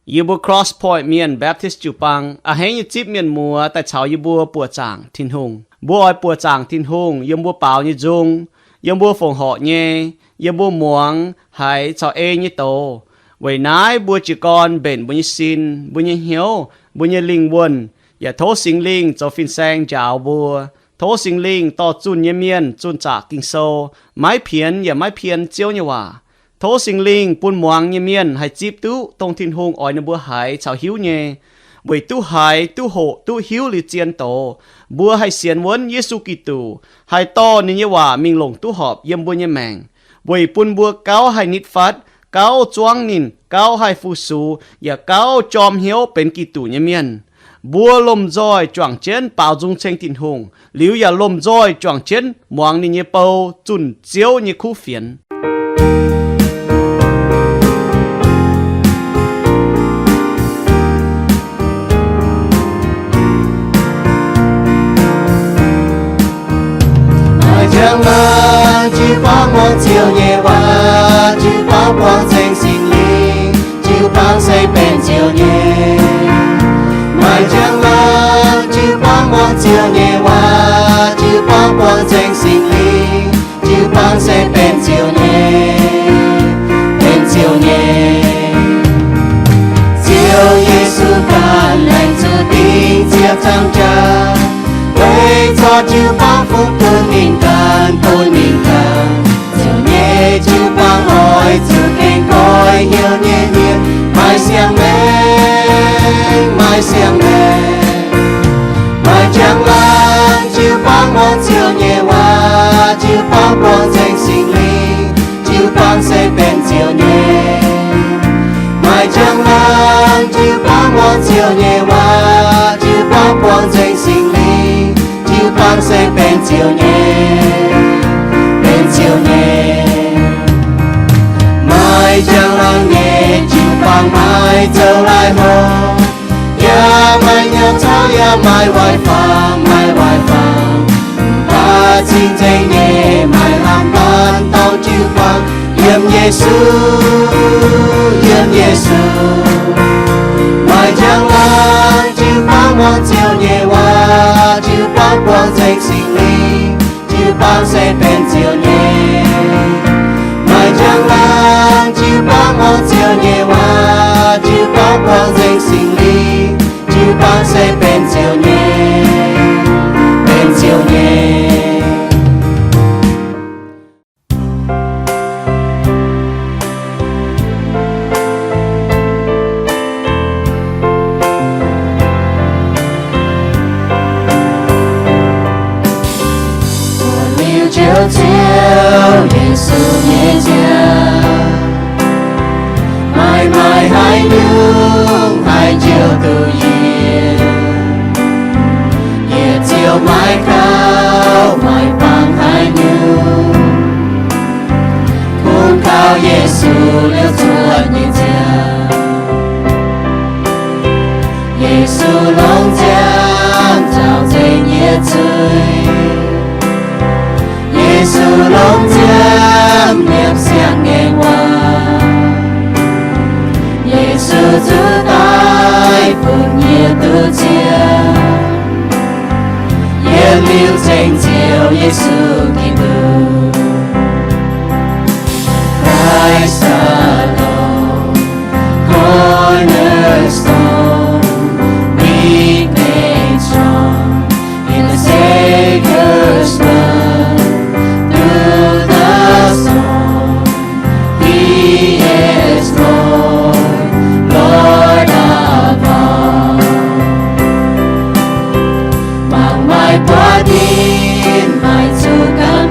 Yie mbuo Cross Point Mienh Baptist jiu-baang a'hneiv nyei zipv mienh muoz daaih caux yie mbuo buoqc zaangc Tin-Hungh. Mbuo oix buoqc zaangc Tin-Hungh yiem mbuo baaux nyei nzung, yiem mbuo fongc horc nyei, yiem mbuo muangx haiz caux ei nyei doz. Weic naaiv mbuo jiez gorn mbenc mbuo nyei sin, mbuo nyei hnyouv, mbuo nyei lingh wuonh, yaac tov Singx Lingh zoux fin-saeng njaaux mbuo. Tov Singx Lingh dorh zunh nyei mienh zunh zaqc Ging-Sou, maiv pienx yaac maiv pien Ziouv nyei waac. Tov Singx Lingh bun muangx nyei mienh haih zipv duqv dongh Tin-Hungh oix ninh mbuo haiz caux hiuv nyei. Weic duqv haiz, duqv hoqc, duqv hiuv liuz zien doz, mbuo haih sienx wuonv Yesu Giduc, haih dorh ninh nyei waac mingh longc duqv horpc yiem mbuo nyei maengc, weic bun mbuo gauh haih nitv fatv, gauh zuangv ninh, gauh haih fu-sux, yaac gauh jorm hnyouv benx Giduc nyei mienh. Mbuo lomh nzoih juangc jienv baaux nzung ceng Tin-Hungh, liuz yaac lomh nzoih juangc jienv muangx ninh nyei bou zunh Ziouv nyei kuv fienx. Maaih njang-laangc jiu-baang muangx Ziouv nyei waac, jiu-baang buangh nzengc Singx Lingh, jiu-baang se benx Ziouv nyei. Maaih njang-laangc jiu-baang muangx Ziouv nyei waac, jiu-baang buangh nzengc Singx Lingh, jiu-baang se benx Ziouv nyei, benx Ziouv nyei. Ziouv Yesu ganh laengz zuqc dingc ziepc zaangc jaax, weic corc jiu-baang fungx duqv ninh ganh, bun ninh ganh. Ziouv nyei jiu-baang oix zuqc gengh goiv hnyouv nyei mienh, maaih siang-maengc, maaih siang-maengc. Maaih njang-laangc jiu-baang muangx Ziouv nyei waac, jiu-baang buangh nzengc Singx Lingh, jiu-baang se benx Ziouv nyei. Maaih njang-laangc jiu-baang muangx Ziouv nyei waac, jiu-baang buangh nzengc Singx Lingh, jiu-baang se benx Ziouv nyei, benx Ziouv nyei. Maaih njang-laangc nyei jiu-baang maaih zoux laih horngh, yaac maaih nyouh caux yaac maaih waaic-fangx, maaih waaic-fangx. Mv baac cing-nzengc nyei maaih lamh laanh dauh jiu-baang yiem Yesu, yiem Yesu. Maaih njang-laangc jiu-baang muangx Ziouv nyei waac, jiu-baang buangh nzengc Singx Lingh, jiu-baang se benx Ziouv nyei. Maaih njang-laangc jiu-baang muangx Ziouv nyei waac, jiu-baang buangh nzengc Singx Lingh, jiu-baang se benx Ziouv nyei, benx Ziouv nyei. Liuz Ziouv, Ziouv Yesu nyei nziaaux, maaih maaih haaix nyungc haih njoux duqv yie? Yietc Ziouv maaih gauh maaih bangc haaix nyungc, bun gauh Yesu liuz cuotv nyei nziaaux. Yesu longc nziaamv nzaaux nzengc yie zuiz. Yesu longc nziaamv nyiemc siang-ngaengc waac. Yesu zuqc daic bun yie duqv nziex. Yietc liuz zengc Ziouv Yesu Giduc. Christ the Lord, cornerstone, weak made strong, in the Savior's blood, through the storm, He is Lord, Lord of all. Mangc maaih buoz-ndiev maaih zuqc gau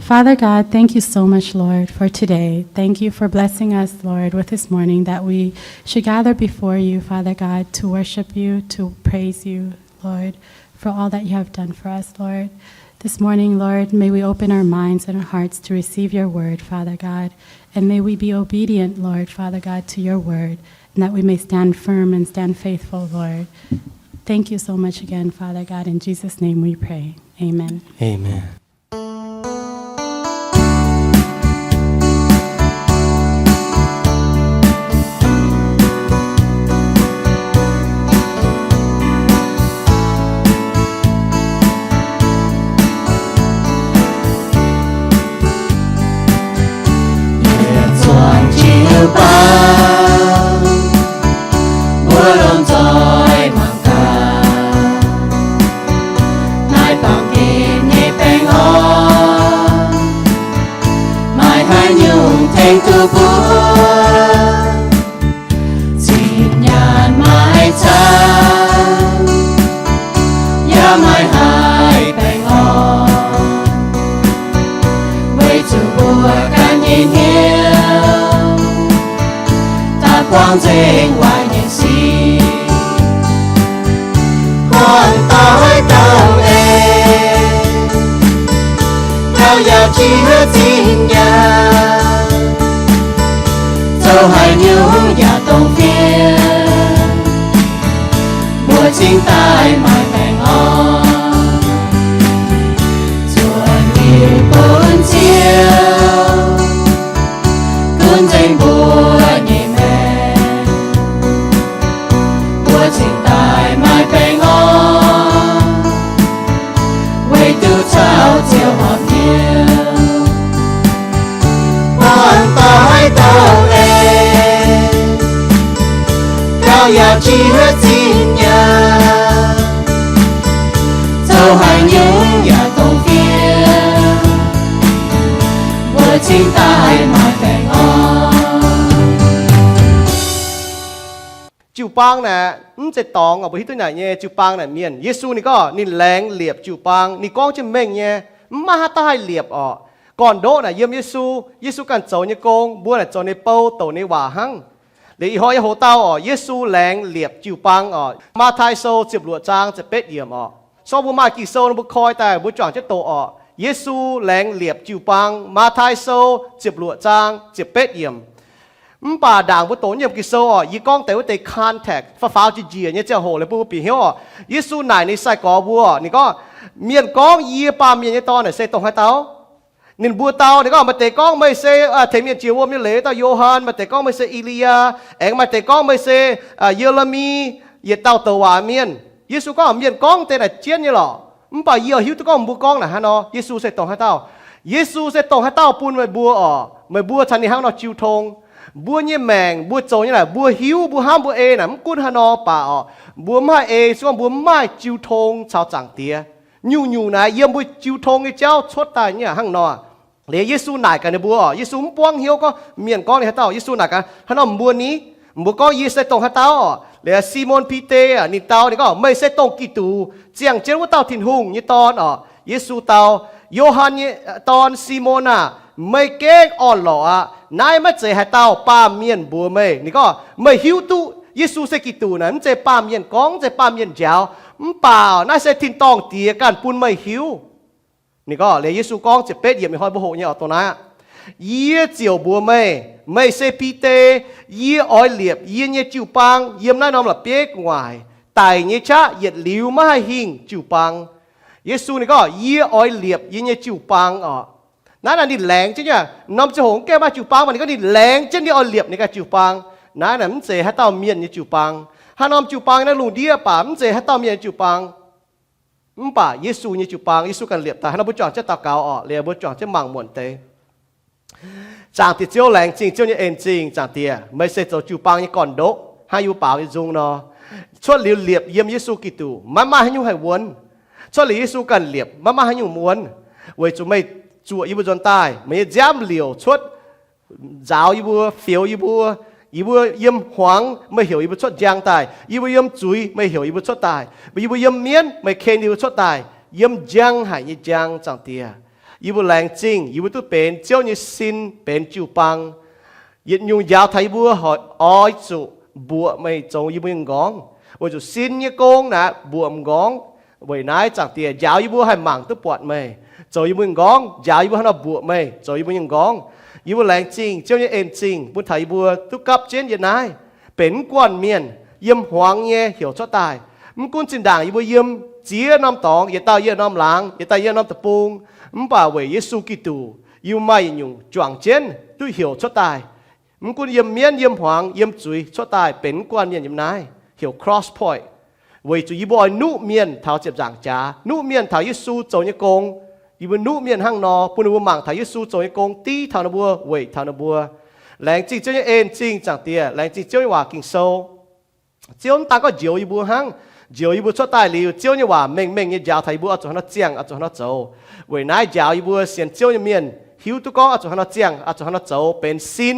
Father God, thank you so much, Lord, for today. Thank you for blessing us, Lord, with this morning that we should gather before you, Father God, to worship you, to praise you, Lord, for all that you have done for us, Lord. This morning, Lord, may we open our minds and our hearts to receive your word, Father God, and may we be obedient, Lord, Father God, to your word, and that we may stand firm and stand faithful, Lord. Thank you so much again, Father God. In Jesus' name we pray. Amen. Amen. Yietc zuangx jiu-baang, mbuo lomh nzoih mangc gaax, naaiv baamh gen nyei baengh orn, maaih haaix nyungc tengx duqv mbuo? Zinh nyaanh maiv zaanc, yaac maaih haiz baengh orn, weic zuqc mbuo ganh nyei hnyouv daaih buangh nzengc waaic nyei sic. Buangh doix douh eix, gauh yaac jiex zinh nyaanh, zoux haaix nyungc yaac dongh fiev, mbuo cingx daaih maaih baengh orn. Zuonx liuz gunv Ziouv, gunv nzengc mbuo nyei maengc, mbuo cingx daaih maaih baengh orn, weic duqv caux Ziouv horpc hnyouv. Buangh doix douh eix, gauh yaac jiex zinh nyaanh, zoux haaix nyungc yaac dongh fiev, mbuo cingx daaih maaih baengh orn. Jiu-baang naaic mv zeiz dorngx oc. Mbuo hiuv duqv naaic nyei jiu-baang naaic mienh. Yesu ninh gorngv ninh laengz liepc jiu-baang. Ninh gorngv jienv mengh nyei, mv maaih haaix dauh haih liepc orqc. Gorn-ndoqv naaic yiem Yesu, Yesu ganh zoux nyei gong, mbuo naaic zoux ninh bou, douc ninh waac hnangv. Liuz ih hnoi yie hoz dauh orqc, Yesu laengz liepc jiu-baang orqc. Matv^taai Sou ziepc luoqc zaang ziepc betv yiemc orqc. Sorng mbuo maaih Ging-Sou nor mbuo koi daaih mbuo juangc jienv doqc orqc. Yesu laengz liepc jiu-baang, Matv^taai Sou ziepc luoqc zaang ziepc betv yiemc. Mv baac ndaangc mbuo doqc nyiemc Ging-Sou orqc, yie gorngv deix wuov deix context faaux faaux jiex njiec nyei ziangh hoc liuz bun mbuo bieqc hnyouv orqc. Yesu naaic ninh sai-gorx mbuo orqc, ninh gorngv, mienh gorngv yie baamh mienh nyei dorn naaic se dongh haaix dauh? Ninh mbuo dau, ninh gorngv, maaih deix gorngv meih se tengx mienh jiex wuom nyei leiz dauh Yo^han, maaih deix gorngv meih se E^li^yaa, aengx maaih deix gorngv meih se Ye^le^mi, yietc dauh douc waac mienh. Yesu gorngv, mienh gorngv deix naaic jienv nyei lorqc, mv baac yie oix hiuv duqv gorngv mbuo gorngv naaic haaix nor. Yesu se dongh haaix dauh? Yesu se dongh haaix dauh bun meih mbuo orqc? Meih mbuo caux ninh hnangv nor jiu tong. Mbuo nyei maengc mbuo zoux nyei naaic, mbuo hiuv, mbuo hnamv, mbuo ei naaic mv gunv haaix nor baac orqc, mbuo mv maaih ei, se gorngv mbuo mv maaih jiu tong caux Zaangc Diex. Nyungc-nyungc naaic yiem mbuo jiu tong nyei jauv cuotv daaih nyei hnangv nor. Liuz Yesu naaic gaax ninh mbuo orqc, Yesu mv buangv hnyouv gorngv mienh gorngv ninh haaix dauh. Yesu naaic gaax, hnangv nor mbuo ni? Mbuo gorngv yie se dongh haaix dauh orqc? Liuz Simon Bide ninh dau, ninh gorngv, meih se dongh Giduc, ziangh jienv wuov dauh Tin-Hungh nyei Dorn orqc. Yesu dau, Yo^han nyei dorn Simon aah! Meih gengh orn-lorqc aqv. Naaiv maiv zeiz haaix dauh baamh mienh mbuox meih. Ninh gorngv meih hiuv duqv Yesu se Giduc naaic mv zeiz baamh mienh gorngv, mv zeiz baamh mienh njaaux, mv baac naaiv se tin-dorngh Diex ganh bun meih hiuv. Ninh gorngv, liuz Yesu gorngv ziepc betv yiemc, ih hnoi mbuo hoqc nyei orqc, dongh naaiv aqv. Yie ziouc mbuox meih, meih se Bide. Yie oix liepc yie nyei jiu-baang yiem naaiv norm la'bieiv gu'nguaaic. Daic nyei qaqv yietc liuz maiv haih hingh jiu-baang. Yesu ninh gorngv, yie oix liepc yie nyei jiu-baang orqc. Naaiv naaic ninh laengz jienv nyei. Norm ziangh hoc mv gaengh maaih jiu-baang, mv baac ninh gorngv ninh laengz jienv ninh oix liepc ninh ganh jiu-baang. Naaiv naaic mv zeiz haaix dauh mienh nyei jiu-baang. Haaix norm jiu-baang naaiv lungh ndiev baac mv zeiz haaix dauh mienh nyei jiu-baang. Mv baac Yesu nyei jiu-baang, Yesu ganh liepc daaih. Hnangv nor mbuo juangc jienv daux gaux orqc, liuz mbuo juangc jienv mangc muonc deix. Zaangc Diex Ziouv, laengz zingh Ziouv nyei en-zingh. Zaangc Diex, meih se zoux jiu-baang nyei gorn-ndoqv, hnangv yie mbuo baaux nyei nzung nor. Cuotv liuz liepc yiem Yesu Giduc, maiv maaih haaix nyungc haih wuonv. Cuotv liuz Yesu ganh liepc, maiv maaih haaix nyungc wuonv, weic zuqc meih zuoqc yie mbuo nzuonx daaih. Meih nyei nziaamv liouc cuotv nzaaux yie mbuo, fioux yie mbuo. Yie mbuo yiem hmuangx, meih heuc yie mbuo cuotv njang daaih. Yie mbuo yiem zuiz, meih heuc yie mbuo cuotv daaih. Yie mbuo yiem mienv, meih ken yie mbuo cuotv daaih. Yiem njang haic nyei njang, Zaangc Diex. Yie mbuo laengz zingh yie mbuo duqv benx Ziouv nyei sin, benx jiu-baang. Yietc nyungc njaaux taux yie mbuo oix zuqc mbuoqc meih zoux yie mbuo nyei m'nqorngv, weic zuqc sin nyei gong naaic mbuoqc m'nqorngv. Weic naaiv Zaangc Diex njaaux yie mbuo haih mangc duqv buatc meih zoux yie mbuo nyei m'nqorngv, njaaux yie mbuo haaix nor mbuoqc meih zoux yie mbuo nyei m'nqorngv. Yie mbuo laengz zingh Ziouv nyei en zingh bun taux yie mbuo duqv gapv jienv yiem naaiv, benx mv guanh mienh, yiem hmuangx nyei heuc cuotv daaih. Mv gunv zinh ndaangc yie mbuo yiem ziex norm dorngx, yietc dauh yiem norm laangz, yietc dauh yiem norm deic-bung, mv baac weic Yesu Giduc, yie mbuo maaih yietc nyungc juangc jienv duqv heuc cuotv daaih. Mv gunv yiem mienv, yiem hmuangx, yiem zuiz cuotv daaih benx mv guanh mienh yiem naaiv heuc Cross Point, weic zuqc yie mbuo oix nuqv mienh taux ziepc nzaangc jaax, nuqv mienh taux Yesu zoux nyei gong. Yie mbuo nuqv mienh hnangv nor, bun ninh mbuo mangc taux Yesu zoux nyei gong, div taux ninh mbuo, weic taux ninh mbuo. Laengz zingh Ziouv nyei en zingh, Zaangc Diex. Laengz zingh Ziouv nyei waac Ging-Sou. Ziouv mv daan gorngv njoux yie mbuo hnangv, njoux yie mbuo cuotv daaih liuz, Ziouv nyei waac mengh mengh nyei njaaux taux yie mbuo oix zuqc haaix nor ziangh, oix zuqc haaix nor zoux. Weic naaiv njaaux yie mbuo sienx Ziouv nyei mienh hiuv duqv gorngv oix zuqc haaix nor ziangh, oix zuqc haaix nor zoux benx sin,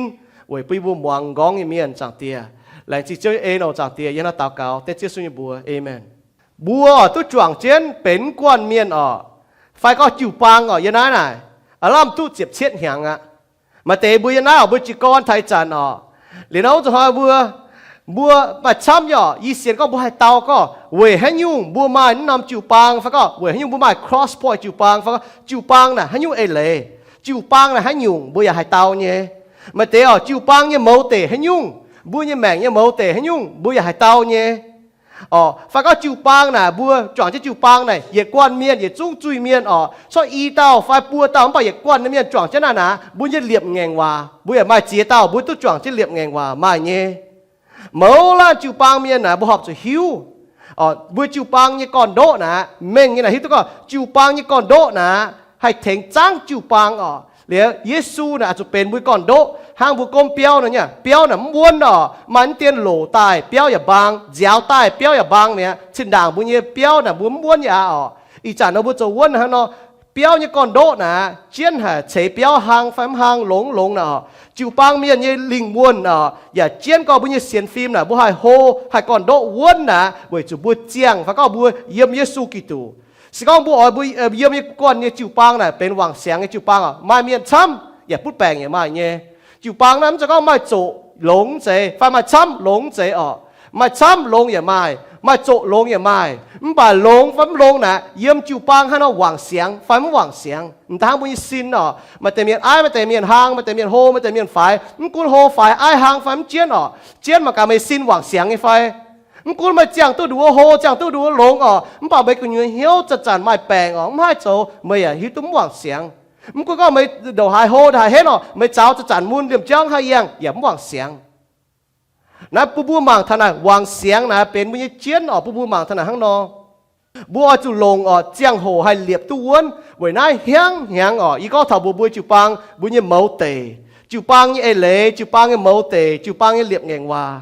weic bun yie mbuo muangx m'nqorngv nyei mienh, Zaangc Diex. Laengz zingh Ziouv nyei en oc, Zaangc Diex. Yie hnangv naaiv daux gaux dengv Ziouv Yesu nyei mbuox, aamen. Mbuo oix duqv juangc jienv benx mv guanh mienh oc, fai gorngv jiu-baang oc, yiem naaiv naaic, aav lamh duqv ziepc cietv hnyangx aqv. Maaih deix mbuo yiem naaiv oc, mbuo jiez gorn taux ih zanc oc, liuz nor wuov zuqc hnoi mbuo, mbuo maaih camv nyei oc, yie sienx gorngv mbuo haih dau gorngv weic haaix nyungc mbuo maaih naaiv norm jiu-baang, fai gorngv weic haaix nyungc mbuo maaih Cross Point jiu-baang, fai gorngv jiu-baang naaic haaix nyungc eix leiz, jiu-baang naaic haaix nyungc mbuo yaac haih dau nyei. Maaih deix oc, jiu-baang nyei mouz deic haaix nyungc, mbuo nyei maengc nyei mouz deic haaix nyungc mbuo yaac haih dau nyei. Oc, fai gorngv jiu-baang naaic, mbuo juangc jienv jiu-baang naaic, yietc guanh mienh, yietc zungv zuiz-mienh oc, corc i dauh fai buo dauh mv baac yietc guanh mienh juangc jienv naaic naaic, mbuo nyei liepc ngaengc waac mbuo yaac maaih ziex dauh mbuo duqv juangc jienv liepc ngaengc waac maaih nyei. Mouz laanh jiu-baang mienh naaic mbuo horpc zuqc hiuv, mbuo jiu-baang nyei gorn-ndoqv naaic, mengh nyei naaic hiuv duqv gorngv jiu-baang nyei gorn-ndoqv naaic haih tengx zaangv jiu-baang oc. Liuz Yesu naaic oix zuqc benx mbuo gorn-ndoqv hnangv mbuo gomv biauv nor nyei. Biauv naaic mv wuonv oc, maaih mv dien loc daaih biauv yaac mbaang, nziaaux daaih biauv yaac mbaang mi'aqv. Zinh ndaangc mbuo nyei biauv naaic mbuo mv wuonv yaac oc. Ih zanc nor mbuo zoux wuonv hnangv nor, biauv nyei gorn-ndoqv naaic jienv haic ceix biauv hlang fai mv hlang, longx mv longx naaic oc. Jiu-baang mienh nyei lingh wuonh oc yaac jienv gorngv mbuo nyei sienx fim naaic mbuo haih hlo, haih gorn-ndoqv wuonv naaic weic zuqc mbuo ziangh fai gorngv mbuo yiem Yesu Giduc. Se gorngv mbuo oix mbuo yiem nyei guanh nyei jiu-baang naaic benx wangc siangx nyei jiu-baang oc, maaih mienh camv yaac butv baengc yaac maaih nyei. Jiu-baang naaiv mv zeiz gorngv maaih zoqc longx zeiz fai maaih camv longx zeiz oc. Maaih camv longx yaac maaih, maaih zoqc longx yaac maaih. Mv baac longx fai mv longx naaic yiem jiu-baang hnangv nor wangc siangx fai mv wangc siangx. M'daaih hnangv mbuo nyei sin oc, maaih deix mienh aiv, maaih deix mienh hlang, maaih deix mienh hlo, maaih deix mienh faix. Mv gunv hlo faix, aiv hlang fai mv jienv oc, jienv mangc gaax meih sin wangc siangx nyei fai. Mv gunv meih ziangh duqv nduov hlo, ziangh duqv nduov longx oc, mv baac meih gu'nyuoz hnyouv zanc-zanc maaih baengc oc, mv haih zoux, meih yaac hiuv duqv mv wangc siangx. Mv gunv gorngv meih ndongc haaix hlo ndongc haaix henv oc, meih zaux zanc-zanc mun liemh jauv haih yangh yaac mv wangc siangx. Naaiv bun mbuo mangc taux naaic wangc siangx naaic benx mbuo nyei jienv oc, bun mbuo mangc taux naaic hnangv nor. Mbuo oix zuqc longc oc, ziangh hoc haih liepc duqv wuonv. Weic naaiv hnyangx hnyangx oc, yie gorngv taux mbuo, mbuo jiu-baang mbuo nyei mouz deic, jiu-baang nyei eix leiz, jiu-baang nyei mouz deic, jiu-baang nyei liepc ngaengc waac.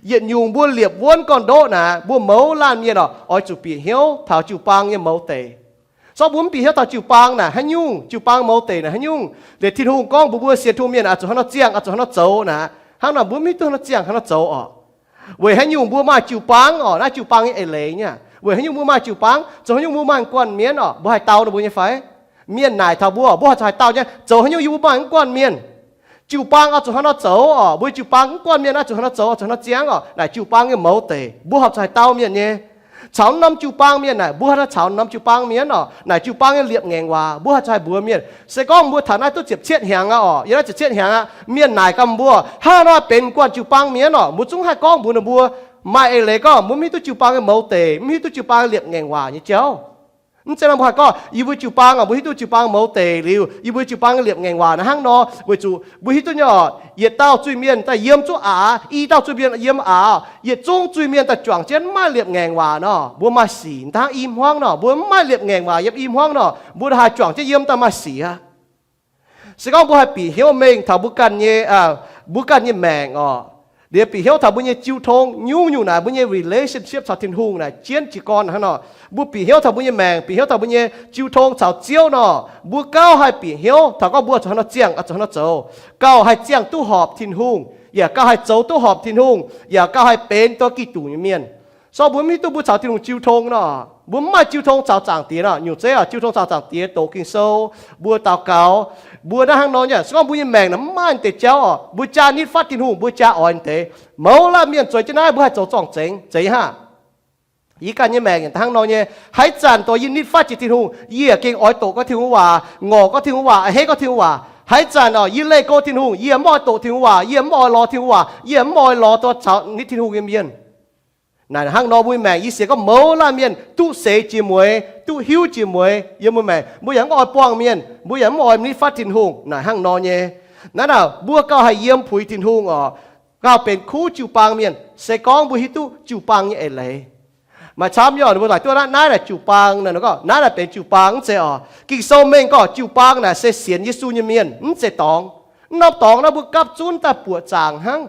Yietc nyungc mbuo liepc wuonv gorn-ndoqv naaic, mbuo mouz laanh mienh oc, oix zuqc bieqc hnyouv taux jiu-baang nyei mouz deic. Sortv mbuo mv bieqc hnyouv taux jiu-baang naaic haaix nyungc, jiu-baang mouz deic naaic haaix nyungc, liuz Tin-Hungh gorngv mbuox mbuo sienx Tin-Hungh mienh oix zuqc haaix nor ziangh, oix zuqc haaix nor zoux naaic, hnangv nor mbuo mv hiuv duqv haaix nor ziangh, haaix nor zoux oc. Weic haaix nyungc mbuo maaih jiu-baang oc? Naaiv jiu-baang nyei eix leiz nyei. Weic haaix nyungc mbuo maaih jiu-baang? Zoux haaix nyungc mbuo maaih guanh mienh oc, mbuo haih dau ninh mbuo nyei fai? Mienh naaic taux mbuo oc, mbuo haih zuqc haih dau nyei. Zoux haaix nyungc yie mbuo maaih mv guanh mienh? Jiu-baang oix zuqc haaix nor zoux oc? Mbuo jiu-baang mv guanh mienh oix zuqc haaix nor zoux, oix zuqc haaix nor ziangh oc? Naaic jiu-baang nyei mouz deic, mbuo horpc zuqc haih dau mienh nyei. Caux norm jiu-baang mienh naaic, mbuo haih caux norm jiu-baang mienh oc. Naaic jiu-baang nyei liepc ngaengc waac, mbuo haih zuqc haih mbuox mienh. Se gorngv mbuo taux naaiv duqv ziepc cietv hnyangx aqv oc, yiem naaiv ziepc cietv hnyangx aqv, mienh naaic gaax mbuo, haaix nor benx guanh jiu-baang mienh oc, mbuo zungv haih gorngv mbuox ninh mbuo, maaih eix leiz gorngv mbuo mv hiuv duqv jiu-baang nyei mouz deic, mv hiuv duqv jiu-baang liepc ngaengc waac nyei jauv. Mv zeiz nor mbuo haih gorngv yie mbuo jiu-baang oc, mbuo hiuv duqv jiu-baang mouz deic liuz, yie mbuo jiu-baang nyei liepc ngaengc waac naaiv hnangv nor, weic zuqc mbuo hiuv duqv nyei oc, yietc dauh zuiz-mienh daaih yiem zungv aqc, i dauh zuiz-mienh yiem aqc, yietc zungv zuiz-mienh daaih juangc jienv mv maaih liepc ngaengc waac nor, mbuo maaih sic. Dangv i hmuangv nor, mbuo mv maaih liepc ngaengc waac yiem i hmuangv nor, mbuo haih juangc jienv yiem daaih maaih sic aqv. Se gorngv mbuo haih bieqc hnyouv mengh taux mbuo ganh nyei, mbuo ganh nyei maengc oc, liuz bieqc hnyouv taux mbuo nyei jiu tong, nyungc-nyungc naaic mbuo nyei relationship caux Tin-Hungh naaic jienv jiez gorn hnangv nor. Mbuo bieqc hnyouv taux mbuo nyei maengc, bieqc hnyouv taux mbuo nyei jiu tong caux Ziouv nor, mbuo gauh haih bieqc hnyouv taux gorngv mbuo zuqc haaix nor ziangh, zuqc haaix nor zoux, gauh haih ziangh duqv horpc Tin-Hungh, yaac gauh haih zoux duqv horpc Tin-Hungh, yaac gauh haih benx dongh Giduc nyei mienh. Sorng mbuo mv hiuv duqv mbuo caux Tin-Hungh jiu tong nor, mbuo mv maaih jiu tong caux Zaangc Diex nor. Nyungc zeiv oc, jiu tong caux Zaangc Diex, doqc Ging-Sou, mbuo daux gaux, mbuo naaiv hnangv nor nyei. Se gorngv mbuo nyei maengc naaic mv maaih deix jauv oc, mbuo jaa nitv fatv Tin-Hungh, mbuo jaa oix deix. Mouz laanh mienh zueiz jienv naaiv, mbuo haih zoux zorng-zengx zeiz haav? Yie ganh nyei maengc yaac hnangv nor nyei. Haaix zanc dongh yie nitv fatv jiex Tin-Hungh, yie yaac gengh oix doqc gorngv Tin-Hungh waac, ngorc gorngv Tin-Hungh waac, a'hneiv gorngv Tin-Hungh waac. Haaix zanc oc, yie leih go Tin-Hungh, yie mv oix doqc Tin-Hungh waac, yie mv oix lorz Tin-Hungh waac, yie mv oix lorz taux nitv Tin-Hungh nyei mienh. Naaic hnangv nor mbuo maengc, yie sienx gorngv mouz laanh mienh duqv seix jiex mueiz, duqv hiuv jiex mueiz yiem mbuo maengc. Mbuo yaac mv oix buangh mienh, mbuo yaac mv oix nitv fatv Tin-Hungh. Naaic hnangv nor nyei. Naaiv naaic mbuo gauh haih yiem puix Tin-Hungh oc, gauh benx kuv jiu-baang mienh, se gorngv mbuo hiuv duqv jiu-baang nyei eix leiz. Maaih camv yaac mbuo laaic duqv naaiv, naaiv naaic jiu-baang naaic, gorngv naaiv naaic benx jiu-baang mv zeiz oc. Ging-Sou mengh gorngv jiu-baang naaic se sienx Yesu nyei mienh, mv zeiz dorngx. Mv norm dorngx naaiv mbuo gapv zunv daaih buoqc zaangc hnangv.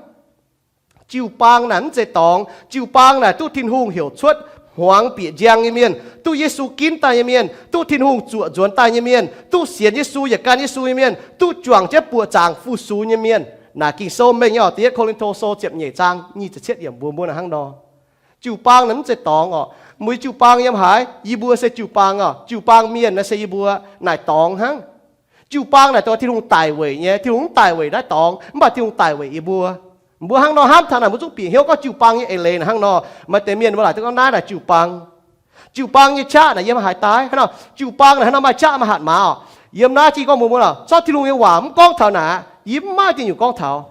Jiu-baang naaic mv zeiz dorngx. Jiu-baang naaic duqv Tin-Hungh heuc cuotv hmuangx bieqc njang nyei mienh, duqv Yesu ginv daaih nyei mienh, duqv Tin-Hungh zuoqc nzuonx daaih nyei mienh, duqv sienx Yesu yaac gan Yesu nyei mienh, duqv juangc jienv buoqc zaangc fu-sux nyei mienh. Naaic Ging-Sou mengh nyei oc, Da'yietv Ko^lin^to Sou ziepc nyeic zaang nyic ziepc cietv yiemc mbuox mbuo naaic hnangv nor. Jiu-baang naaic mv zeiz dorngx oc. Mbuo jiu-baang yiem haaix? Yie mbuo se jiu-baang oc. Jiu-baang mienh naaic se yie mbuo, naaic dorngx hnangv. Jiu-baang naaic dongh Tin-Hungh daic weic nyei. Tin-Hungh mv daic weic naaiv dorngx, mv baac Tin-Hungh daic weic yie mbuo. Mbuo hnangv nor hnamv taux naaic, mbuo zungv bieqc hnyouv gorngv jiu-baang nyei eix leiz naaic hnangv nor. Maaih deix mienh mbuo laaic duqv gorngv naaiv naaic jiu-baang. Jiu-baang nyei qaqv naaic yiem haaix daaih? Hnangv nor, jiu-baang naaic hnangv nor maaih qaqv maaih hatc maaz oc. Yiem naaiv jiex gorngv mbuo mbuo oc, zorqv Tin-Hungh nyei waac mv gorngv taux naaic, yie mv maaih dingh nyungc gorngv taux.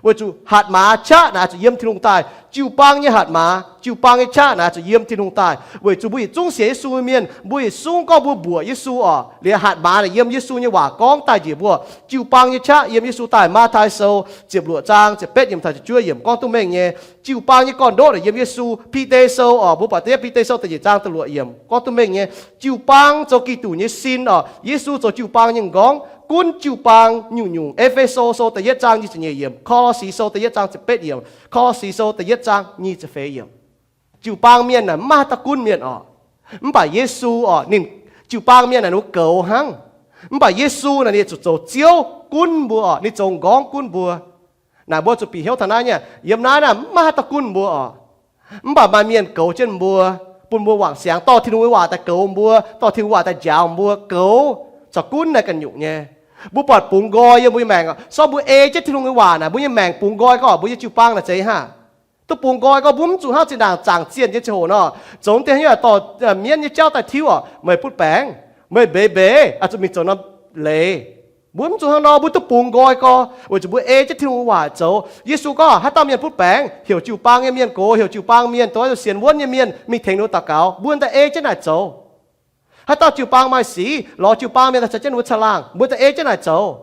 Weic zuqc hatc maaz qaqv naaic zuqc yiem Tin-Hungh daaih. Jiu-baang nyei hatc maaz, jiu-baang nyei qaqv naaic zuqc yiem Tin-Hungh daaih. Weic zuqc mbuo yietc zungv sienx Yesu nyei mienh, mbuo yietc zungv gorngv mbuo mbuoqc Yesu oc, liuz hatc maaz naaic yiem Yesu nyei waac gorngv daaih njiec mbuo. Jiu-baang nyei qaqv yiem Yesu daaih. Matv^tai Sou ziepc luoqc zaang ziepc betv yiemc taux ziepc juov yiemc gorngv duqv mengh nyei. Jiu-baang nyei gorn-ndoqv naaic yiem Yesu. Bide Sou oc, mbuo buatc deix Bide Sou da'nyeic zaang da'luoqc yiemc gorngv duqv mengh nyei. Jiu-baang zoux Giduc nyei sin oc. Yesu zoux jiu-baang nyei m'nqorngv gunv jiu-baang nyungc-nyungc. E^fe^so Sou da'yietv zaang nyic ziepc nyeic yiemc, Ko^lo^si Sou da'yietv zaang ziepc betv yiemc, Ko^lo^si Sou da'yietv zaang nyic ziepc feix yiemc. Jiu-baang mienh naaic mv maaih haaix dauh gunv mienh oc. Mv baac Yesu oc, ninh jiu-baang mienh naaic ninh mbuo goux hnangv. Mv baac Yesu naaic ninh zuqc zoux Ziouv gunv mbuo oc, ninh zoux m'nqorngv gunv mbuo. Naaic mbuo zuqc bieqc hnyouv taux naaiv nyei, yiem naaiv naaic mv maaih haaix dauh gunv mbuo oc. Mv baac maaih mienh goux jienv mbuo, bun mbuo wangc siangx dorh Tin-Hungh nyei waac daaih goux mbuo, dorh Tin-Hungh waac daaih njaaux mbuo, goux caux gunv naaic ganh nyungc nyei. Mbuo buatc bungx nqoi yiem mbuo nyei maengc oc. Sorng mbuo ei jienv Tin-Hungh nyei waac naaic, mbuo nyei maengc bungx nqoi gorngv mbuo nyei jiu-baang naaic zeiz haav? Duqv bungx nqoi gorngv mbuo mv zuqc hnangv zinh ndaangc zaangc zienh nyei ziangh hoc nor, zoux deix hnyouv dorh mienh nyei jauv daaih tiuv oc, meih butv baengc, meih mbeix mbeix, zuqc mingh zoux norm leiz. Mbuo mv zuqc hnangv nor, mbuo duqv bungx nqoi gorx, weic zuqc mbuo ei jienv Tin-Hungh nyei waac zoux. Yesu gorngv haaix dauh mienh butv baengc, heuc jiu-baang nyei mienh gox, heuc jiu-baang mienh, dongh sienx wuonv nyei mienh mingh tengx ninh mbuo daux gaux, mbuo daaih ei jienv naaic zoux. Haaix dauh jiu-baang maaih sic, lorz jiu-baang mienh daaih caux jienv ninh mbuo caangh laangh, mbuo daaih ei jienv naaic zoux.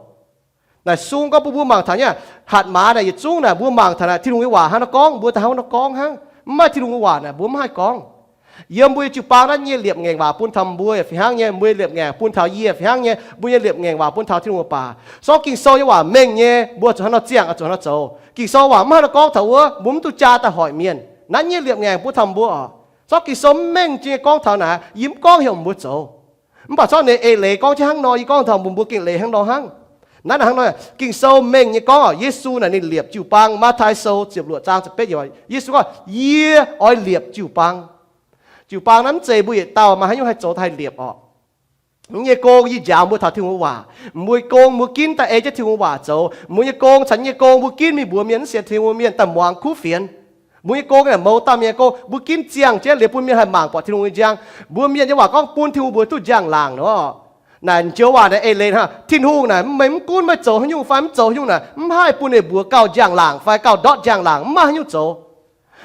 Naaic sung gorngv bun mbuo mangc taux nyei, hatc maaz naaic yietc zungv naaic mbuo mangc taux naaic Tin-Hungh nyei waac hnangv nor gorngv, mbuo daaih hnangv nor gorngv hnangv, mv maaih Tin-Hungh nyei waac naaic mbuo mv haih gorngv. Yiem mbuo nyei jiu-baang naaiv nyei liepc ngaengc waac bun taux mbuo yaac fih hnangv nyei, mbuo nyei liepc ngaengc bun taux yie fih hnangv nyei, mbuo nyei liepc ngaengc waac bun taux Tin-Hungh baac. Sorng Ging-Sou nyei waac mengh nyei, mbuo zuqc hnangv nor ziangh, zuqc hnangv nor zoux. Ging-Sou waac mv haih nor gorngv taux wuov, mbuo mv duqv jaa daaih hoic mienh. Naaiv nyei liepc ngaengc bun taux mbuo oc. Sorng Ging-Sou mv mengh jiex nyei gorngv taux naaic, yie mv gorngv heuc mbuo zoux. Mv baac zorqv ninh eix leiz gorngv jienv hnangv nor, yie gorngv taux mbuo, mbuo gengh leiz hnangv nor hnangv. Naaiv hnangv nor, Ging-Sou mengh nyei gorngv oc, Yesu naaic ninh liepc jiu-baang. Matv^tai Sou ziepc luoqc zaang ziepc betv yiemc, Yesu gorngv, yie oix liepc jiu-baang. Jiu-baang naaiv mv zeiz mbuo yietc dauh maaih haaix nyungc haih zoux daaih haih liepc oc. Mbuo nyei gong yie njaaux mbuo taux Tin-Hungh waac. Mbuo nyei gong mbuo ginv daaih ei jienv Tin-Hungh waac zoux. Mbuo nyei gong caux nyei gong mbuo ginv mingh mbuox mienh mv sienx Tin-Hungh mienh daaih muangx kuv fienx. Mbuo nyei gong naaic mouz dauh mienh nyei gong, mbuo ginv ziangh jienv liuz bun mienh haih mangc buatc Tin-Hungh nyei njang. Mbuo mienh nyei waac gorngv bun Tin-Hungh mbuox duqv njang-laangc nor. Naaic joux waac naaic eix leiz hnangv, Tin-Hungh naaic meih mv gunv meih zoux haaix nyungc fai mv zoux haaix nyungc naaic, mv haih bun ninh mbuox gauh njang-laangc fai gauh ndortv njang-laangc, mv maaih haaix nyungc zoux.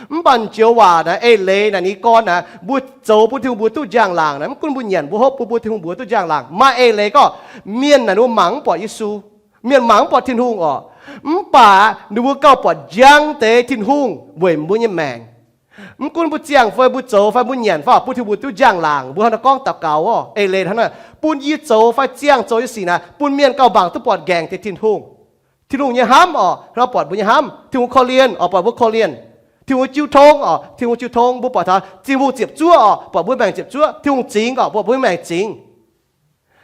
Mv baac joux waac naaic eix leiz naaic ninh gorn naaic, mbuo zoux bun Tin-Hungh mbuox duqv njang-laangc naaic, mv gunv mbuo nyanc mbuo hopv bun, bun Tin-Hungh mbuox duqv njang-laangc. Maaih eix leiz gorngv, mienh naaic ninh mbuo mangc mv buatc Yesu, mienh mangc mv buatc Tin-Hungh oc. Mv baac ninh mbuo gauh buatc njang deix Tin-Hungh weic mbuo nyei maengc. Mv gunv mbuo ziangh fai mbuo zoux fai mbuo nyanc fai bun Tin-Hungh mbuox duqv njang-laangc, mbuo hnangv nor gorngv daux gaux oc. Eix leiz hnangv naaic, bun yie zoux fai ziangh zoux nyei sic naaic, bun mienh gauh mangc duqv buatc nqaengc deix Tin-Hungh. Tin-Hungh nyei hnamv oc, hnangv nor buatc mbuo nyei hnamv. Tin-Hungh korv-lienh oc, buatc mbuo korv-lienh. Tin-Hungh jiu tong oc, Tin-Hungh jiu tong, mbuo buatc taux Tin-Hungh ziepc zuoqv oc, buatc mbuo maengc ziepc zuoqv. Tin-Hungh zingx oc, buatc mbuo maengc zingx.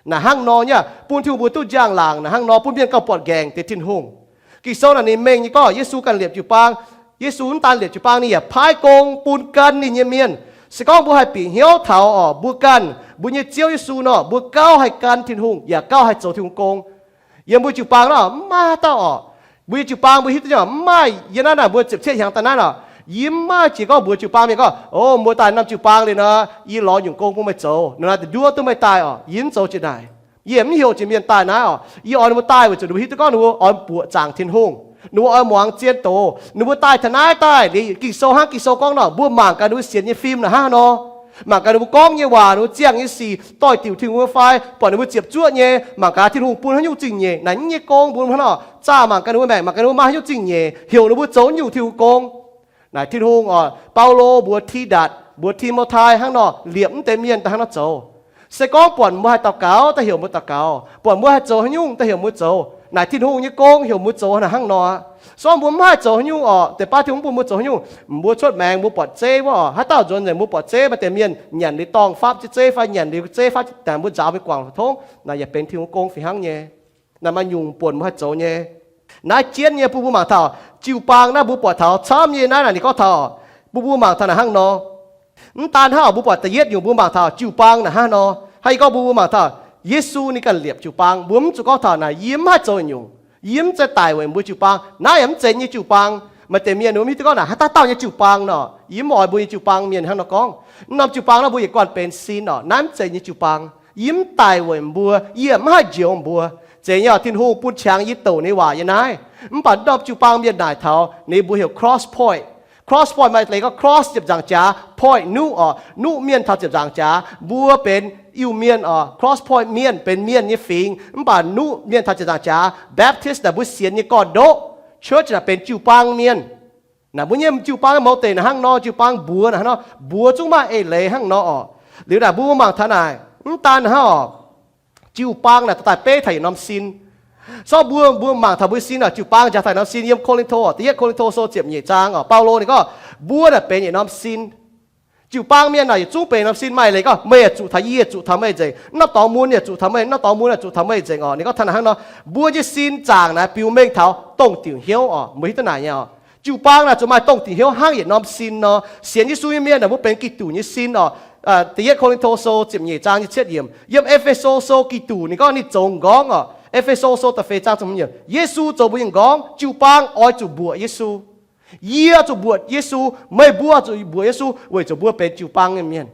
Naaic hnangv nor nyei, bun Tin-Hungh mbuox duqv njang-laangc, naaic hnangv nor bun mienh gauh buatc nqaengc deix Tin-Hungh. Ging-Sou naaic ninh mengh nyei gorngv Yesu ganh liepc jiu-baang. Yesu mv daan liepc jiu-baang, ninh yaac paaiv gong bun gan ninh nyei mienh. Se gorngv mbuo haih bieqc hnyouv taux orqc, mbuo ganh mbuo nyei Ziouv Yesu nor, mbuo gauh haih gan Tin-Hungh yaac gauh haih zoux Tin-Hungh gong. Yiem mbuo jiu-baang nor mv maaih haaix dauh orqc, mbuo nyei jiu-baang mbuo hiuv duqv nyei, mv maaih yiem naaiv naaic mbuo ziepc cietv hnyangx daaih naaiv orqc, yie mv maaih jiex gorngv mbuox jiu-baang mienh gorngv, O, mbuo daaih norm jiu-baang liuz nor, yie lorz nyungc gong bun meih zoux. Naaiv nduov duqv meih daaih orqc, yie mv zoux jiex naaic. Yie mv heuc jiex mienh daaih naaiv orqc. Yie oix ninh mbuo daaih weic zuqc ninh mbuo hiuv duqv gorngv ninh mbuo oix buoqc zaangc Tin-Hungh, ninh mbuo oix muangx zien doz, ninh mbuo daaih taux naaiv daaih liuz Ging-Sou hnangv Ging-Sou gorngv nor, mbuo mangc gaax ninh mbuo sienx nyei fim naaic hnangv nor, mangc gaax ninh mbuo gorngv nyei waac, ninh mbuo ziangh nyei sic, doix-diuc Tin-Hungh nyei fai buatc ninh mbuo ziepc zuoqv nyei, mangc gaax Tin-Hungh bun haaix nyungc zingh nyeic. Naaic nyungc nyei gong mbuo hnangv nor zaah mangc gaax ninh mbuo, maengc mangc gaax ninh mbuo maaih haaix nyungc zingh nyeic, heuc ninh mbuo zoux nyungc Tin-Hungh gong. Naaic Tin-Hungh orqc, Baulo mbuox Tidatc, mbuox Ti^mo^tai hnangv nor, liepc mv deix mienh daaih hnangv nor zoux. Se gorngv buatc mbuo haih daux gaux daaih heuc mbuo daux gaux, buatc mbuo haih zoux haaix nyungc daaih heuc mbuo zoux. Naaic Tin-Hungh nyei gong heuc mbuo zoux naaic hnangv nor aqv. Se gorngv mbuo mv haih zoux haaix nyungc orqc, deix baav Tin-Hungh mv bun mbuo zoux haaix nyungc, mbuo cuotv maengx mbuo buatc zeiv wuov orqc, haaix dauh nzuonx nzengc mbuo buatc zeiv, maaih deix mienh nyanc liuz dorngh fapv jienv zeiv fai nyanc liuz zeiv fapv jienv, mbuo nzaaux mingh guangc tongv, naaic yaac benx Tin-Hungh gong fih hnangv nyei. Naaic maaih nyungc buonc mbuo haih zoux nyei. Naaiv jienv nyei bun mbuo mangc taux jiu-baang naaiv mbuo buatc taux camv nyei naaiv naaic ninh gorngv taux, bun mbuo mangc taux naaic hnangv nor. Mv daan hnangv orqc, mbuo buatc da'yietv nyungc mbuo mangc taux jiu-baang naaic hnangv nor. Hnangv yie gorngv bun mbuo mangc taux Yesu ninh ganh liepc jiu-baang. Mbuo mv zuqc gorngv taux naaic yie mv haih zoux nyungc, yie mv zeiz daic weic mbuo jiu-baang. Naaiv yaac mv zeiz nyei jiu-baang. Maaih deix mienh mbuo mv hiuv duqv gorngv naaic haaix dauh dauh nyei jiu-baang nor, yie mv oix mbuo nyei jiu-baang mienh hnangv nor gorngv. Mv norm jiu-baang naaiv mbuo yietc guanh benx sin orqc. Naaiv mv zeiz nyei jiu-baang. Yie mv daic weic mbuo, yie mv haih njoux mbuo. Zeiz nyei orqc, Tin-Hungh bun qangx yie douc ninh nyei waac yiem naaiv. Mv baac norm jiu-baang mienh naaic taux ninh mbuo heuc cross point. Cross point maaih leiz gorngv cross ziepc nzaangc jaax, point nuqv orqc, nuqv mienh taux ziepc nzaangc jaax. Mbuo benx Iu-Mienh orqc, cross point mienh benx mienh nyei fingx, mv baac nuqv mienh taux ziepc nzaangc jaax. Baptist naaic mbuo sienx nyei gorn-ndoqv. Church naaic benx jiu-baang mienh. Naaic mbuo nyei jiu-baang mouz deic naaic hnangv nor, jiu-baang mbuox naaic hnangv nor, mbuox zungv maaih eix leiz hnangv nor orqc. Liuz naaic mbuo mangc taux naaic, mv daan hnangv orqc, jiu-baang naaic daaih beiv taux yietc norm sin. Sorng mbuo, mbuo mangc taux mbuo sin naaic, jiu-baang njaaux taux yietc norm sin. Yiem Ko^lin^to, da'yietv Ko^lin^to Sou ziepc nyeic zaang orqc, Baulo ninh gorngv, mbuo naaic benx yietc norm sin. Jiu-baang mienh naaic yietc zungv benx norm sin. Maaih eix leiz gorngv, meih yaac zuqc taux, yie yaac zuqc taux meih nzengc. Naaiv dorngx mun yaac zuqc taux meih, naaiv dorngx mun yaac zuqc taux meih nzengc orqc. Ninh gorngv taux naaic hnangv nor, mbuo nyei sin zaangc naaic biux mengh taux dongh diuc hnyouv orqc. Mbuo hiuv duqv naaic nyei orqc. Jiu-baang naaic zuqc maaih dongh diuc hnyouv hnangv yietc norm sin nor. Sienx Yesu nyei mienh naaic mbuo benx Giduc nyei sin orqc. Da'yietv Ko^lin^to Sou ziepc nyeic zaang nyic ziepc yietv yiemc. Yiem E^fe^so Sou Giduc ninh gorngv ninh zoux m'nqorngv orqc. E^fe^so Sou da'feix zaang ziepc hmz yiemc, Yesu zoux mbuo nyei m'nqorngv. Jiu-baang oix zuqc mbuoqc Yesu. Yie zuqc mbuoqc Yesu. Meih mbuo zuqc mbuoqc Yesu weic zuqc mbuo benx jiu-baang nyei mienh.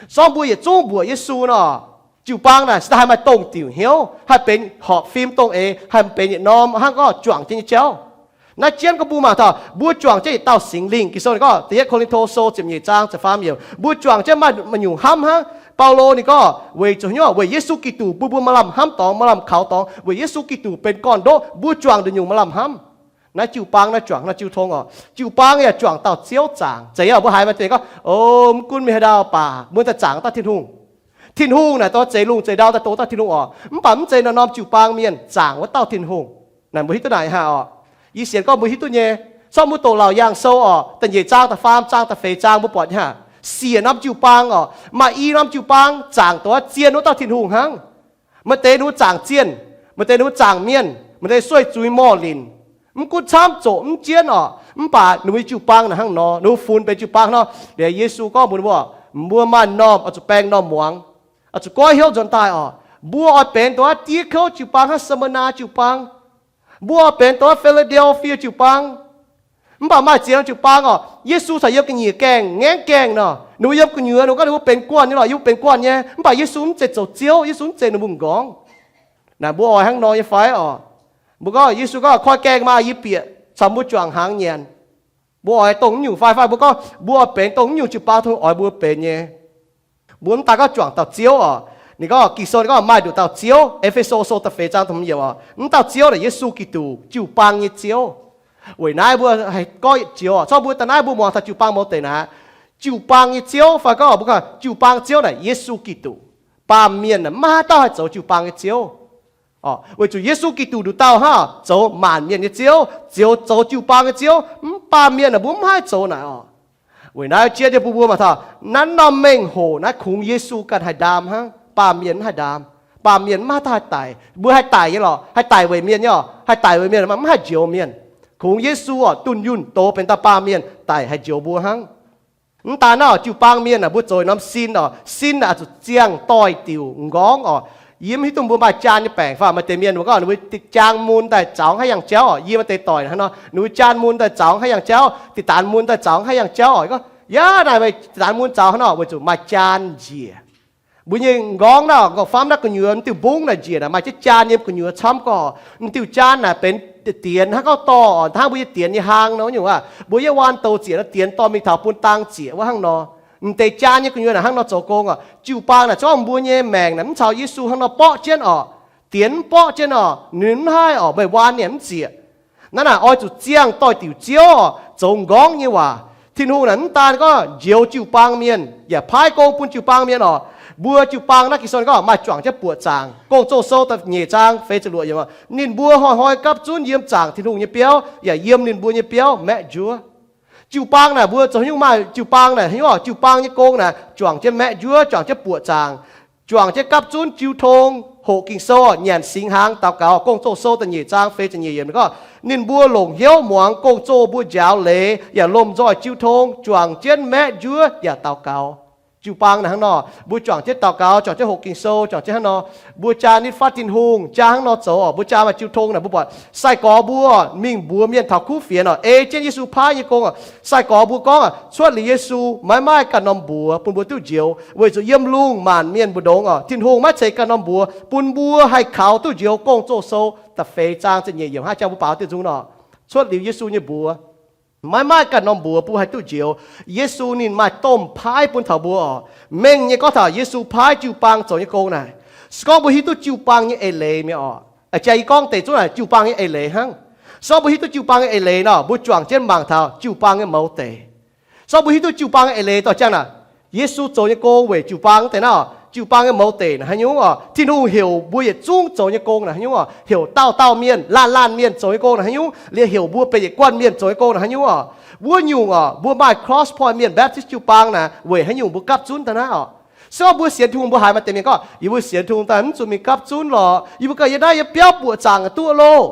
Sorng mbuo yietc zungv mbuoqc Yesu nor, jiu-baang naaic se daaih haih maaih dongh diuc hnyouv, haih benx horpc fim dongh eix, haih benx yietc norm hnangv gorngv juangc jienv nyei jauv. Naaiv jienv gorngv mbuo mangc taux mbuo juangc jienv yietc dauh Singx Lingh. Ging-Sou ninh gorngv, da'yietv Ko^lin^to Sou ziepc nyeic zaang ziepc faam yiemc, mbuo juangc jienv maaih, maaih nyungc hnamv hnangv. Baulo ninh gorngv, weic zuqc hnyouv, weic Yesu Giduc bun mbuo maaih lamh hnamv dorngx, maaih lamh kaux dorngx. Weic Yesu Giduc benx gorn-ndoqv, mbuo juangc nduqc nyungc maaih lamh hnamv. Naaiv jiu-baang naaiv juangc naaiv jiu tong orqc. Jiu-baang yaac juangc dauh Ziouv zaangc. Zeiz nyei, mbuo haiz maaih deix gorngv, o, mv gunv mingh haaix ndau baac mbuo daaih zaangc dauh Tin-Hungh. Tin-Hungh naaic dorh zeix lungh zeix ndau daaih doh dauh Tin-Hungh orqc. Mv baac mv zeiz naaiv norm jiu-baang mienh zaangc wuov dauh Tin-Hungh. Naaic mbuo hiuv duqv naaic hnangv orqc. Yie sienx gorngv mbuo hiuv duqv nyei. Sorng mbuo doqc Laauc Yaangh Sou orqc, da'nyeic zaang da'faam zaang da'feix zaang mbuo buatc nyei hnangv. Siec norm jiu-baang orqc, maaih i norm jiu-baang zaangc dongh zien wuov dauh Tin-Hungh hnangv. Maaih deix ninh mbuo zaangc zienh, maaih deix ninh mbuo zaangc mienh, maaih deix sueih zuiz morh linc. Mv gunv camv zoqc mv jienv orqc, mv baac ninh mbuo nyei jiu-baang naaic hnangv nor, ninh mbuo funx benx jiu-baang nor. Liuz Yesu gorngv mbuox ninh mbuo, mbuo maaih norm oix zuqc baeng norm muangx, oix zuqc goiv hnyouv nzuonx daaih orqc. Mbuo oix benx dongh wuov diev kouv jiu-baang hnangv Smirna jiu-baang. Mbuo oix benx dongh wuov Philadelphia jiu-baang. Mv baac maaih ziex norm jiu-baang orqc, Yesu caux yiem ga'nyiec gaengh, ngaengv gaengh nor. Ninh mbuo yiem gu'nyuoz ninh mbuo gorngv ninh mbuo benx guanh nyei lorqc, yie mbuo benx guanh nyei. Mv baac Yesu mv zeiz zoux Ziouv, Yesu mv zeiz ninh mbuo m'nqorngv. Naaic mbuo oix hnangv nor nyei fai orqc? Mbuo gorngv, Yesu gorngv, koi gaengh maah! Yie bieqc, caux mbuo juangc hnaangx nyanc. Mbuo oix dongh mv nyungc fai? Fai mbuo gorngv mbuo oix benx dongh mv nyungc jiu-baang Tin-Hungh oix mbuo benx nyei? Mbuo mv daan gorngv juangc dauh Ziouv orqc. Ninh gorngv, Ging-Sou ninh gorngv maaih nduqc dauh Ziouv, E^fe^so Sou da'feix zaang da'hmz yiemc orqc, mv dauh Ziouv naaic Yesu Giduc, jiu-baang nyei Ziouv. Weic naaiv mbuo haih gorngv yietc joux orqc. Corc mbuo daaih naaiv mbuo muangx taux jiu-baang mouz deic naaic, jiu-baang nyei Ziouv fai gorngv mbuo gorngv jiu-baang Ziouv naaic Yesu Giduc. Baamh mienh naaic maiv haaix dauh haih zoux jiu-baang nyei Ziouv. Orqc, weic zuqc Yesu Giduc nduqc dauh hnangv zoux maanc mienh nyei Ziouv, zoux, zoux jiu-baang nyei Ziouv. Mv baamh mienh naaic mbuo mv haih zoux naaic orqc. Weic naaiv jiex jienv bun mbuo mangc taux naaiv norm mengh hoc naaiv kungx Yesu ganh haih ndaam hnangv, baamh mienh mv haih ndaam. Baamh mienh mv maaih dauh haih daic. Mbuo haih daic nyei lorqc, haih daic weic mienh nyei orqc, haih daic weic mienh, mv haih njoux mienh. Bungx Yesu oc, dunh yunh doz benx dauh baamh mienh daic haih njoux mbuo hnangv. Mv daan naaiv oc, jiu-baang mienh aah, mbuo zoux norm sin oc, sin aah, zuqc ziangh doix-diuc m'nqorngv oc. Yie mv hiuv duqv mbuo maaih jaan nyei baengc fai maaih deix mienh mbuo gorngv ninh mbuo jaang mun daaih zaux haaix yangh jauv oc. Yie maaih deix doic hnangv nor, ninh mbuo jaan mun daaih zaux haaix yangh jauv, diqc daanx mun daaih zaux haaix yangh jauv oc. Gorngv, yaac naaic meih diqc daanx mun zaux hnangv nor weic zuqc maaih jaan njiec. Mbuo nyei m'nqorngv naaiv, m'nqorngv-famv naaiv gu'nyuoz m'diuh mbungv naaic njiec naaic maaih jienv jaan nyei gu'nyuoz camv gorx. M'diuh jaan naaic benx dienx hnangv gorngv dorh oc, hnangv mbuo nyei dienx nyei hlang nor nyungc aqv. Mbuo yietv waan douz zieqc nor, dienx dorh mingh taux bun dang zieqc wuov hnangv nor. M'deix jaan nyei gu'nyuoz naaic hnangv nor zoux gong oc. Jiu-baang naaic zungv mbuo nyei maengc naaic mv caux Yesu hnangv nor borqv jienv oc. Dienx mv borqv jienv oc, ninh mv haih oc, meih waan ninh mv zieqc. Naaiv naaic oix zuqc ziangh doix-diuc Ziouv oc, zoux m'nqorngv nyei waac. Tin-Hungh naaic mv daan gorngv njoux jiu-baang mienh yaac paaiv gong bun jiu-baang mienh oc. Mbuo jiu-baang naaiv Ging-Sou gorngv maaih juangc jienv buoqc zaangc. Gong-Zoh sou da'nyeic zaang feix ziepc luoqc yiemc, ninh mbuo hnoi-hnoi gapv zunv yiem zaangc Tin-Hungh nyei biauv yaac yiem ninh mbuo nyei biauv maeqv njuov. Jiu-baang naaic mbuo zoux haaix nyungc maaih jiu-baang naaic haaix nyungc oc, jiu-baang nyei gong naaic juangc jienv maeqv njuov, juangc jienv buoqc zaangc, juangc jienv gapv zunv jiu tong, hoqc Ging-Sou, nyanc singx hnaangx, daux gaux. Gong-Zoh sou da'nyeic zaang feix ziepc nyeic yiemc gorngv, ninh mbuo longc hnyouv muangx gong-zoh mbuo njaaux leiz yaac lomh nzoih jiu tong, juangc jienv maeqv njuov yaac daux gaux. Jiu-baang naaic hnangv nor, mbuo juangc jienv daux gaux, juangc jienv hoqc Ging-Sou, juangc jienv hnangv nor, mbuo jaa nitv fatv Tin-Hungh, jaa hnangv nor zoux. Mbuo jaa maaih jiu tong naaic, mbuo buatc sai-gorx mbuo mingh mbuox mienh taux kuv fienx oc, ei jienv Yesu paaiv nyei gong oc. Sai-gorx mbuo gorngv oc, cuotv liuz Yesu maiv maaih ganh norm mbuox bun mbuo duqv njoux, weic zuqc yiem lungh maanc mienh mbu'ndongx oc, Tin-Hungh maiv ceix ganh norm mbuox bun mbuo haih kaux duqv njoux. Gong-Zoh sou da'feix zaang ziepc nyeic yiemc, hnangv jang mbuo baaux diuh nzung nor, cuotv liuz Yesu nyei mbuox maiv maaih ganh norm mbuox bun haih duqv njoux. Yesu ninh maaih domh paaiv bun taux mbuo oc. Mengh nyei gorngv taux Yesu paaiv jiu-baang zoux nyei gong naaic, se gorngv mbuo hiuv duqv jiu-baang nyei eix leiz mi'aqv oc. Aa, jaa yie gorngv deix zungv naaic jiu-baang nyei eix leiz hnangv. Se gorngv mbuo hiuv duqv jiu-baang nyei eix leiz nor, mbuo juangc jienv mangc taux jiu-baang nyei mouz deic. Se gorngv mbuo hiuv duqv jiu-baang nyei eix leiz dorh jangx naaic, Yesu zoux nyei gong weic jiu-baang deix naaiv oc, jiu-baang nyei mouz deic naaic haaix nyungc oc. Tin-Hungh heuc mbuo yietc zungv zoux nyei gong naaic haaix nyungc oc. Heuc dauh dauh mienh, laanh laanh mienh zoux nyei gong naaic haaix nyungc, liuz heuc mbuo benx yietc guanh mienh zoux nyei gong naaic haaix nyungc oc. Wuov nyungc oc, mbuo maaih Cross Point Mienh Baptist Jiu-Baang naaic weic haaix nyungc mbuo gapv zunv daaih naaiv oc. Se gorngv mbuo sienx Tin-Hungh, mbuo haiz maaih deix mienh gorngv, yie mbuo sienx Tin-Hungh daaih mv zuqc mingh gapv zunv lorqc, yie mbuo ganh yiem naaiv yiem biauv buoqc zaangc duqv loh.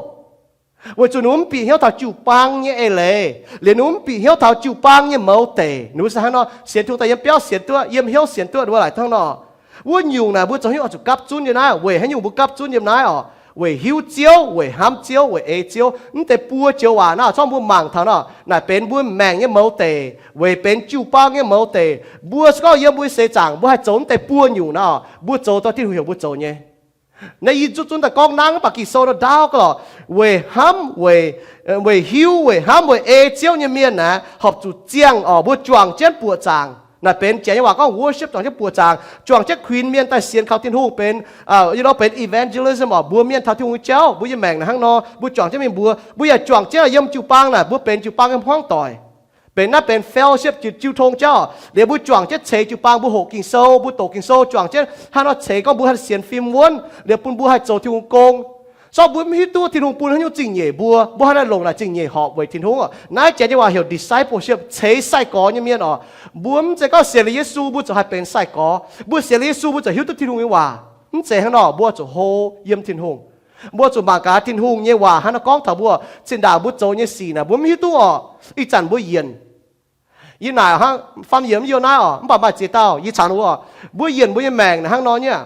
Weic zuqc ninh mv bieqc hnyouv taux jiu-baang nyei eix leiz, liuz ninh mv bieqc hnyouv taux jiu-baang nyei mouz deic. Ninh mbuo se hnangv nor, sienx Tin-Hungh daaih yiem biauv sienx duqv, yiem hnyouv sienx duqv, ninh mbuo laaic hnangv nor. Wuov nyungc naaic mbuo zoux haaix nyungc oix zuqc gapv zunv nyei naaiv, weic haaix nyungc mbuo gapv zunv yiem naaiv oc? Weic hiuv Ziouv, weic hnamv Ziouv, weic ei Ziouv. Mv deix buo joux waac naaiv, zorqv mbuo mangc taux nor, naaic benx mbuo maengc nyei mouz deic, weic benx jiu-baang nyei mouz deic. Mbuo se gorngv yiem mbuo nyei seix zaangc mbuo haih zoux mv deix buo nyungc naaiv oc, mbuo zoux dorh Tin-Hungh heuc mbuo zoux nyei. Naaiv yie zuqc zunv daaih gorngv nangv mv baac Ging-Sou nor ndaauv gau lorqc, weic hnamv, weic, weic hiuv, weic hnamv, weic ei Ziouv nyei mienh naaic horpc zuqc ziangh oc, mbuo juangc jienv buoqc zaangc. Naaic benx janx nyei waac gorngv worship, juangc jienv buoqc zaangc, juangc jienv kuinx mienh daaih sienx kaux Tin-Hungh benx, you know, benx evangelism oc, mbuox mienh taux Tin-Hungh nyei jauv. Mbuo nyei maengc naaic hnangv nor, mbuo juangc jienv mingh mbuox, mbuo yaac juangc jienv yiem jiu-baang naaic, mbuo benx jiu-baang nyei hmuangv doic. Benx naaiv benx fellowship, jiu, jiu tong jauv. Liuz mbuo juangc jienv ceix jiu-baang, mbuo hoqc Ging-Sou, mbuo doqc Ging-Sou, juangc jienv hnangv nor ceix gorngv mbuo haih sienx fim wuonv, liuz bun mbuo haih zoux Tin-Hungh gong. Se gorngv mbuo mv hiuv duqv Tin-Hungh bun haaix nyungc zingh nyeic mbuo, mbuo hnangv naaiv longc naaic zingh nyeic horpc weic Tin-Hungh oc. Naaiv janx nyei waac heuc discipleship, ceix sai-gorx nyei mienh oc. Mbuo mv zeiz gorngv sienx liuz Yesu mbuo ziouc haih benx sai-gorx. Mbuo sienx liuz Yesu mbuo ziouc hiuv duqv Tin-Hungh nyei waac. Mv zeiz hnangv nor, mbuo zuqc hlo yiem Tin-Hungh. Mbuo zuqc mangc gaax Tin-Hungh nyei waac hnangv naaiv gorngv taux mbuo. Zinh ndaangc mbuo zoux nyei sic naaic mbuo mv hiuv duqv oc. Ih zanc mbuo yienc, yie naaic hnangv, fam yiemx yie naaiv oc, mv baac maaih ziex dauh yie cangx wuov, mbuo yienc mbuo nyei maengc naaic hnangv nor nyei.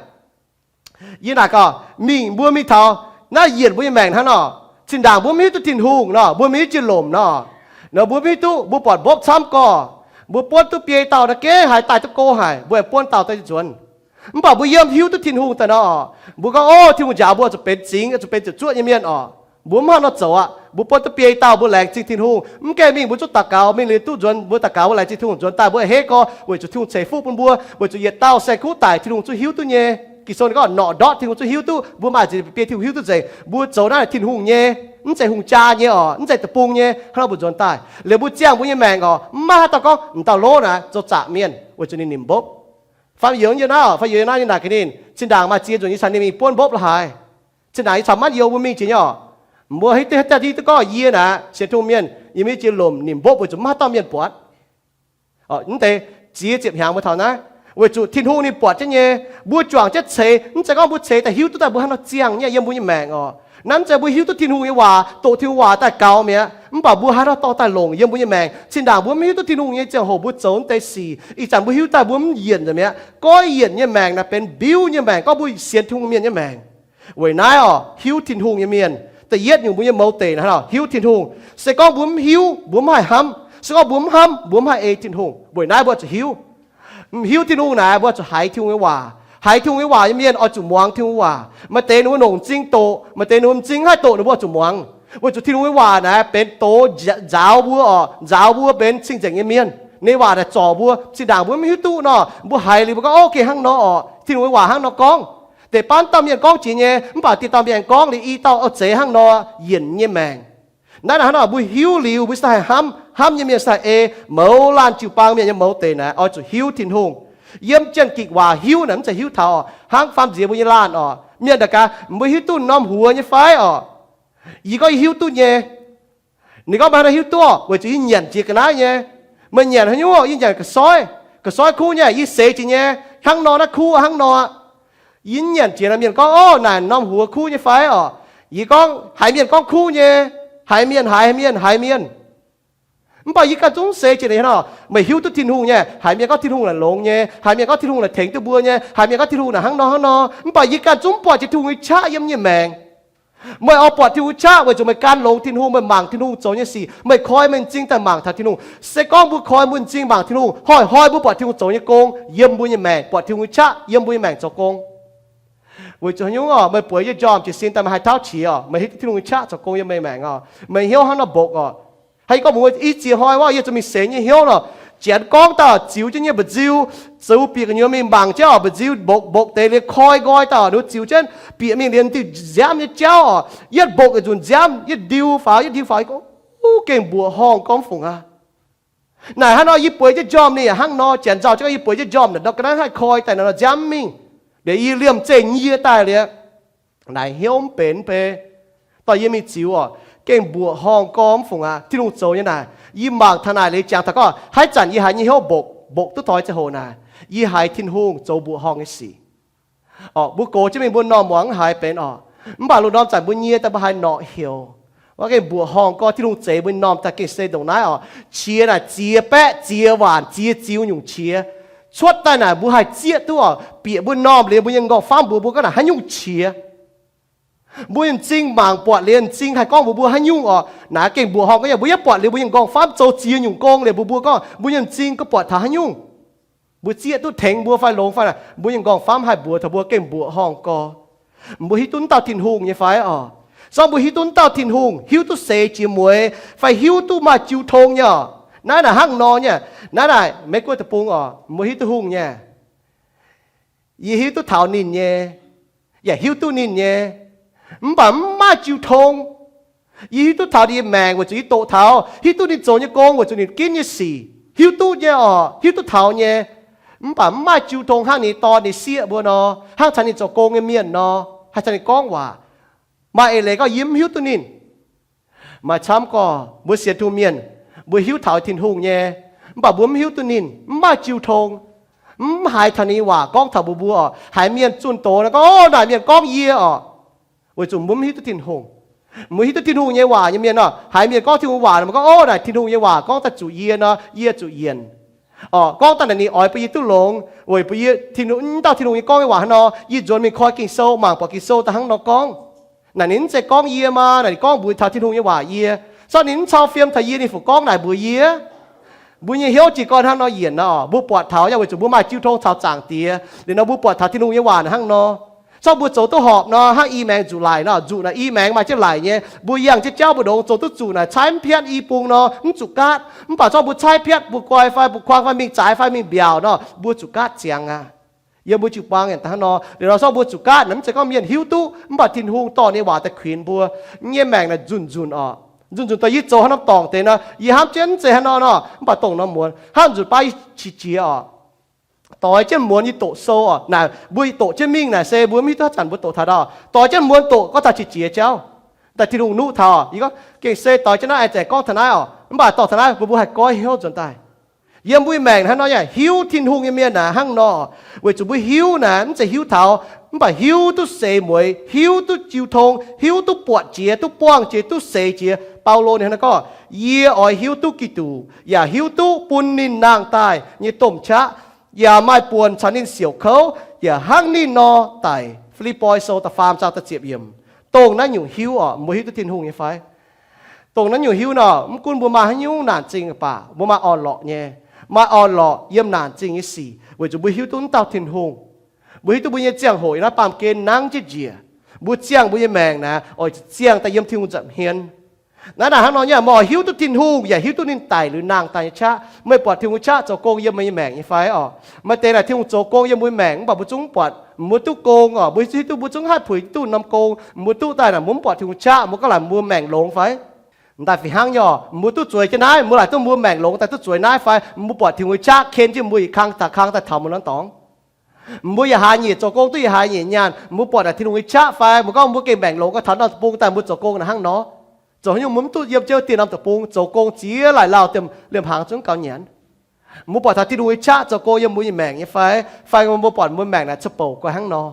Yie naaic gaax mingh, mbuo mingh taux naaiv yienc mbuo nyei maengc hnangv nor, zinh ndaangc mbuo mv hiuv duqv Tin-Hungh nor, mbuo mingh jienv lomc nor, nor mbuo mv hiuv duqv, mbuo buatc mbopv camv gorx, mbuo buonv duqv biei dauh nor gengh haiz daaih duqv go haic, mbuo aengx buonv dauh daaih nzuonx. Mv baac mbuo yiem hiuv duqv Tin-Hungh daaih nor, mbuo gorngv, o, Tin-Hungh njaaux mbuo zuqc benx zingx, zuqc benx ziepc zuoqv nyei mienh oc. Mbuo mv hnangv nor zoux aqv. Mbuo buonv duqv biei dauh mbuo laengz zingh Tin-Hungh. Mv gaengh mingh mbuo zungv daux gaux, mingh liuz duqv nzuonx, mbuo daux gaux mbuo laengz zingh Tin-Hungh nzuonx daaih, mbuo a'hneiv gorx weic zuqc Tin-Hungh ceix fuqv bun mbuo, weic zuqc yietc dauh saeng-kuv daic Tin-Hungh zungv hiuv duqv nyei. Ging-Sou ninh gorngv norqc ndortv Tin-Hungh zungv hiuv duqv, mbuo maaih ziex biei Tin-Hungh hiuv duqv nzengc. Mbuo zoux naaiv Tin-Hungh nyei, mv zeiz hungh jaa nyei oc, mv zeiz deic-bung nyei. Hnangv nor mbuo nzuonx daaih liuz mbuo ziangh mbuo nyei maengc oc, mv maaih haaix dauh gorngv m'dauh lov naaic zoux zaqc mienh weic zuqc ninh nimc mbopv. Fam yiemx yie naaiv oc, fam yiemx yie naaiv, yie naaic gaax ninh, zinh ndaangc maaih ziex nzunc yie caux ninh mingh buonv mbopv la'haaix. Zinh ndaangc yie caux manv youz mbuo mingh jiex nyei oc. Mbuo hiuv duqv, hiuv duqv gorngv yie naaic sienx Tin-Hungh mienh, yie mingh jiex lomc nimc mbopv weic zuqc mv maaih haaix dauh mienh buatc. Mv deix ziex ziepc hnyangx mbuo taux naaiv, weic zuqc Tin-Hungh ninh buatc jienv nyei. Mbuo juangc jienv ceix, mv zeiz gorngv mbuo ceix daaih hiuv duqv daaih mbuo hnangv nor ziangh nyei yiem mbuo nyei maengc oc. Naaiv mv zeiz mbuo hiuv duqv Tin-Hungh nyei waac, doqc Tin-Hungh waac daaih gaux mi'aqv, mv baac mbuo haaix nor dorh daaih longc yiem mbuo nyei maengc. Zinh ndaangc mbuo mv hiuv duqv Tin-Hungh nyei ziangh hoc mbuo zoux naaiv deix sic, ih zanc mbuo hiuv daaih mbuo mv yienc nzengc mi'aqv. Goiv yienc nyei maengc naaiv benx mbiuv nyei maengc, gorngv mbuo sienx Tin-Hungh mienh nyei maengc. Weic naaiv orqc, hiuv Tin-Hungh nyei mienh, da'yietv nyungc mbuo nyei mouz deic naaiv, hiuv Tin-Hungh. Se gorngv mbuo mv hiuv, mbuo mv haih hnamv. Se gorngv mbuo mv hnamv, mbuo mv haih ei Tin-Hungh. Weic naaiv mbuo zuqc hiuv. Hiuv Tin-Hungh naaic, mbuo zuqc haiz Tin-Hungh nyei waac. Haiz Tin-Hungh nyei waac nyei mienh oix zuqc muangx Tin-Hungh waac. Maaih deix ninh mbuo nongc m'zing doqc, maaih deix ninh mbuo m'zing haih doqc, ninh mbuo zuqc muangx. Weic zuqc Tin-Hungh nyei waac naaic benx doz nzaaux mbuo orqc, nzaaux mbuo benx cing-nzengc nyei mienh. Ninh waac naaic zorc mbuo. Zinh ndaangc mbuo mv hiuv duqv nor, mbuo haiz liuz mbuo gorngv, O, gengh hnangv nor orqc, Tin-Hungh nyei waac hnangv nor gorngv. Deix baav dauh mienh gorngv jiex nyei, mv baac dieh dauh mienh gorngv liuz i dauh oix zeiz hnangv nor yienc nyei maengc. Naaiv naaic hnangv nor mbuo hiuv liuz mbuo se haih hnamv, hnamv nyei mienh se haih ei. Mouz laanh jiu-baang mienh nyei mouz deic naaic oix zuqc hiuv Tin-Hungh. Yiem Janx-Gikc waac hiuv naaic mv zeiz hiuv taux orqc, hnangv faam nziex mbuo nyei laanh orqc. Mienh daaih gaax, mbuo hiuv duqv norm huox nyei fai orqc? Yie gorngv, Yie hiuv duqv nyei. Ninh gorngv, Meih hnangv naaiv hiuv duqv? Weic zuqc yie nyanc jiex ga'naaiv nyei. Meih nyanc haaix nyungc? Yie nyanc ga'soiv. Ga'soiv kuv nyei, yie seix jiex nyei. Hnangv nor naaiv kuv hnangv nor. Yie nyanc jiex naaic, mienh gorngv, Ov, naaic norm huox kuv nyei fai orqc? Yie gorngv, Haiz mienh gorngv kuv nyei. Haiz mienh, haiz mienh, haiz mienh. Mv baac yie ganh zungv seix jiex naaic nor, meih hiuv duqv Tin-Hungh nyei, haiz mienh gorngv Tin-Hungh naaic longx nyei, haiz mienh gorngv Tin-Hungh naaic tengx duqv mbuo nyei, haiz mienh gorngv Tin-Hungh naaic hnangv nor hnangv nor. Mv baac yie ganh zungv buatc jiex Tin-Hungh nyei qaqv yiem yie nyei maengc. Meih oix buatc Tin-Hungh nyei qaqv weic zuqc meih gan longx Tin-Hungh, meih mangc Tin-Hungh zoux nyei sic, meih koi meih m'zing daaih mangc taux Tin-Hungh. Se gorngv mbuo koi mbuo m'zing mangc Tin-Hungh, hnoi-hnoi mbuo buatc Tin-Hungh zoux nyei gong yiem mbuo nyei maengc, buatc Tin-Hungh nyei qaqv yiem mbuo nyei maengc zoux gong. Weic zuqc haaix nyungc orqc? Meih bueix jienv njormh jiez sin daaih meih haih tauv qiex orqc? Meih hiuv duqv Tin-Hungh nyei qaqv zoux gong yiem meih maengc orqc? Meih hnyouv hnangv nor mbokx orqc? Haaix, yie gorngv mbuox meih, i ziex hnoi wuov yie zuqc mingh seix nyei hnyouv nor, Janx gorngv daaih ziux jienv nyei mba'nziu, ziux bieqc gu'nyuoz mingh mangc jienv orqc, mba'nziu mbokx mbokx deix liuz koi nqoi daaih orqc, ninh ziux jienv bieqc mingh liuz diuh nziaamv nyei jauv orqc, yietv mbokx yietc nzunc nziaamv, yietv ndiu faaux, yietv ndiu faaux, yie gorngv, Uv, gengh mbuoqc horngh gormx fungc aqv. Naaic hnangv nor yie bueix jienv njormh ninh yaac hnangv nor, Janx nzauh jienv gorngv yie bueix jienv njormh naaic nor, ga'naaiv haih koi daaih naaic nor nziaamv mingh. Liuz yie liemh zeih nyie daaih liuz, naaic hnyouv mv benx mv bei. Dorh yie mingh ziux orqc, gengh mbuoqc horngh gormx fungc aqv. Tin-Hungh zoux nyei naaic, yie mangc taux naaic liuz jangx taux gorngv haaix zanc yie haiz nyei hnyouv mbokx, mbokx duqv taux ziangh hoc naaic, yie haiz Tin-Hungh zoux mbuoqc horngh nyei sic. Orqc, mbuo gox jienv mingh mbuo m'normh muangx mv haiz benx orqc. Mv baac lungh ndorm zanc mbuo nyie daaih mbuo haiz norqc heuc, mbuo gengh mbuoqc horngh gorngv Tin-Hungh zeix mbuo nyei m'normh daaih gengh se ndongc naaiv orqc. Qiex naaic ziex baeqv ziex waanc ziex ziux nyungc qiex. Cuotv daaih naaic mbuo haih zieqv duqv orqc. Bieqc mbuo m'normh liuz mbuo nyei m'nqorngv famv mbuox mbuo gorngv naaic haaix nyungc qiex. Mbuo nyei m'zing mangc buatc liuz m'zing haih gorngv mbuox mbuo haaix nyungc orqc. Naaic gengh mbuoqc horngh gorngv yaac mbuo yietv buatc liuz mbuo nyei m'nqorngv famv zoux ziex nyungc gong liuz mbuox mbuo gorngv mbuo nyei m'zing gorngv buatc taux haaix nyungc. Mbuo zieqv duqv tengx mbuo fai longx fai naaic, mbuo nyei m'nqorngv famv haih mbuox taux mbuo gengh mbuoqc horngh gorx. Mbuo hiuv duqv dauh Tin-Hungh nyei fai orqc? Zorqv mbuo hiuv duqv dauh Tin-Hungh, hiuv duqv seix jiex mueix, fai hiuv duqv maaih jiu tong nyei orqc? Naaiv naaic hnangv nor nyei. Naaiv naaic Meiv Guoqv deic-bung orqc, mbuo hiuv duqv hungh nyei. Yie hiuv duqv taux ninh nyei, yaac hiuv duqv ninh nyei, mv baac mv maaih jiu tong. Yie hiuv duqv taux ninh nyei maengc weic zuqc yie doqc taux, hiuv duqv ninh zoux nyei gong weic zuqc ninh ginv nyei sic, hiuv duqv nyei orqc, hiuv duqv taux nyei. Mv baac mv maaih jiu tong hnangv ninh dorn ninh sieqv mbuo nor, hnangv caux ninh zoux gong nyei mienh nor, haih caux ninh gorngv waac. Maaih eix leiz gorngv yie mv hiuv duqv ninh. Maaih camv gorqv mbuo sienx Tin-Hungh mienh, mbuo hiuv taux Tin-Hungh nyei, mv baac mbuo mv hiuv duqv ninh, mv maaih jiu tong, mv haiz taux ninh nyei waac gorngv taux mbuox mbuo orqc. Haiz mienh zunh doz nor gorngv, Ov, naaic mienh gorngv yie orqc. Weic zuqc mbuo mv hiuv duqv Tin-Hungh. Mbuo hiuv duqv Tin-Hungh nyei waac nyei mienh nor, haiz mienh gorngv Tin-Hungh waac nor, mbuo gorngv, Ov, naaic Tin-Hungh nyei waac gorngv daaih zuqc yie nor, yie zuqc yienc. Orqc, gorngv daaih naaic ninh oix bun yie duqv longx, weic bun yie, Tin-Hungh, dauh Tin-Hungh nyei gorngv nyei waac hnangv nor, yie nzuonx mingh koi Ging-Sou mangc buatc Ging-Sou daaih hnangv nor gorngv. Naaic ninh mv zeiz gorngv yie maa, naaic ninh gorngv mbuox taux Tin-Hungh nyei waac yie. Zorqv ninh mv cau fiem taux yie, ninh fu gorngv naaic mbuox yie. Mbuo nyei hnyouv jiez gorn hnangv nor yienc nor, mbuo buatc taux yaac weic zuqc mbuo maaih jiu tong caux Zaangc Diex liuz nor, mbuo buatc taux Tin-Hungh nyei waac naaic hnangv nor. Zorqv mbuo zoux duqv horpc nor, hnangv i maengx zuqc laic nor, zuqc naaic i maengx maaih jienv laic nyei. Mbuo yangh jienv jauv mbu'ndongx zoux duqv zuqc naaic caaiv mv piatv i bung nor, mv zuqc gaatv. Mv baac zorqv mbuo caaiv piatv, mbuo guai fai mbuo kuang fai mingh zaaix fai mingh mbiaauc nor, mbuo zuqc gaatv ziangx aqv. Yiem mbuo jiu-baang yaac hnangv nor. Liuz nor zorqv mbuo zuqc gaatv, mv zeiz gorngv mienh hiuv duqv, mv baac Tin-Hungh dorh ninh nyei waac daaih kuinx mbuo. Yie nyei maengc naaic nzunc nzunc orqc, nzunc nzunc dorh yie zoux haaix norm dorngc deix nor, yie hnamv jienv mv zeiz haaix nor nor, mv baac dongh norm muonz hnangv nzunc baav yie qiex jiez orqc. Doix jienv muonz yie doqc sou orqc. Naaic mbuo doqc jienv mingh naaic se mbuo mv hiuv duqv haaix zanc mbuo doqc taux ndau. Doix jienv muonz doqc gorngv taux qiex jiez jauv. Daaih Tin-Hungh nuqv taux yie gorngv, gengh se doix jienv naaiv a'zengc gorngv taux naaiv orqc, mv baac dorh taux naaiv mbuo mbuo haih goiv hnyouv nzuonx daaih. Yiem mbuo nyei maengc hnangv nor yaac hiuv Tin-Hungh nyei mienh naaic hnangv nor, weic zuqc mbuo hiuv naaic mv zeiz hiuv taux, mv baac hiuv duqv seix mueiz, hiuv duqv jiu tong, hiuv duqv buatc jiex, duqv buangh jiex, duqv seix jiex. Baulo ninh hnangv naaiv gorngv, yie oix hiuv duqv Giduc, yaac hiuv duqv bun ninh nangh daaih nyei domh qaqv, yaac maaih buonc caux ninh siouc kouv, yaac hnangv ninh nor daic. Fi^lipv^poi Sou da'faam zaang da'ziepc yiemc. Dongh naaiv nyungc hiuv oc, mbuo hiuv duqv Tin-Hungh nyei fai? Dongh naaiv nyungc hiuv nor, mv gunv mbuo maaih haaix nyungc naanc zingh baac, mbuo maaih orn-lorqc nyei, maaih orn-lorqc yiem naanc zingh nyei sic, weic zuqc mbuo hiuv duqv wuov dauh Tin-Hungh. Mbuo hiuv duqv mbuo nyei ziangh hoc yiem naaiv baamh gen nangv jienv njiec. Mbuo ziangh mbuo nyei maengc naaic oix ziangh daaih yiem Tin-Hungh nza'hmien. Naaiv naaic hnangv nor nyei, meih oix hiuv duqv Tin-Hungh yaac hiuv duqv ninh daic liuz nangh daaih nyei qaqv. Meih buatc Tin-Hungh qaqv zoux gong yiem meih nyei maengc nyei fai oc? Maaih deix naaic Tin-Hungh zoux gong yiem mbuo nyei maengc mv baac mbuo zungv mv buatc, mbuo duqv gong oc, mbuo hiuv duqv mbuo zungv haih puix duqv norm gong, mbuo duqv daaih naaic mbuo mv buatc Tin-Hungh qaqv, mbuo gorngv laaic mbuo maengc longx fai? M'daaih fih hnangv nyei oc, mbuo duqv zueiz jienv naaiv, mbuo laaic duqv mbuo maengc longx daaih duqv zueiz naaiv fai? Mbuo buatc Tin-Hungh nyei qaqv ken jienv mbuo yietc kang taux kang daaih taux mbuo norm dorngx. Mbuo yaac haaix nyungc zoux gong duqv yaac haaix nyungc nyaanh, mbuo buatc naaic Tin-Hungh nyei qaqv fai? Mbuo gorngv mbuo gengh maengc longx gau taux norm deic-bung daaih mbuo zoux gong naaic hnangv nor. Zoux haaix nyungc mbuo mv duqv yiem jienv dieh norm deic-bung zoux gong ziex laaic lauh diemh liemh hnaangx zungv gauh nyanc. Mbuo buatc taux Tin-Hungh nyei qaqv zoux gong yiem mbuo nyei maengc nyei fai? Fai mbuo buatc mbuo maengc naaic cuotv bouc guai hnangv nor?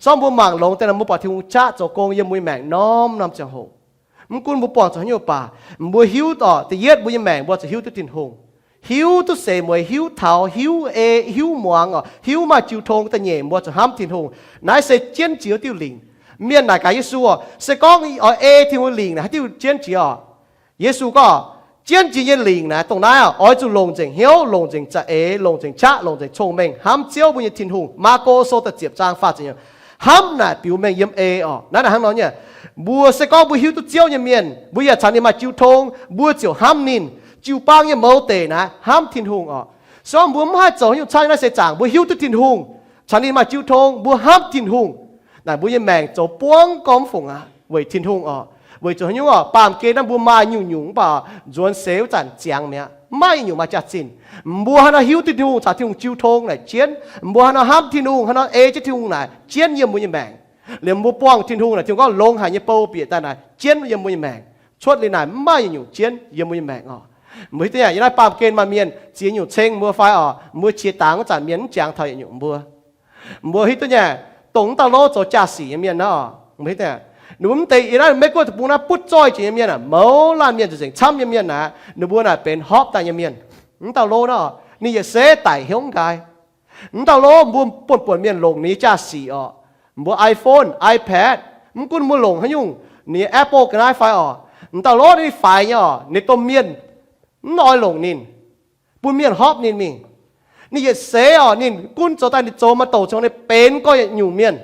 Sorng mbuo mangc longx deix nor mbuo buatc Tin-Hungh qaqv zoux gong yiem mbuo nyei maengc norm-norm ziangh hoc. Mv gunv mbuo buangh zuqc haaix nyungc baac, mbuo hiuv oc, da'yietv mbuo nyei maengc mbuo zuqc hiuv duqv Tin-Hungh. Hiuv duqv seix mueiz, hiuv taux, hiuv ei, hiuv muangx oc, hiuv maaih jiu tong. Da'nyeic mbuo zuqc hnamv Tin-Hungh. Naaiv se jienv jiex diuh lingc. Mienh naaic gaax Yesu oc, se gorngv oix ei Tin-Hungh lingc naaic haaix diuh jienv jiex oc? Yesu gorngv, jienv jiex nyei lingc naaic dongh naaiv oc, oix zuqc longc nzengc hnyouv, longc nzengc za'eix, longc nzengc qaqv, longc nzengc cong-mengh hnamv Ziouv mbuo nyei Tin-Hungh. Maako Sou da'ziepc zaang faah ziepc, hnamv naaic biux mengh yiem ei oc. Naaiv naaic hnangv nor nyei. Mbuo se gorngv mbuo hiuv duqv Ziouv nyei mienh, mbuo yaac caux ninh maaih jiu tong, mbuo ziouc hnamv ninh. Jiu-baang nyei mouz deic naaic hnamv Tin-Hungh oc. Se gorngv mbuo mv haih zoux haaix nyungc camv nyei naaiv seix zaangc, mbuo hiuv duqv Tin-Hungh, caux ninh maaih jiu tong, mbuo hnamv Tin-Hungh, naaic mbuo nyei maengc zoux buangv gorngv mv fungc aqv weic Tin-Hungh oc. Weic zuqc haaix nyungc oc, baamh gen naaiv mbuo maaih nyungc-nyungc mv baac nzuonx seix wuov zanc ziangx mi'aqv, mv maaih nyungc maaih jaax-zinh. Mbuo haaix nor hiuv duqv Tin-Hungh caux Tin-Hungh jiu tong naaic jienv, mbuo haaix nor hnamv Tin-Hungh, haaix nor ei jienv Tin-Hungh naaic jienv yiem mbuo nyei maengc. Liemh mbuo buangh Tin-Hungh naaic, Tin-Hungh gorngv longc haic nyei bou bieqc daaih naaic jienv yiem mbuo nyei maengc. Cuotv liuz naaic mv maaih nyungc jienv yiem mbuo nyei maengc oc. Mbuo hiuv duqv nyei, yiem naaiv baamh gen maaih mienh ziex nyungc ceng mbuo fai oc, mbuo qiex dangx wuov zanc mienh mv jangx taux yietc nyungc mbuo. Mbuo hiuv duqv nyei, dongh wuov dauh lov zoux jaa-sic nyei mienh naaiv oc, mbuo hiuv duqv nyei, ninh mbuo mv deix yiem naaiv Meiv-Guoqv deic-bung naaiv butv zoih jiex nyei mienh aah, mouz laanh mienh nzengc-nzengc camv nyei mienh naaic, ninh mbuo naaic benx hopv daaih nyei mienh. Wuov dauh lov naaiv oc, ninh yietc seix daic hnyouv nqaai. Wuov dauh lov mbuo buonv-buonc mienh longc ninh nyei jaa-sic oc. Mbuo iPhone, iPad, mv gunv mbuo longc haaix nyungc, ninh nyei Apple ga'naaiv fai oc, wuov dauh lov ninh faix nyei oc, ninh domh mienh mv oix longc ninh, bun mienh hopv ninh mingh. Ninh yietc seix oc, ninh gunv zoux daaih ninh zoux maaih douc cong, ninh benx gorx-youz nyungc mienh,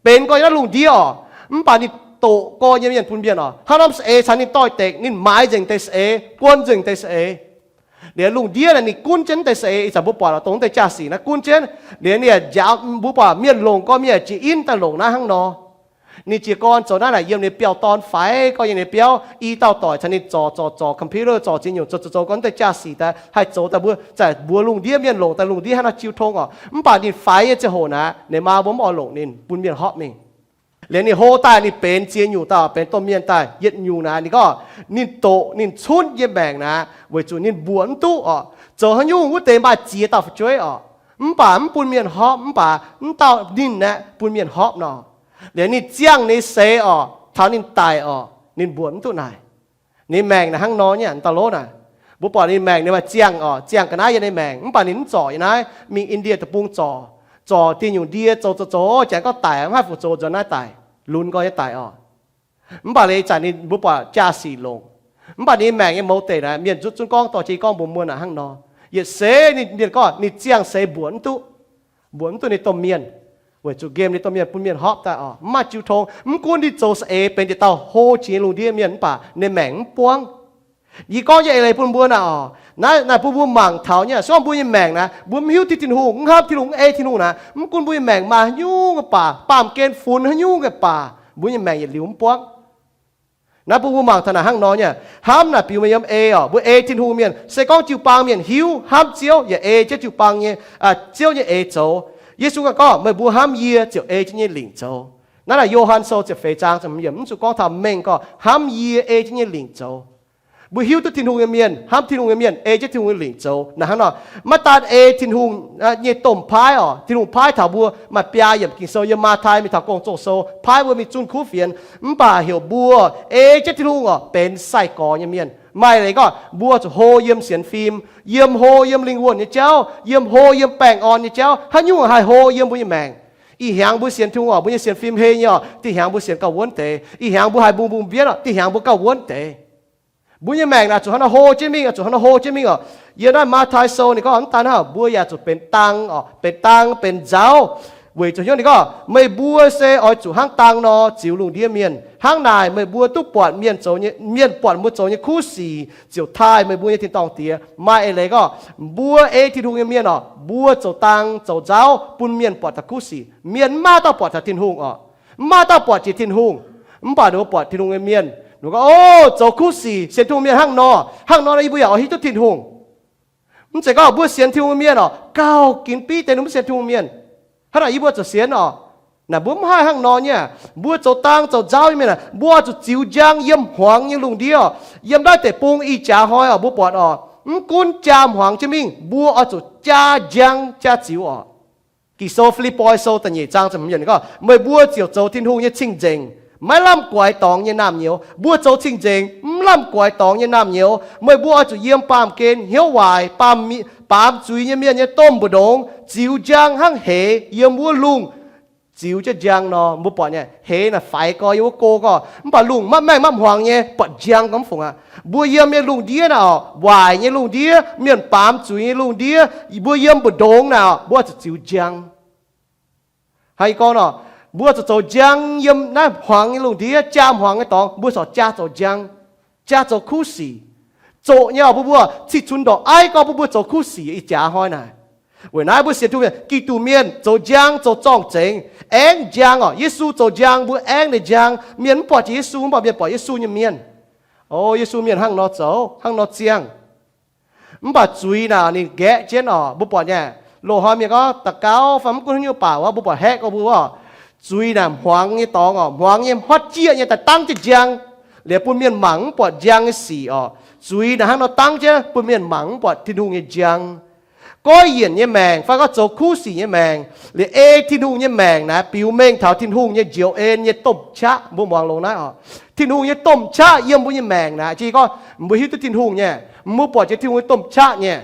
benx gorx-youz naaiv lungh ndiev oc, mv baac ninh doqc gorx-youz nyei mienh bun mienh oc. Hnangv norm saeng-eix caux ninh doix-dekc, ninh maaiz nzengc deix saeng-eix, guon nzengc deix saeng-eix. Liuz lungh ndiev naaic ninh gunv jienv deix saeng-eix, ih zanc mbuo buatc oc, dongh deix jaa-sic naaiv gunv jienv. Liuz ninh yaac njaaux, mbuo buatc mienh longc gorn mienh yaac jiex in daaih longc naaiv hnangv nor. Ninh jiez gorn zoux naaiv naaic yiem ninh biauv-dorn faix gorx yiem ninh biauv, i dauh doic caux ninh zorc zorc zorc computer, zorc ziex nyungc, zoux zoux zoux gorn deix jaa-sic daaih haih zoux daaih mbuo zanc mbuox lungh ndiev mienh longc daaih lungh ndiev hnangv nor jiu tong oc. Mv baac ninh faix nyei ziangh hoc naaic, ninh maa mbuo mv oix longc ninh, bun mienh hopv mingh. Liuz ninh hlo daaih ninh benx ziex nyungc daaih, benx domh mienh daaih, yietc nyungc naaic ninh gorngv ninh doqc ninh cunv nyei maengc naaic weic zuqc ninh mbuoqc mv duqv oc. Zoux haaix nyungc wuov deix maaih ziex dauh fu'jueiv oc, mv baac mv bun mienh hopv, mv baac mv dauh ninh aeqv bun mienh hopv nor. Liuz ninh ziangh ninh seix oc, taux ninh daic oc, ninh mbuoqc mv duqv naaic. Ninh maengc naaic hnangv nor nyei, dauh lov naaic. Mbuo buatc ninh maengc ninh maaih ziangh oc, ziangh ga'naaiv yiem ninh maengc, mv baac ninh mv zorc yiem naaiv, mingh India deic-bung zorc, zorc dieh nyungc ndie, zoux zoux zoux, janx gorngv daic, mv haih fu zoux, nzuonx naaiv daic, lunx gorx nyei daic oc. Mv baac liuz ih zanc ninh mbuo buatc jaa-sic longc. Mv baac ninh maengc nyei mouz deic naaic, mienh zutv zunv gorngv dorh jienv gorngv mbuox muonh aqv hnangv nor. Yietc seix ninh, mienh gorngv ninh ziangh seix mbuoqc mv duqv, mbuoqc mv duqv ninh domh mienh, weic zuqc nqemh ninh domh mienh bun mienh hopv daaih oc, mv maaih jiu tong. Mv gunv ninh zoux saeng-eix benx yietc dauh hlo jiex nyei lungh ndiev mienh mv baac ninh maengc mv buangv. Yie gorngv nyei eix leiz bun mbuo naaic oc, naaiv naaic bun mbuo mangc taux nyei, se gorngv mbuo nyei maengc naaic mbuo mv hiuv Tin-Hungh, mv hnamv Tin-Hungh, mv ei Tin-Hungh naaic, mv gunv mbuo nyei maengc maaih haaix nyungc nyei baac, baamh gen funx haaix nyungc nyei baac, mbuo nyei maengc yietc liuz mv buangv. Naaiv bun mbuo mangc taux naaic hnangv nor nyei, hnamv naaic biux meih yiem ei oc. Mbuo ei Tin-Hungh mienh, se gorngv jiu-baang mienh hiuv hnamv Ziouv yaac ei jienv jiu-baang nyei, Ziouv nyei eix zoux. Yesu ganh gorngv, meih mbuo hnamv yie ziouc ei jienv nyei lingc zoux. Naaiv naaic Yo^han Sou ziepc feix zaang, mv zuqc gorngv taux mengh gorngv hnamv yie ei jienv nyei lingc zoux. Mbuo hiuv duqv Tin-Hungh nyei mienh, hnamv Tin-Hungh nyei mienh, ei jienv Tin-Hungh nyei lingc zoux. Naaiv hnangv nor, maiv daan ei Tin-Hungh nyei domh paaiv oc. Tin-Hungh paaiv taux mbuo maaih biaa yiemc Ging-Sou, yiem Matv^tai mingh taux Gong-Zoh Sou, paaiv mbuo mingh zunh kuv fienx. Mv baac heuc mbuo ei jienv Tin-Hungh oc, benx sai-gorx nyei mienh. Maaih leiz gorngv mbuo zuqc hlo yiem sienx fim, yiem hlo yiem lingh wuonh nyei jauv, yiem hlo yiem baengh orn nyei jauv, haaix nyungc haih hlo yiem mbuo nyei maengc. Ih hnyangx mbuo sienx Tin-Hungh oc, mbuo nyei sienx fim hei nyei oc, dih hnyangx mbuo sienx gauh wuonv deix. Ih hnyangx mbuo haih mbungh mbungh mbienv oc, dih hnyangx mbuo gauh wuonv deix. Mbuo nyei maengc naaic zuqc hnangv nor hlo jienv mingh, zuqc hnangv nor hlo jienv mingh oc. Yiem naaiv Matv^tai Sou ninh gorngv mv daan hnangv, mbuo yaac zuqc benx dang oc, benx dang benx nzaauv. Weic zuqc hnyouv ninh gorngv, meih mbuo se oix zuqc hnangv dang nor ziux lungh ndiev mienh. Hnangv naaic meih mbuo duqv buatc mienh zoux, mienh buatc mbuo zoux nyei kuv sic ziouc taaih meih mbuo nyei tin-dorngh Diex. Maaih eix leiz gorngv, mbuo ei Tin-Hungh nyei mienh oc, mbuo zoux dang zoux nzaauv bun mienh buatc taux kuv sic. Mienh mv maaih dauh buatc taux Tin-Hungh oc. Mv maaih dauh buatc jiex Tin-Hungh. Mv baac ninh mbuo buatc Tin-Hungh nyei mienh, ninh gorngv, o, zoux kuv sic, sienx Tin-Hungh mienh hnangv nor, hnangv nor yie mbuo yaac oix hiuv duqv Tin-Hungh. Mv zeiz gorngv mbuo sienx Tin-Hungh mienh oc, gauh ginx biv deix ninh mbuo sienx Tin-Hungh mienh. Hnangv naaic yie mbuo zuqc sienx oc. Naaic mbuo mv haih hnangv nor nyei. Mbuo zoux dang zoux nzaauv nyei mienh aah, mbuo oix zuqc ziux njang yiem hmuangx nyei lungh ndiev oc. Yiem naaiv deic-bung ih jaax hnoi oc, mbuo buatc oc, mv gunv jaa hmuangx jienv mingh, mbuo oix zuqc jaa njang jaa ziux oc. Ging-Sou Fi^lipv^poi Sou da'nyeic zaang ziepc hmz yiemc gorngv, meih mbuo ziouc zoux Tin-Hungh nyei cing-nzengc, maiv lamh guaix dorngx nyei naamh nyouz. Mbuo zoux cing-nzengc, mv lamh guaix dorngx nyei naamh nyouz. Meih mbuo oix zuqc yiem baamh gen hnyouv waaic, baamz zuiz nyei mienh nyei domh mbu'ndongx ziux njang hnangv heix yiem wuov lungh ziux jienv njang nor. Mbuo buatc nyei, heix naaic faix gorx yiem wuov go gorx, mv baac lungh maiv maengh maiv hmuangx nyei, buatc njang gorx mv fungc aqv. Mbuo yiem nyei lungh ndiev naaic oc, waaic nyei lungh ndiev, mienh baamz zuiz nyei lungh ndiev, mbuo yiem mbu'ndongx naaic oc, mbuo oix zuqc ziux njang. Hnangv yie gorngv nor, mbuo zuqc zoux njang yiem naaiv hmuangx nyei lungh ndiev, jaa hmuangx nyei dorngx, mbuo corc jaa zoux njang, jaa zoux kuv sic. Zoqc nyei oc, mbuo mbuo cih cunx ndorqc aiv gorngv mbuo mbuo zoux kuv sic ih jaax hnoi naaic. Weic naaiv mbuo sienx Tin-Hungh mienh, Giduc mienh zoux njang, zoux zorng-zengx, aengx njang oc. Yesu zoux njang, mbuo aengx ninh njang. Mienh mv buatc jiex Yesu, mv baac mienh buatc Yesu nyei mienh. O, Yesu mienh hnangv nor zoux, hnangv nor ziangh. Mv baac zuiz naaic ninh nqaeqv jienv oc. Mbuo buatc nyei, loz-hnoi mienh gorngv daux gaux fai mv gunv haaix nyungc baac wuov, mbuo buatc haeqv gorx mbuo oc, zuiz naaic hmuangx nyei dorngx oc, hmuangx nyei, hotv jieqv nyei, daaih dangv jienv njang, liuz bun mienh mangc mv buatc njang nyei sic oc. Zuiz naaic hnangv nor dangv jienv bun mienh mangc mv buatc Tin-Hungh nyei njang. Goiv yienc nyei maengc fai gorngv zoux kuv sic nyei maengc, liuz ei Tin-Hungh nyei maengc naaic biux mengh taux Tin-Hungh nyei njoux en nyei domh qaqv. Mbuo muangx longx naaiv oc. Tin-Hungh nyei domh qaqv yiem mbuo nyei maengc naaic, jiex gorngv mbuo hiuv duqv Tin-Hungh nyei, mbuo buatc jiex Tin-Hungh nyei domh qaqv nyei.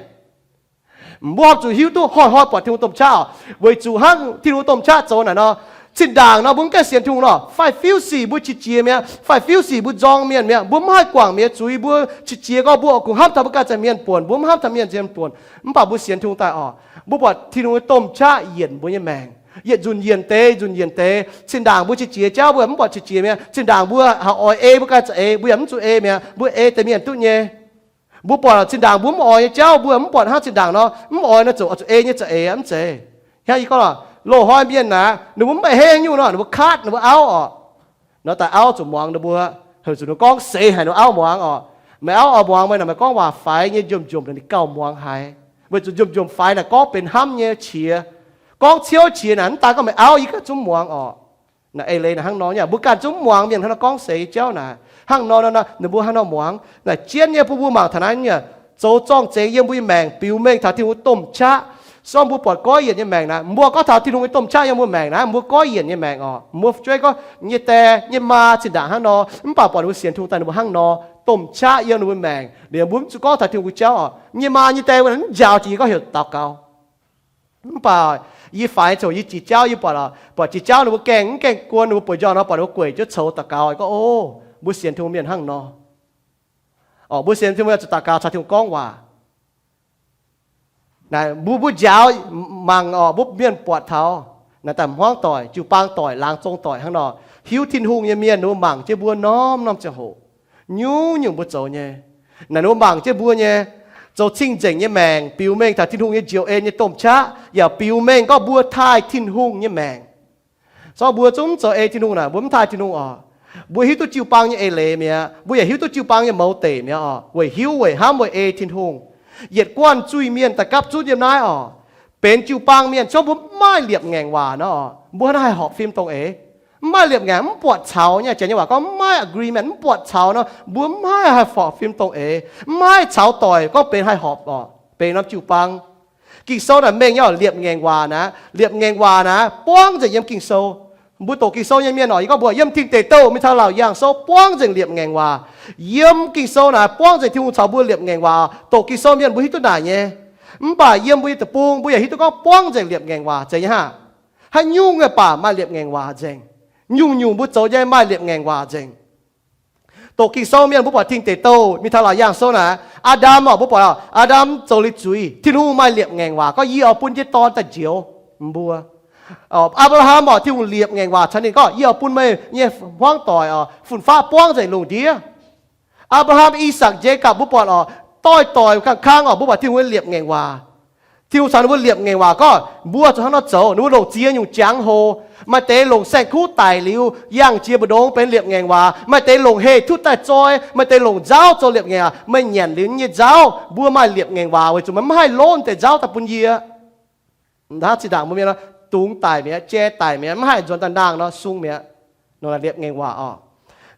Mbuo horpc zuqc hiuv duqv hnoi-hnoi buatc Tin-Hungh domh qaqv oc. Weic zuqc hnangv Tin-Hungh domh qaqv zoux naaic nor, zinh ndaangc nor mbuo mv gaengh sienx Tin-Hungh nor, faix-fiuv sic mbuo qiex jiez mi'aqv, faix-fiuv sic mbuo nzorng mienh mi'aqv, mbuo mv haih guangc mi'aqv, zuiz mbuo qiex jiez gorngv mbuo kungx hnamv taux mbuo ganh zanc mienh buonc, mbuo mv hnamv taux mienh zanc mienh buonc. Mv baac mbuo sienx Tin-Hungh daaih oc, mbuo buatc Tin-Hungh nyei domh qaqv yienc mbuo nyei maengc, yietc nzunc yienc deix, nzunc yienc deix. Zinh ndaangc mbuo qiex jiez jauv mbuo yaac mv buatc qiex jiez mi'aqv. Zinh ndaangc mbuo haiz oix ei mbuo ganh za'eix, mbuo yaac mv zuqc ei mi'aqv, mbuo ei deix mienh duqv nyei. Mbuo buatc zinh ndaangc mbuo mv oix nyei jauv mbuo yaac mv buatc hnangv zinh ndaangc nor, mv oix nor ziouc oix zuqc ei nyei za'eix aqv, mv zeiz. Hnangv yie gorngv, loz-hnoi mienh naaic, ninh mbuo mv baac hei nyungc nor, ninh mbuo kaatv ninh mbuo auv oc. Nor daaih auv zuqc muangx ninh mbuo, heuc zuqc ninh gorngv seix haic ninh auv muangx oc. Meih auv oix muangx meih naaic, meih gorngv waac faix nyei njomc-njomc naaic ninh gauh muangx haic. Weic zuqc njomc-njomc faix naaic gorngv benx hnamv nyei qiex. Gorngv ciouv qiex naaic, mv daaih gorngv meih auv yie ganh zungv muangx oc. Naaiv eix leiz naaic hnangv nor nyei, mbuo ganh zungv mv muangx mienh hnangv nor gorngv seix jauv naaic. Hnangv nor nor, ninh mbuo hnangv nor muangx. Naaic jienv nyei bun mbuo mangc taux naaiv nyei, zoux zorng-zengx yiem mbuo nyei maengc biux mengh taux Tin-Hungh domh qaqv. Se gorngv mbuo buatc goiv yienc nyei maengc naaic, mbuo gorngv taux Tin-Hungh nyei domh qaqv yiem mbuo maengc naaiv, mbuo goiv yienc nyei maengc oc. Mbuo fu'jueiv gorngv nyei die nyei maa zinh ndaangc hnangv nor, mv baac buatc ninh mbuo sienx Tin-Hungh daaih ninh mbuo hnangv nor, domh qaqv yiem ninh mbuo maengc. Liuz mbuo mv zuqc gorngv taux Tin-Hungh nyei jauv oc. Nyei maa nyei die wuov naaic mv njaaux jiex yie gorngv heuc daux gaux. Mv baac yie faix ziouc yie jiex jauv, yie buatc, buatc jiex jauv ninh mbuo gaengh mv gaengh guon, ninh mbuo bueix njorn nor buatc ninh mbuo gueic jienv coux daux gaux. Yie gorngv, o, mbuo sienx Tin-Hungh mienh hnangv nor. Orqc, mbuo sienx Tin-Hungh mienh zuqc daux gaux caux Tin-Hungh gorngv waac. Naaic mbuo, mbuo njaaux mangc orqc, mbuo mienh buatc taux naaic daaih hmuangv doic, jiu-baang doic, laangz zong doic hnangv nor, hiuv Tin-Hungh nyei mienh ninh mbuo mangc jienv mbuo norm-norm ziangh hoc, nyungc-nyungc mbuo zoux nyei. Naaic ninh mbuo mangc jienv mbuo nyei zoux cing-nzengc nyei maengc, biux mengh taux Tin-Hungh nyei njoux en nyei domh qaqv, yaac biux mengh gorngv mbuo taaih Tin-Hungh nyei maengc. Se gorngv mbuo zungv zoux ei Tin-Hungh naaic, mbuo mv taaih Tin-Hungh orqc. Mbuo hiuv duqv jiu-baang nyei eix leiz mi'aqv. Mbuo yaac hiuv duqv jiu-baang nyei mouz deic mi'aqv orqc. Weic hiuv weic hnamv weic ei Tin-Hungh. Yietc guanh zuiz-mienh daaih gapv zunv yiem naaiv orqc, benx jiu-baang mienh, se gorngv mbuo mv maaih liepc ngaengc waac nor orqc, mbuo hnangv haaix horpc fim dongh eix? Mv maaih liepc ngaengc, mv buatc caux nyei. Janx nyei waac gorngv mv maaih agreement, mv buatc caux nor, mbuo mv haih haih forc fim dongh eix, mv haih caux doic gorngv benx haih horpc oc, benx norm jiu-baang. Ging-Sou naaic mengh nyei oc, liepc ngaengc waac naaic, liepc ngaengc waac naaic buangv nzengc yiem Ging-Sou. Mbuo doqc Ging-Sou nyei mienh oc, yie gorngv mbuox, yiem Tin Deic Douh mingh taux Laauc Yaangh Sou buangv nzengc liepc ngaengc waac. Yiem Ging-Sou naaic buangv nzengc Tin-Hungh caux mbuo liepc ngaengc waac. Doqc Ging-Sou mienh mbuo hiuv duqv naaic nyei. Mv baac yiem mbuo nyei deic-bung mbuo yaac hiuv duqv gorngv buangv nzengc liepc ngaengc waac nzengc nyei haah. Haaix nyungc nyei baac maaih liepc ngaengc waac nzengc. Nyungc-nyungc mbuo zoux nyei maaih liepc ngaengc waac nzengc. Doqc Ging-Sou mienh mbuo buatc Tin Deic Douh mingh taux Laauc Yaangh Sou naaic, Aa^ndam oc, mbuo buatc Aa^ndam zoux liuz zuiz, Tin-Hungh maaih liepc ngaengc waac gorngv, Yie oix bun yie nyei dorn daaih njoux mbuo. Apc^laa^ham oc, Tin-Hungh liepc ngaengc waac caux ninh gorngv, Yie oix bun meih nyei hmuangv doic oc, fun-faqv buangv nzengc lungh ndiev. Apc^laa^ham, I^sakc, Yaagorpc mbuo buatc oc, doix-doix kangv-kangv oc, mbuo buatc Tin-Hungh nyei liepc ngaengc waac. Tin-Hungh caux ninh mbuo liepc ngaengc waac gorngv, mbuo zuqc hnangv nor zoux. Ninh mbuo longc ziex nyungc jangx-hoc. Maaih deix longc saeng-kuv daic liuz yangh jiex mbu'ndongx benx liepc ngaengc waac. Maaih deix longc heh tutv daaih zoi. Maaih deix longc nzauv zoux liepc ngaengc waac. Meih nyanc liuz nyei nzauv, mbuo maaih liepc ngaengc waac weic zuqc meih mv haih longc deix nzauv daaih bun yie. Hnangv zinh ndaangc mbuo mienh nor, dungz daic mi'aqv, jai daic mi'aqv, mv haih nzuonx daaih nangh nor, sung mi'aqv. Nor liepc ngaengc waac oc.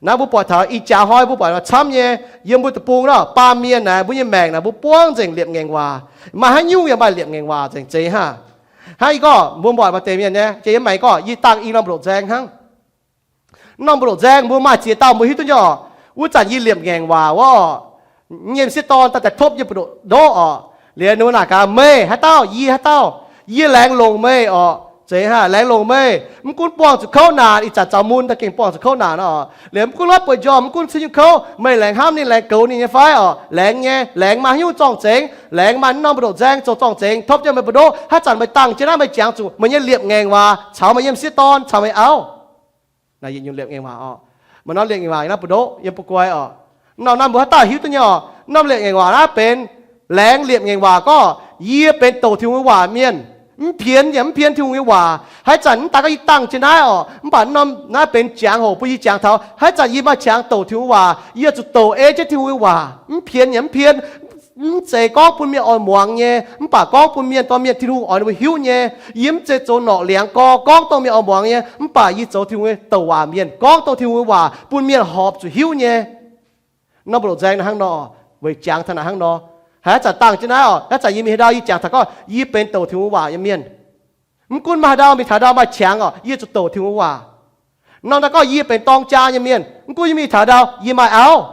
Naaiv mbuo buatc taux ih jaax hnoi mbuo buatc camv nyei, yiem mbuo deic-bung nor, baamh mienh naaic, mbuo nyei maengc naaic, mbuo buangv nzengc liepc ngaengc waac. Maaih haaix nyungc yaac maaih liepc ngaengc waac nzengc zeiz haah. Hnangv yie gorngv mbuo buatc maaih deix mienh nyei, jiex yiem maengx gorngv, Yie dangh i norm mbu'ndongx nzaeng hnangv. Norm mbu'ndongx nzaeng mbuo maaih ziex dauh mbuo hiuv duqv nyei oc. Wuov zanc yie liepc ngaengc waac wuov oc, nyei m'sieqv dorn daaih daaih topv yie mbu'ndongx ndoqv oc. Liuz ninh mbuo naaic gaax, Meih haaix dauh? Yie haaix dauh? Yie laengz longc meih oc. Zeiz haah, laengz longc meih. Mv gunv buangh zuqc kouv naanc, ih zanc zaux mun daaih gengh buangh zuqc kouv naanc oc. Liuz mv gunv lorz bueix njormh, mv gunv cin nyungc kouv, meih laengz hnamv ninh, laengz goux ninh nyei fai oc? Laengz nyei. Laengz maaih haaix nyungc zorng-zengx? Laengz maaih norm mbu'ndongx nzaeng zoux zorng-zengx topv jienv meih mbu'ndongx. Haaix zanc meih dangh jienv naaiv, meih jangx zuqc meih nyei liepc ngaengc waac caux meih nyei m'sieqv dorn caux meih auv. Naaiv yietc nyungc liepc ngaengc waac oc. Maaih norm liepc ngaengc waac naaiv mbu'ndongx yiem buo guai oc. Norm naaiv mbuo haaix dauh hiuv duqv nyei oc. Norm liepc ngaengc waac naaiv benx laengz liepc ngaengc waac gorngv, Yie benx douc Tin-Hungh nyei waac mienh. Mv pienx yaac mv pienx Tin-Hungh nyei waac. Haaix zanc mv daaih gorngv yie dangh jienv naaiv oc, mv baac norm naaiv benx jangx-hoc bun yie jangx taux haaix zanc yie maaih qangx douc Tin-Hungh waac, yie zuqc douc ei jienv Tin-Hungh nyei waac. Mv pienx yaac mv pienx. Mv zeiz gorngv bun mienh oix muangx nyei, mv baac gorngv bun mienh, dorh mienh, Tin-Hungh oix ninh mbuo hiuv nyei. Yie mv zeiz zoux norqc liangx gorx gorngv dongh mienh oix muangx nyei, mv baac yie zoux Tin-Hungh nyei douc waac mienh, gorngv dongh Tin-Hungh nyei waac bun mienh horpc zuqc hiuv nyei. Norm mbu'ndongx nzaeng naaiv hnangv nor, weic jangx taux naaiv hnangv nor. Haaix zanc dangh jienv naaiv oc, haaix zanc yie mingh haaix ndau yie jangx taux gorngv, Yie benx douc Tin-Hungh waac nyei mienh. Mv gunv maaih haaix ndau mingh taux ndau maaih qangx oc, yie zuqc douc Tin-Hungh waac. Norm naaiv gorngv, Yie benx dorng jaa nyei mienh. Mv gunv yie mingh taux ndau yie maaih auv.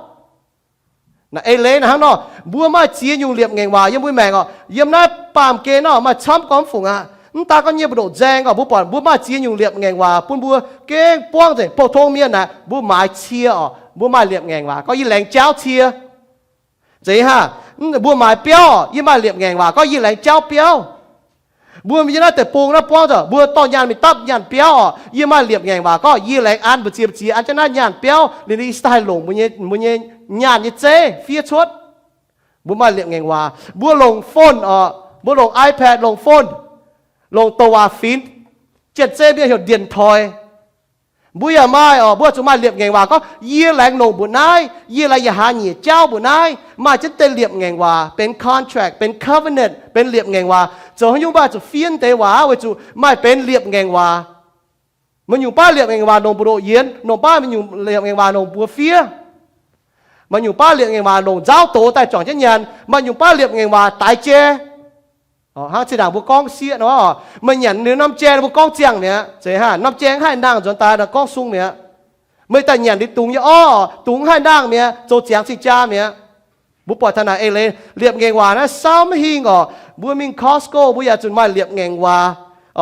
Naaiv eix leiz naaiv hnangv nor, mbuo maaih ziex nyungc liepc ngaengc waac yiem mbuo maengc oc. Yiem naaiv baamh gen nor maaih camv gormx fungc aqv. Mv daaih gorngv nyei mbu'ndongx nzaeng oc, mbuo buatc mbuo maaih ziex nyungc liepc ngaengc waac bun mbuo gengh buangv nzengc. Pou-tong mienh naaic, mbuo maaiz cie oc, mbuo maaih liepc ngaengc waac gorngv, Yie laengz jaauv cie. Zeiz haah? Mbuo maaiz biauv oc, yie maaih liepc ngaengc waac gorngv, Yie laengz jaauv biauv. Mbuo mingh yiem naaiv deic-bung naaiv buangv zuqc mbuo dorh nyaanh mingh dapv nyaanh biauv oc, yie maaih liepc ngaengc waac gorngv, Yie laengz an mbu'ziex mbu'ziex an jienv naaiv nyaanh biauv, liuz yie se haih longc mbuo nyei, mbuo nyei nyaanh nyei zeiv fiev cuotv. Mbuo maaih liepc ngaengc waac. Mbuo longc phone oc, mbuo longc iPad, longc phone, longc douc waac finx, janx-zei mienh heuc điện thoại. Mbuo yaac maaih oc, mbuo zuqc maaih liepc ngaengc waac gorngv, Yie laengz longc mbuoqc naaiv, yie laengz yaac hlaax nyieqc jaauv mbuoqc naaiv. Maaih jienv deix liepc ngaengc waac benx contract, benx covenant, benx liepc ngaengc waac. Zoux haaix nyungc mbuo zuqc fiev deix waac weic zuqc maaih benx liepc ngaengc waac. Maaih nyungc baav liepc ngaengc waac longc mbu'ndongx yienx, longc baav maaih nyungc liepc ngaengc waac longc mbuox fiev. Maaih nyungc baav liepc ngaengc waac longc nzauv doz daaih juangc jienv nyanc. Maaih nyungc baav liepc ngaengc waac daix jai. Hnangv zinh ndaangc mbuo gorngv sieqv nor, meih nyanc liuz norm jai mbuo gorngv ziangh mi'aqv. Zeiz haah? Norm jai mv haih nangh nzuonx daaih, gorngv sung mi'aqv. Meih daaih nyanc liuz dungz nyei orv, dungz mv haih nangh mi'aqv, zoux ziangx cing-jaa mi'aqv. Mbuo buatc taux naaic eix leiz liepc ngaengc waac naaiv samv hingh oc. Mbuo mingh Costco mbuo yaac zuqc maaih liepc ngaengc waac.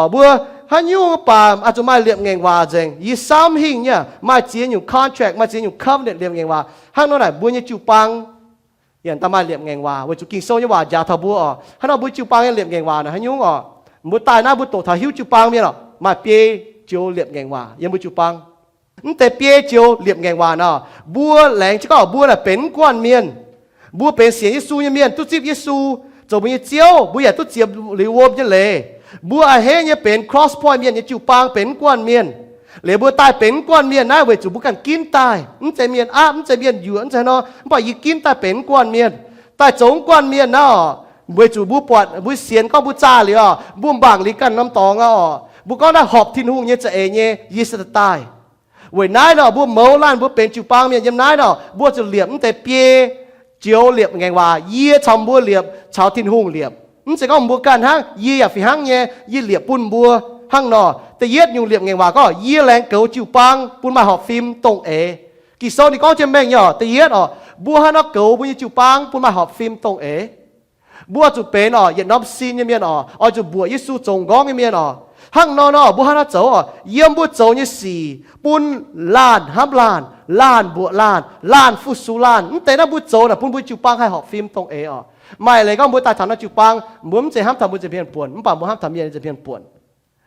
Mbuo haaix nyungc baac oix zuqc maaih liepc ngaengc waac nzengc. Yie samv hingh nyei, maaih ziex nyungc contract, maaih ziex nyungc covenant liepc ngaengc waac. Hnangv nor naaic mbuo nyei jiu-baang yaac daaih maaih liepc ngaengc waac weic zuqc Ging-Sou nyei waac njaaux taux mbuo oc. Hnangv nor mbuo jiu-baang nyei liepc ngaengc waac naaic haaix nyungc oc? Mbuo daaih naaiv mbuo doqc taux hiuv jiu-baang mienh oc, maaih biei joux liepc ngaengc waac yiem mbuo jiu-baang. Mv deix biei joux liepc ngaengc waac nor, mbuo laengz jienv gorngv mbuo naaic benx mv guanh mienh. Mbuo benx sienx Yesu nyei mienh, duqv zipv Yesu zoux mbuo nyei Ziouv, mbuo yaac duqv ziepc liuz wuom nyei leiz. Mbuo a'hneiv nyei benx Cross Point mienh nyei jiu-baang, benx mv guanh mienh. Liuz mbuo daaih benx mv guanh mienh naaiv weic zuqc mbuo ganh ginv daaih, mv zeiz mienh aapv, mv zeiz mienh yuoqc, mv zeiz nor, mv baac yie ginv daaih benx mv guanh mienh. Daaih zoux mv guanh mienh naaiv oc, weic zuqc mbuo buatc, mbuo sienx gorngv mbuo zaah liuz oc, mbuo mangc liuz ganh norm dorngx aqv oc. Mbuo gorngv naaiv horpc Tin-Hungh nyei za'eix nyei, yie se daaih daaih. Weic naaiv nor mbuo mouz laanh mbuo benx jiu-baang mienh yiem naaiv nor, mbuo zuqc liepc mv deix biei, joux liepc ngaengc waac. Yie caux mbuo liepc, caux Tin-Hungh liepc. Mv zeiz gorngv mbuo ganh hnangv, yie yaac fih hnangv nyei, yie liepc bun mbuo. Hnangv nor, da'yietv nyungc liepc ngaengc waac gorngv yie laengz goux jiu-baang bun maaih horpc fim dongh eix. Ging-Sou ninh gorngv jienv mengh nyei oc. Da'yietv oc, mbuo hnangv nor goux mbuo nyei jiu-baang bun maaih horpc fim dongh eix. Mbuo zuqc benx oc yietc norm sin nyei mienh oc, oix zuqc mbuoqc Yesu zoux nqorngv nyei mienh oc. Hnangv nor nor mbuo hnangv nor zoux oc, yiem mbuo zoux nyei sic bun laanh hnamv laanh, laanh mbuoqc laanh, laanh fu-sux laanh. Mv deix naaiv mbuo zoux naaic bun mbuo jiu-baang haih horpc fim dongh eix oc. Maaih leiz gorngv mbuo daaih taux naaiv jiu-baang, mbuo mv zeiz hnamv taux mbuo nza'hmien buonc, mv baac mbuo hnamv taux mienh nza'hmien buonc.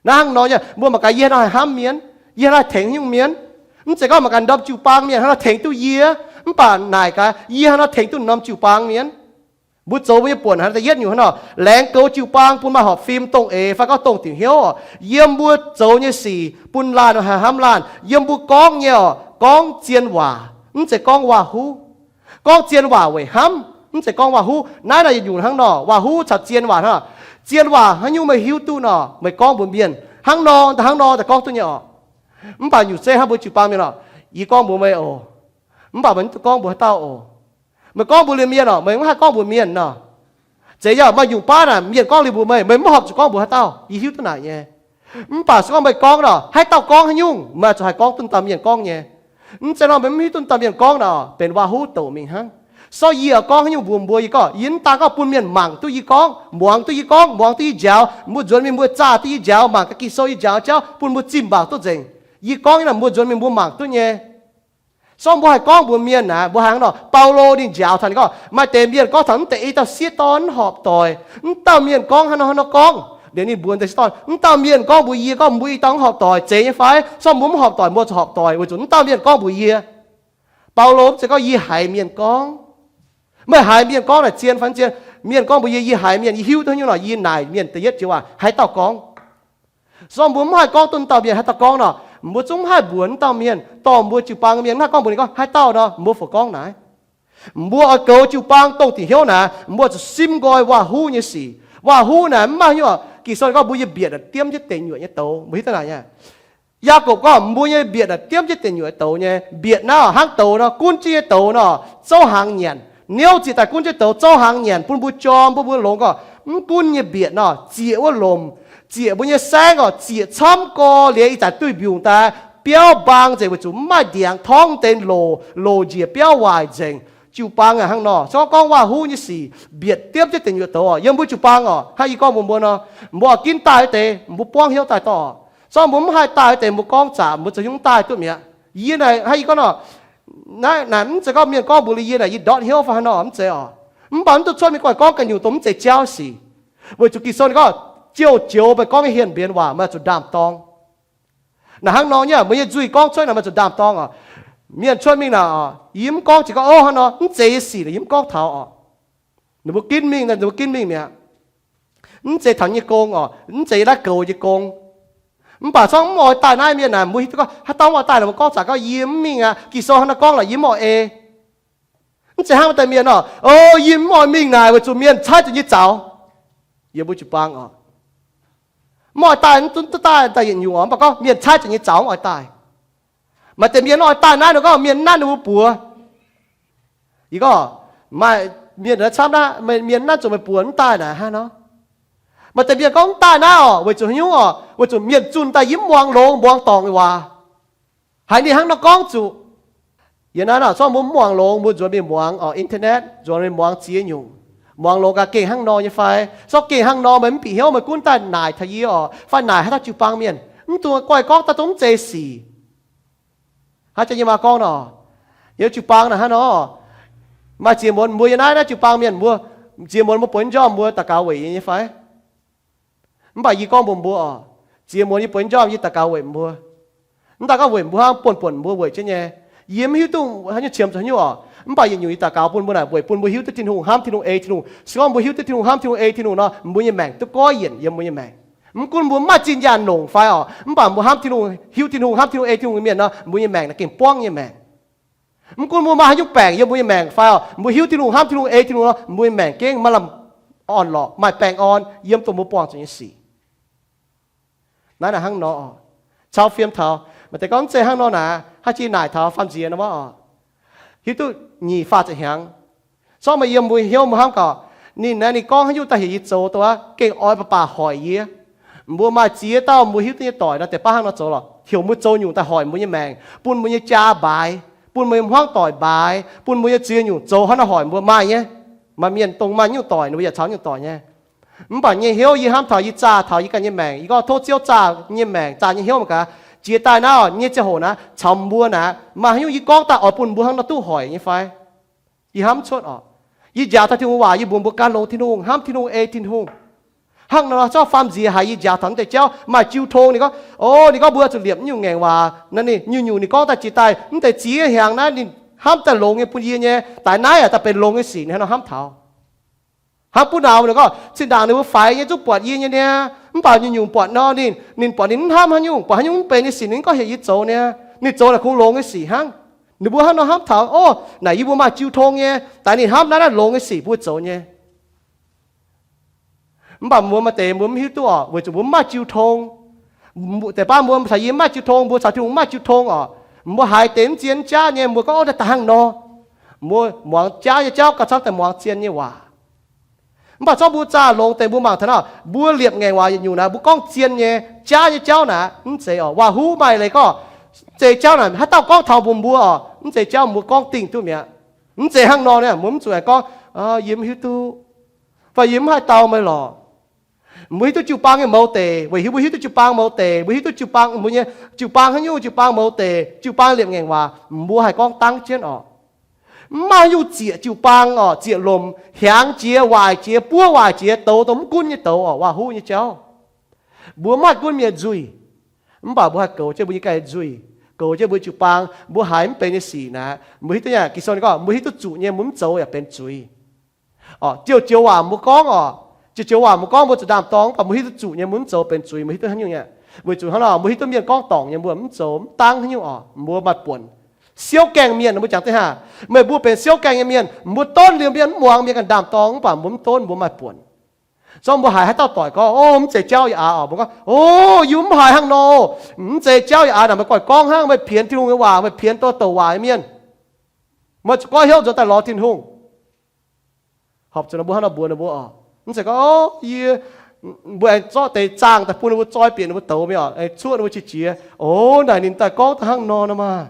Naaiv hnangv nor nyei, mbuo mangc gaax yie hnangv haaix hnamv mienh, yie hnangv haaix tengx nyungc mienh. Mv zeiz gorngv mangc gaax ndorm jiu-baang mienh hnangv haaix tengx duqv yie, mv baac naaic gaax yie hnangv haaix tengx duqv norm jiu-baang mienh. Mbuo zoux mbuo nyei buonc hnangv da'yietv nyungc hnangv nor, laengz goux jiu-baang bun maaih horpc fim dongh eix fai gorngv dongh diuc hnyouv oc. Yiem mbuo zoux nyei sic bun laanh haih hnamv laanh. Yiem mbuo gorngv nyei oc, gorngv zien waac, mv zeiz gorngv waac-huv. Gorngv zien waac weic hnamv, mv zeiz gorngv waac-huv. Naaiv naaic yietc nyungc hnangv nor, waac-huv caux zien waac hnangv. Zien waac haaix nyungc meih hiuv duqv nor, meih gorngv mbuox mienh hnangv nor daaih hnangv nor daaih gorngv duqv nyei oc. Mv baac nyungc zeiv hnangv mbuo jiu-baang mienh oc, yie gorngv mbuox meih oc, mv baac meih mv dungx gorngv mbuox haaix dauh oc. Meih gorngv mbuox liuz mienh oc, meih mv haih gorngv mbuox mienh nor. Zeiz yaac maaih nyungc baav naaic mienh gorngv liuz mbuox meih, meih mv horpc zuqc gorngv mbuox haaix dauh. Yie hiuv duqv naaic nyei. Mv baac se gorngv meih gorngv nor, haaix dauh gorngv haaix nyungc, meih zuqc haih gorngv duqv dauh mienh gorngv nyei. Mv zeiz nor meih mv hiuv duqv dauh mienh gorngv nor, benx waac-huv douc mingh hnangv. So yie oix gorngv haaix nyungc mbuox mbuo, yie gorngv yie mv daan gorngv bun mienh mangc duqv yie gorngv, muangx duqv yie gorngv, muangx duqv yie njaaux, mbuo nzuonx mingh mbuo zaah duqv yie njaaux, mangc gaax Ging-Sou yie njaaux jauv bun mbuo zimh mangc duqv nzengc. Yie gorngv nyei naaic mbuo nzuonx mingh mbuo mangc duqv nyei. So mbuo haih gorngv mbuox mienh naaic, mbuo hnangv nor, Baulo ninh njaaux taux ninh gorngv, maaih deix mienh gorngv taux mv deix ei dauh sieqv dorn mv horpc doic, mv dauh mienh gorngv hnangv nor hnangv nor gorngv. Liuz ninh mbuox deix sieqv dorn, mv dauh mienh gorngv mbuox yie gorngv mbuo i dauh mv horpc doic, zeiz nyei fai? So mbuo mv horpc doic, mbuo zuqc horpc doic weic zuqc mv dauh mienh gorngv mbuox yie. Baulo mv zeiz gorngv yie haiz mienh gorngv. Meih haiz mienh gorngv naaic zien fai mv zien? Mienh gorngv mbuox yie, yie haiz mienh, yie hiuv duqv nyungc nor, yie naaic mienh da'yietv joux waac, haaix dauh gorngv. So mbuo mv haih gorngv duqv dauh mienh haaix dauh gorngv nor, mbuo zungv mv haih mbuox mv dauh mienh, dorh mbuo jiu-baang mienh mv haih gorngv mbuox ninh gorngv haaix dauh nor, mbuo fungc gorngv naaic. Mbuo oix goux jiu-baang dongh diuc hnyouv naaic, mbuo zuqc simv nqoi waac-huv nyei sic. Waac-huv naaic mv maaih nyungc, Ging-Sou gorngv mbuo yie mbietc naaic diemv jienv deic nyuoqc nyei douz. Mbuo hiuv duqv naaic nyei. Yaagorpc gorngv mbuo nyei mbietc naaic diemv jienv deic nyuoqc nyei douz nyei. Mbietc naaiv hnangv douz nor, gunv jienv nyei douz nor, zouv hnaangx nyanc. Niouv zieqc daaih gunv jienv douz zouv hnaangx nyanc bun mbuo jorm, bun mbuo longx gorqv. Mv gunv nyei mbietc nor, zieqc wuov lomc, zieqc mbuo nyei saengv orqc, zieqc camv gorx liuz ih zanc duih mbiungc daaih, biauv mbaang nzengc weic zuqc mv maaih ndiangx torngv deix loc, loc njiec biauv waaic nzengc. Jiu-baang aac hnangv nor, se gorngv gorngv waac-huv nyei sic, mbietc diemv jienv deic nyuoqc douz orqc. Yiem mbuo jiu-baang orqc, hnangv yie gorngv mbuox mbuo nor, mbuo oix ginv daaih wuov deix, mbuo buangv hnyouv daaih dorh. Se gorngv mbuo mv haih daaih wuov deix, mbuo gorngv zaqc, mbuo zoux hnyouv daaih duqv mi'aqv. Yie naaic, hnangv yie gorngv nor, naaiv naaic mv zeiz gorngv mienh gorngv mbuox liuz yie naaic yie ndortv hnyouv fai haaix nor, mv zeiz orqc. Mv baac mv dungx cuotv mingh guanh gorngv ganh nyungc dongh mv zeiz jauv sic. Weic zuqc Ging-Sou ninh gorngv, jouh joux meih gorngv nyei hienh mbienx waac meih zuqc ndaam-dorng. Naaic hnangv nor nyei, meih nyei nzuih gorngv cuotv naaic meih zuqc ndaam-dorng orqc. Mienh cuotv mingh naaic orqc, yie mv gorngv jiex gorngv, ov, hnangv nor, mv zeiz yie sic naaic yie mv gorngv taux orqc. Ninh mbuo ginv mingh, ninh mbuo ginv mingh mi'aqv. Mv zeiz taux nyei gong orqc, mv zeiz yie naaiv goux nyei gong. Mv baac se gorngv mv oix daaih naaiv mienh naaic, mbuo hiuv duqv gorngv haaix dauh mv oix daaih naaic, mbuo gorngv zaqc gorngv yie mv mingh aqv, Ging-Sou hnangv naaiv gorngv lorqc, yie mv oix ei. Mv zeiz hnangv wuov deix mienh orqc, o, yie mv oix mingh naaic weic zuqc mienh caaiv zuqc nyei zaux. Yie mbuo jiu-baang orqc, mv oix daaih, mv duqv daaih, daaih yietc nyungc orqc, mv baac gorngv mienh caaiv zuqc nyei zaux mv oix daaih. Maaih deix mienh mv oix daaih naaiv nor gorngv mienh nanv ninh mbuo buoz. Yie gorngv, maaih mienh camv naaiv, mienh nanv zuqc meih buoz mv daaih naaic hnangv nor. Maaih deix mienh gorngv mv daaih naaiv orqc, weic zuqc haaix nyungc orqc? Weic zuqc mienh zunh daaih yie mv muangx longx, muangx dorngc waac. Haiz ninh hnangv nor gorngv zuqc. Yie naaiv nor, se gorngv mbuo mv muangx longx, mbuo nzuonx mingh muangx orqc, internet, nzuonx mingh muangx ziex nyungc. Muangx longx gaax gengh hnangv nor nyei fai? Se gorngv gengh hnangv nor, meih mv bieqc hnyouv, meih gunv daaih naaic taux yie orqc, fai naaic haaix dauh jiu-baang mienh, mv dungx guaih gorngv daaih dongh mv zeiz sic. Hnangv jiex nyei maa gorngv nor, yie jiu-baang naaic hnangv nor, maaih ziex muonz mbuo yie naaiv, naaiv jiu-baang mienh mbuo, ziex muonz mbuo bueix njormh mbuo daux gaux weic yie nyei fai? Mv baac yie gorngv mbuox mbuo orqc, ziex muonz yie bueix njormh yie daux gaux weic mbuo. Mv daaih gorngv weic mbuo hnangv, buonv-buonc mbuo weic jienv nyei. Yie mv hiuv duqv haaix nyungc qiemx zuqc haaix nyungc orqc. Mv baac yietc nyungc yie daux gaux bun mbuo naaic weic bun mbuo hiuv duqv Tin-Hungh, hnamv Tin-Hungh, ei Tin-Hungh. Se gorngv mbuo hiuv duqv Tin-Hungh, hnamv Tin-Hungh, ei Tin-Hungh nor, mbuo nyei maengc duqv goiv yienc yiem mbuo nyei maengc. Mv gunv mbuo mv maaih zinh njaanh longc fai orqc, mv baac mbuo hnamv Tin-Hungh, hiuv Tin-Hungh, hnamv Tin-Hungh, ei Tin-Hungh nyei mienh nor, mbuo nyei maengc naaic gengh buangv nyei maengc. Mv gunv mbuo maaih haaix nyungc baengc yiem mbuo nyei maengc fai orqc, mbuo hiuv Tin-Hungh, hnamv Tin-Hungh, ei Tin-Hungh nor, mbuo nyei maengc gengh maaih lamh orn-lorqc, maaih baengh orn yiem dongh mbuo buangh zuqc nyei sic. Naaiv naaic hnangv nor oc. Caux fiem taux maaih deix gorngv mv zeiz hnangv nor naaic, hnangv jiex naaic taux faam nziex nor oc. Hiuv duqv nyic faah ziepc hnyangx. Zorqv meih yiem mbuo hnyouv mbuo hnamv gaax, ninh naaiv ninh gorngv haaix nyungc daaih heuc yie zoux dongh aqv, gengh oix baac baac hoic yie. Mbuo maaih ziex dauh mbuo hiuv duqv nyei doic nor deix baav hnangv nor zoux lorqc, heuc mbuo zoux nyungc daaih hoic mbuo nyei maengc, bun mbuo nyei jaa mbaaix, bun mbuo nyei hmuangv doic mbaaix, bun mbuo nyei ziex nyungc zoux hnangv naaiv hoic mbuo maaih nyei. Maaih mienh dongh maaih nyungc doic ninh mbuo yaac caux nyungc doic nyei. Mv baac nyei hnyouv yie hnamv taux yie zaah taux yie ganh nyei maengc, yie gorngv tov Ziouv zaah nyei maengc, zaah nyei hnyouv mangc gaax, jiex daaih naaiv oc, nyei ziangh hoc naaiv caux mbuo naaic maaih haaix nyungc yie gorngv daaih oix bun mbuo hnangv nor duqv hoic nyei fai? Yie hnamv cuotv oc. Yie njaaux taux Tin-Hungh waac, yie mbuox mbuo gan longx Tin-Hungh, hnamv Tin-Hungh, ei Tin-Hungh. Hnangv nor zorqv faam nziex haiz yie njaaux taux mv deix jauv maaih jiu tong, ninh gorngv, o, ninh gorngv mbuo zuqc liepc nyungc ngaengc waac, ninh nyungc-nyungc ninh gorngv daaih jiex daaih mv deix ziex hnyangx naaiv ninh hnamv daaih longx nyei bun yie nyei, daaih naaiv yaac daaih benx longx nyei sic, ninh hnangv nor hnamv taux. Hnangv buv nauz ninh gorngv, zinh ndaangc ninh mbuo faix nyei zungv buatc yie nyei niaa, mv baac nyungc-nyungc buatc nor ninh, ninh buatc ninh mv hnamv haaix nyungc, buatc haaix nyungc mv benx nyei sic ninh mv gorngv heuc yie zoux niaa, ninh zoux naaic kungx longx nyei sic hnangv. Ninh mbuo hnangv nor hnamv taux, o, naaic yie mbuo maaih jiu tong nyei, daaih ninh hnamv naaiv naaiv longx nyei sic bun zoux nyei. Mv baac mbuo maaih deix mbuo mv hiuv duqv oc, weic zuqc mbuo mv maaih jiu tong. Deix baav mbuo caux yie mv maaih jiu tong, mbuo caux Tin-Hungh mv maaih jiu tong oc. Mbuo haiz deix mv zien mv jaav nyei, mbuo gorngv, o, daaih hnangv nor. Mbuo muangx jaav nyei jauv gauh camv daaih muangx zien nyei waac. Mv baac zorqv mbuo zaah longx deix mbuo mangc taux naaiv, mbuo liepc ngaengc waac yietc nyungc naaiv mbuo gorngv zien nyei, jaav nyei jauv naaic mv zeiz oc. Waac-huv maaih leiz gorngv, mv zeiz jauv naaic haaix dauh gorngv taux mbuox mbuo oc, mv zeiz jauv mbuo gorngv dingh duqv mi'aqv. Mv zeiz hnangv nor niaa, mbuo mv zuqc aengx gorngv, yie mv hiuv duqv, fai yie mv haih dau meih lorqc. Mbuo hiuv duqv jiu-baang nyei mouz deic, weic hiuv mbuo hiuv duqv jiu-baang mouz deic, mbuo hiuv duqv jiu-baang, mbuo nyei jiu-baang haaix nyungc, jiu-baang mouz deic, jiu-baang liepc ngaengc waac, mbuo haih gorngv dangv jienv oc. Mv maaih haaix nyungc zieqc jiu-baang oc, zieqc lomc hiaangx jiex, waaic jiex, buov waaic jiex, douz dongh mv gunv nyei douz oc, waac-huv nyei jauv. Mbuo mv haih gunv mienh nzuih, mv baac mbuo haih goux jienv mbuo nyei ganh nzuih, goux jienv mbuo jiu-baang. Mbuo haiz mv benx nyei sic naaic, mbuo hiuv duqv nyei, Ging-Sou ninh gorngv, mbuo hiuv duqv zuqc nyei, mbuo mv zoux yaac benx zuiz. Oc, joux-joux waac mbuo gorngv oc, joux-joux waac mbuo gorngv mbuo zuqc ndaam-dorng, mv baac mbuo hiuv duqv zuqc nyei, mbuo mv zoux benx zuiz, mbuo hiuv duqv haaix nyungc nyei. Weic zuqc hnangv nor, mbuo hiuv duqv mienh gorngv dorngc nyei mbuo mv zoux, mv dangv haaix nyungc oc, mbuo maaih buonc. Siouv gaengh mienh mbuo jangx deix haac, meih mbuo benx siouv gaengh nyei mienh, mbuo donv liuz mienh mv muangx, mienh ganh ndaam-dorng, mv baac mbuo mv donv, mbuo maaih buonc. Zorqv mbuo haiz haaix dauh doic gorngv, o, mv zeiz jauv yaac aqc oc, mbuo gorngv, o, yie mv haiz hnangv nor. Mv zeiz jauv yaac aqc naaic, meih goiv gorngv hnangv, meih pienx Tin-Hungh nyei waac, meih pienx douc waac nyei mienh. Meih zuqc goiv hnyouv nzuonx daaih lorz Tin-Hungh. Horpc zuqc mbuo hnangv nor mbuox ninh mbuo oc. Mv zeiz gorngv, o, yie, mbuo aengx zorqv deix zaangh daaih bun ninh mbuo zoi bieqc ninh mbuo douz mingh oc, aengx cuoqv ninh mbuo qiex jiez. O, naaic ninh daaih gorngv daaih hnangv nor nor maah.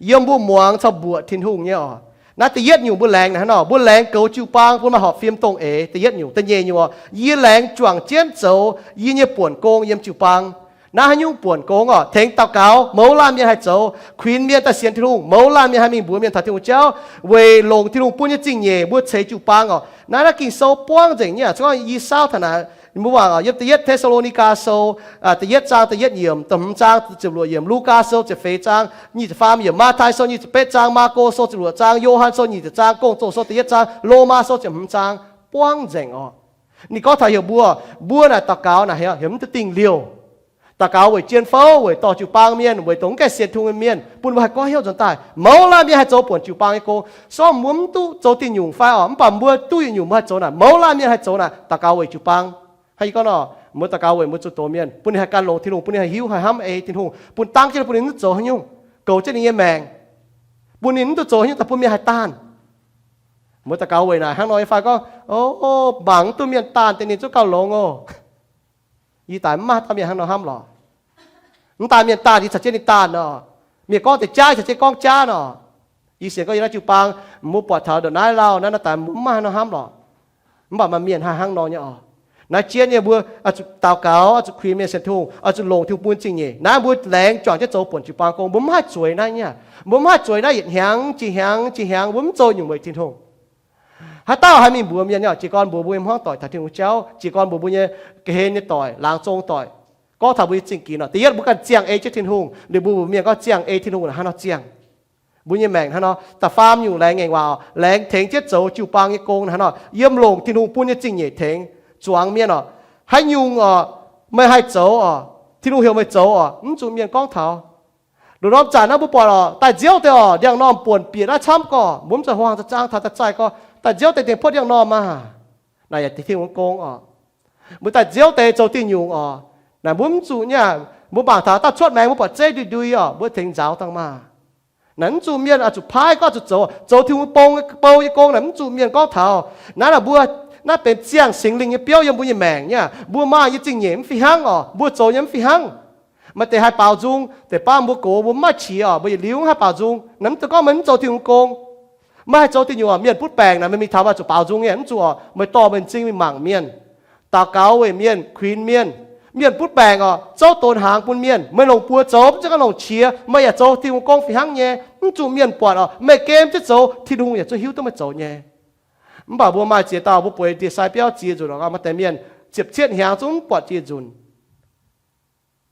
Yiem mbuo muangx caux mbuoqc Tin-Hungh nyei oc. Naaiv da'yietv nyungc mbuo laengz naaiv hnangv nor, mbuo laengz goux jiu-baang bun maaih horpc fiem dongh eix. Da'yietv nyungc. Da'nyeic nyungc oc, yie laengz juangc jienv zoux yie nyei buonc gong yiem jiu-baang. Naaiv haaix nyungc buonc gong oc? Tengx daux gaux, mouz laanh mienh haih zoux. Kuinx mienh daaih sienx Tin-Hungh, mouz laanh mienh haih mingh mbuox mienh taux Tin-Hungh jauv, weic longc Tin-Hungh bun nyei zingh nyeic mbuo ceix jiu-baang oc. Naaiv, naaiv Ging-Sou buangv nzengc nyei aqv. Gorngv yie saauv taux naaic, mbuo mangc oc, yiem da'yietv Te^saa^lo^ni^gaa Sou, da'yietv zaang da'yietv yiemc, da'hmz zaang ziepc luoqc yiemc, Lugaa Sou ziepc feix zaang nyic ziepc faam yiemc, Matv^tai Sou nyic ziepc betv zaang, Maako Sou ziepc luoqc zaang, Yo^han Sou nyic ziepc zaang, Gong-Zoh Sou da'yietv zaang, Lomaa Sou ziepc hmz zaang, buangv nzengc oc. Ninh gorngv taux heuc mbuo, mbuo naaic daux gaux naaic heuc mv duqv dingh liouh. Daux gaux weic jien fouv, weic dorh jiu-baang mienh, weic dongh mv gaengh sienx Tin-Hungh nyei mienh, bun mbuo haih goiv hnyouv nzuonx daaih. Mouz laanh mienh haih zoux buonc jiu-baang nyei gong. Sorng mbuo mv duqv zoux dingh nyungc fai oc, mv baac mbuo duqv yietc nyungc mbuo haih zoux naaic, mouz laanh mienh haih zoux naaic, daux gaux weic jiu-baang. Hnangv yie gorngv nor, mbuo daux gaux weic mbuo zuqc doz mienh, bun ninh haih gan longx Tin-Hungh, bun ninh haih hiuv haih hnamv ei Tin-Hungh, bun dangv jienv bun ninh mv zoux haaix nyungc, goux jienv ninh nyei maengc, bun ninh mv duqv zoux haaix nyungc daaih bun mienh haih daanh. Mbuo daux gaux weic naaic hnangv nor nyei fai gorngv, o, mangc mv duqv mienh daanh deix ninh zungv gauh longx oc. Yie daaih mv maaih haaix dauh mienh hnangv nor hnamv lorqc. Mv daaih mienh daanh yie caux jienv ninh daanh nor. Mienh gorngv deix jaav yie caux jienv gorngv jaav nor. Yie sienx gorngv yiem naaiv jiu-baang mbuo buatc taux ndongc naaiv lauh naaiv, naaiv daaih mbuo mv maaih haaix nor hnamv lorqc. Mv baac maaih mienh haih hnangv nor nyei oc. Naaiv jien nyei mbuo oix zuqc daux gaux, oix zuqc kuinx mienh sienx Tin-Hungh, oix zuqc longc Tin-Hungh bun zingh nyeic. Naaiv mbuo laengz juangc jienv zoux buonc jiu-baang gong, mbuo mv haih zueiz naaiv nyei. Mbuo mv haih zueiz naaiv yietc hnyangx jiex hnyangx jiex hnyangx, mbuo mv zoux nyungc weic Tin-Hungh. Haaix dauh haih mingh mbuox mienh nyei, jiez gorn mbuox mbuo nyei hmuangv doic taux Tin-Hungh jauv, jiez gorn mbuox mbuo nyei ga'hlen nyei doic, laangz zong doic, gorngv taux mbuo nyei zingh ginx oc. Da'yietv mbuo ganh ziangh ei jienv Tin-Hungh, liuz mbuo mbuox mienh gorngv ziangh ei Tin-Hungh naaic hnangv nor ziangh. Mbuo nyei maengc hnangv nor, da'faam nyungc laengz ngaengc waac, laengz tengx jienv zoux jiu-baang nyei gong hnangv nor. Yiem longc Tin-Hungh bun nyei zingh nyeic tengx zuangx mienh oc. Haaix nyungc oc, meih haih zoux oc, Tin-Hungh heuc meih zoux oc, mv zuqc mienh gorngv taux. Ndoqc norm zanc naaiv mbuo buatc oc, daaih nziouv deix oc, ndiangx-normh buonc bieqc naaiv camv gorqv, mbuo mv zuqc hmuangx za'zaang taux da'zaih gorqv, daaih nziouv deix tengx puotv ndiangx-normh maah. Naaiv yaac Tin-Hungh nyei gong oc. Mbuo daaih nziouv deix zoux diuh nyungc oc, Naaic mbuo mv zuqc nyei, mbuo mangc taux daaih cuotv maengx mbuo buatc zeiv ndui-ndui oc, mbuo tengx nzaaux dangh maah. Naaiv mv zuqc mienh oix zuqc paaiv gorngv zuqc zoux, zoux Tin-Hungh nyei bou, bou nyei gong naaic mv zuqc mienh gorngv taux naaiv, naaiv mbuo, naaiv benx ziangh Singx Lingh nyei biouv yiem mbuo nyei maengc nyei. Mbuo maaih nyei zingh nyeic mv fih hnangv oc, mbuo zoux nyei mv fih hnangv. Maaih deix haih baaux nzung, deix baav mbuo gox mbuo mv maaih qiex oc, mbuo yietc liuz mv haih baaux nzung. Naaiv mv deix gorngv meih mv zoux Tin-Hungh gong. Meih haih zoux diuh nyuoqc, mienh butv baengc naaic meih mingh taux meih zuqc baaux nzung nyei, mv zuqc oc. Meih dorh meih m'zing mingh mangc mienh, daux gaux weic mienh, kuinx mienh. Mienh butv baengc oc, zouv donx hnaangx bun mienh, meih longc buoz zoux, mv zeiz gorngv longc qiex, meih yaac zoux Tin-Hungh gong fih hnangv nyei. Mv zuqc mienh buatc oc, meih gemh jienv zoux, Tin-Hungh yaac zuqc hiuv duqv meih zoux nyei. Mv baac mbuo maaih ziex dauh mbuo bueix ndie-sai biauv ziex nzunc oc, maaih deix mienh ziepc cietv hnyangx zungv mv buatc ziex nzunc.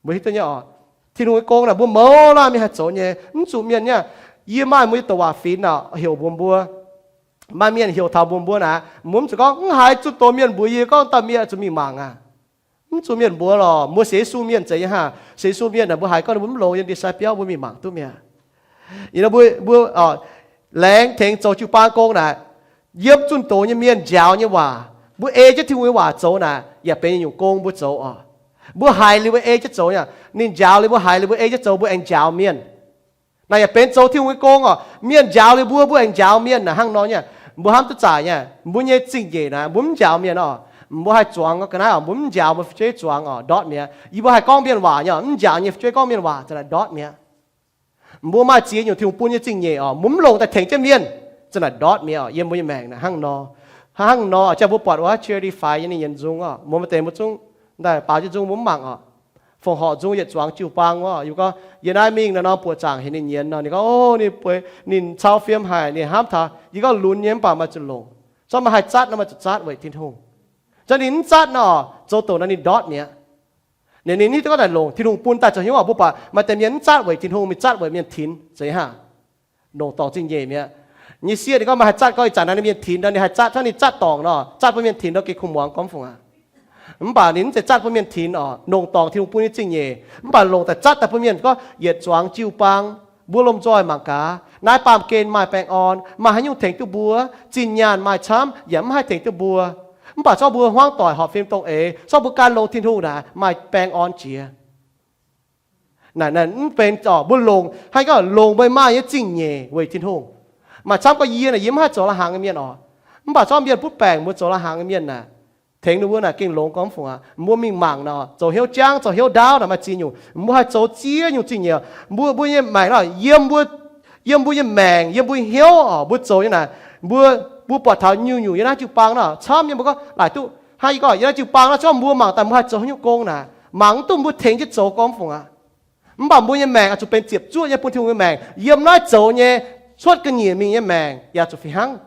Mbuo hiuv duqv nyei oc, Tin-Hungh nyei gong naaic mbuo mouz laanh mingh haih zoux nyei, mv zuqc mienh nyei. Yie maaih mbuo nyei douc waac fingx naaic heuc mbuox mbuo, maaih mienh heuc taux mbuox mbuo naaic, mbuo mv zuqc gorngv, mv haiz zunh doz mienh mbuox yie gorngv dauh mienh zuqc mingh mangc aac. Mv zuqc mienh mbuox lorqc, mbuo sienx Yesu mienh zeiz nyei haah. Sienx Yesu mienh naaic mbuo haiz gorngv mbuo mv longx yiem ndie-sai biauv mbuo mingh mangc duqv mi'aqv. Yie mbuo, mbuo laengz tengx zoux jiu-baang gong naaic, yiem zunh doz nyei mienh njaaux nyei waac, mbuo ei jienv Tin-Hungh nyei waac zoux naaic yaac benx yietc nyungc gong mbuo zoux oc. Mbuo haiz liuz mbuo ei jienv zoux nyei, ninh njaaux liuz mbuo haiz liuz mbuo ei jienv zoux mbuo aengx njaaux mienh. Naaic yaac benx zoux Tin-Hungh nyei gong oc. Mienh njaaux liuz mbuo, mbuo aengx njaaux mienh naaic hnangv nor nyei. Mbuo hnamv duqv zaqc nyei, mbuo nyei zingh nyeic naaic mbuo mv njaaux mienh oc, mbuo haih zuangx ga'naaiv oc, mbuo mv njaaux mbuo fu'jueiv zuangx oc, ndortv mi'aqv. Yie mbuo haih gorngv mienh waac nyei oc, mv njaaux nyei fu'jueiv gorngv mienh waac za'naaic ndortv mi'aqv. Mbuo maaih ziex nyungc Tin-Hungh bun nyei zingh nyeic oc, mbuo mv longc daaih tengx jienv mienh, za'naaic ndortv mi'aqv oc. Yiem mbuo nyei maengc naaic hnangv nor, hnangv nor jangx mbuo buatc wuov charity fight nyei ninh nyienz nzung oc, mbuo maaih deix mbuo zungv daaih baaux jienv nzung mbuo mv mangc oc. Fongc horc nzung yietc zuangx jiu-baang wuov, yie gorngv yie naaiv mingh naaiv nor buoqc zaangc heuc ninh nyienz nor, ninh gorngv, o, ninh bueix, ninh cau fiem haic, ninh hnamv taux yie gorngv lunx nyei mv baac maaih zuqc longc. Zorqv maaih haih zatv nor maaih zuqc zatv weic Tin-Hungh. Zorqv ninh mv zatv nor, zoux doqc nor ninh ndortv mi'aqv. Ninh, ninh hiuv duqv gorngv naaic longc Tin-Hungh bun daaih zoux hnyouv oc, mbuo buatc maaih deix mienh mv zatv weic Tin-Hungh, mingh zatv weic mienh tinx, zeiz haav. Longc dorngc zingh nyeic mi'aqv. Nyei sieqv ninh gorngv maaih haih zatv gorngv ih zanc naaiv mienh tinx nor, ninh haih zatv, hnangv ninh zatv dorngc nor, zatv bun mienh tinx nor gengh kuh muangx gormx fungc aqv. Mv baac ninh mv zeiz zatv bun mienh tinx oc, longc dorngc Tin-Hungh bun nyei zingh nyeic, mv baac longc daaih zatv daaih bun mienh gorngv yietc zuangx jiu-baang, mbuo lomh nzoih mangc gaax, naaiv baamh gen maaih baengh orn, maaih haaix nyungc tengx duqv mbuo? Zinh nyaanh maaih camv yaac mv haih tengx duqv mbuo. Mv baac zorqv mbuo hmuangv doic horpc fim dongh eix, zorqv mbuo gan longx Tin-Hungh naaic maaih baengh orn jiex. Naaic, naaic mv benx oc, mbuo longc, hnangv gorngv longc meih maaih nyei zingh nyeic weic Tin-Hungh. Maaih camv gorngv yie naaic yie mv haih zoux la'hnaangx nyei mienh oc. Mv baac zorqv mienh butv baengc mbuo zoux la'hnaangx nyei mienh naaic, tengx ninh mbuo naaic gengh longx gormx fungc aqv. Mbuo mingh mangc nor, zoux hnyouv jangv, zoux hnyouv ndaauv naaic maaih ziex nyungc. Mbuo haih zoux ziex nyungc zingh nyeic. Mbuo, mbuo nyei maengc naaic yiem mbuo, yiem mbuo nyei maengc, yiem mbuo nyei hnyouv oc, mbuo zoux nyei naaic, mbuo, mbuo buatc taux nyungc-nyungc yiem naaiv jiu-baang nor, camv nyei mbuo gorngv laaic duqv hnangv yie gorngv yiem naaiv jiu-baang nor, zorqv mbuo mangc daaih mbuo haih zoux haaix nyungc gong naaic, mangc mv duqv mbuo tengx jienv zoux gormx fungc aqv. Mv baac mbuo nyei maengc oix zuqc benx ziepc zuoqv nyei bun Tin-Hungh nyei maengc. Yiem naaiv zoux nyei, cuotv ga'nyiec mingh nyei maengc yaac zuqc fih hnangv.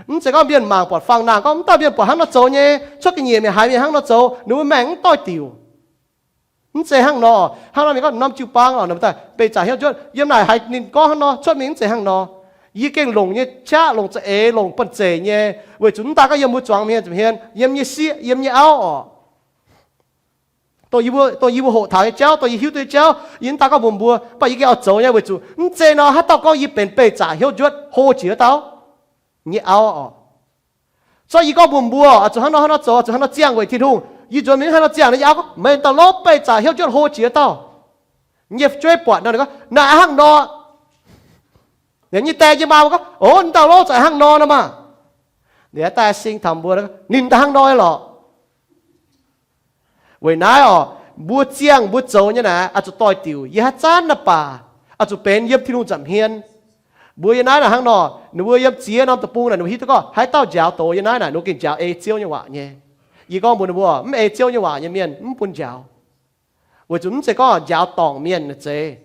Mv zeiz gorngv mienh mangc buatc fangx-nangh gorngv, mv dauh mienh buatc hnangv nor zoux nyei, cuotv ga'nyiec mingh haiz mienh hnangv nor zoux, ninh mbuo maengc mv doix-diuc. Mv zeiz hnangv nor. Hnangv nor mienh gorngv norm jiu-baang oc, norm daaih beih zaqc hnyouv njuotv. Yiem naaic haiz ninh gorngv hnangv nor, cuotv mingh mv zeiz hnangv nor. Yie gengh longc nyei qaqv, longc za'eix, longc banh zeic nyei, weic zuqc mv daaih gorngv yiem mbuo zuangx mienh, zuangx hmien, yiem nyei sieqv, yiem nyei auv oc. Dongh yie mbuo, dongh yie mbuo hoqc taux nyei jauv, dongh yie hiuv duqv nyei jauv, yie mv daaih gorngv mbuox mbuo, mv baac yie gengh oix zoux nyei, weic zuqc mv zeiz nor, haaix dauh gorngv yie benx beih zaqc hnyouv njuotv hlo jiex dauh nyei auv oc. Zorqv yie gorngv mbuox mbuo, oix zuqc hnangv nor hnangv nor zoux, oix zuqc hnangv nor ziangh weic Tin-Hungh. Yie nzuonx mingh hnangv nor ziangh nor, yie auv gorngv, meih dauh lov beih zaqc hnyouv njuotv hlo jiex dauh. Nyei fu'jueiv buatc nor, ninh gorngv, naaic hnangv nor. Ninh nyei die nyei maa gorngv, o, ninh dauh lov zaqc hnangv nor nor maah. Ninh daaih sing taux mbuo, ninh daaih hnangv nor lorqc. Weic naaiv oc, mbuo ziangh mbuo zoux nyei naaic, oix zuqc doix-diuc yiem haaix zanc naaiv baac, oix zuqc benx yiem Tin-Hungh nza'hmien. Mbuo yiem naaiv naaic hnangv nor, ninh mbuo yiem ziex norm deic-bung naaic, ninh mbuo hiuv duqv gorngv haaix dauh njaaux doz yiem naaiv naaic, ninh mbuo gengh njaaux ei Ziouv nyei waac nyei. Yie gorngv mbuox ninh mbuo, mv ei Ziouv nyei waac nyei mienh mv bun njaaux. Weic zuqc mv zeiz gorngv njaaux dorngc mienh naaic zeiz,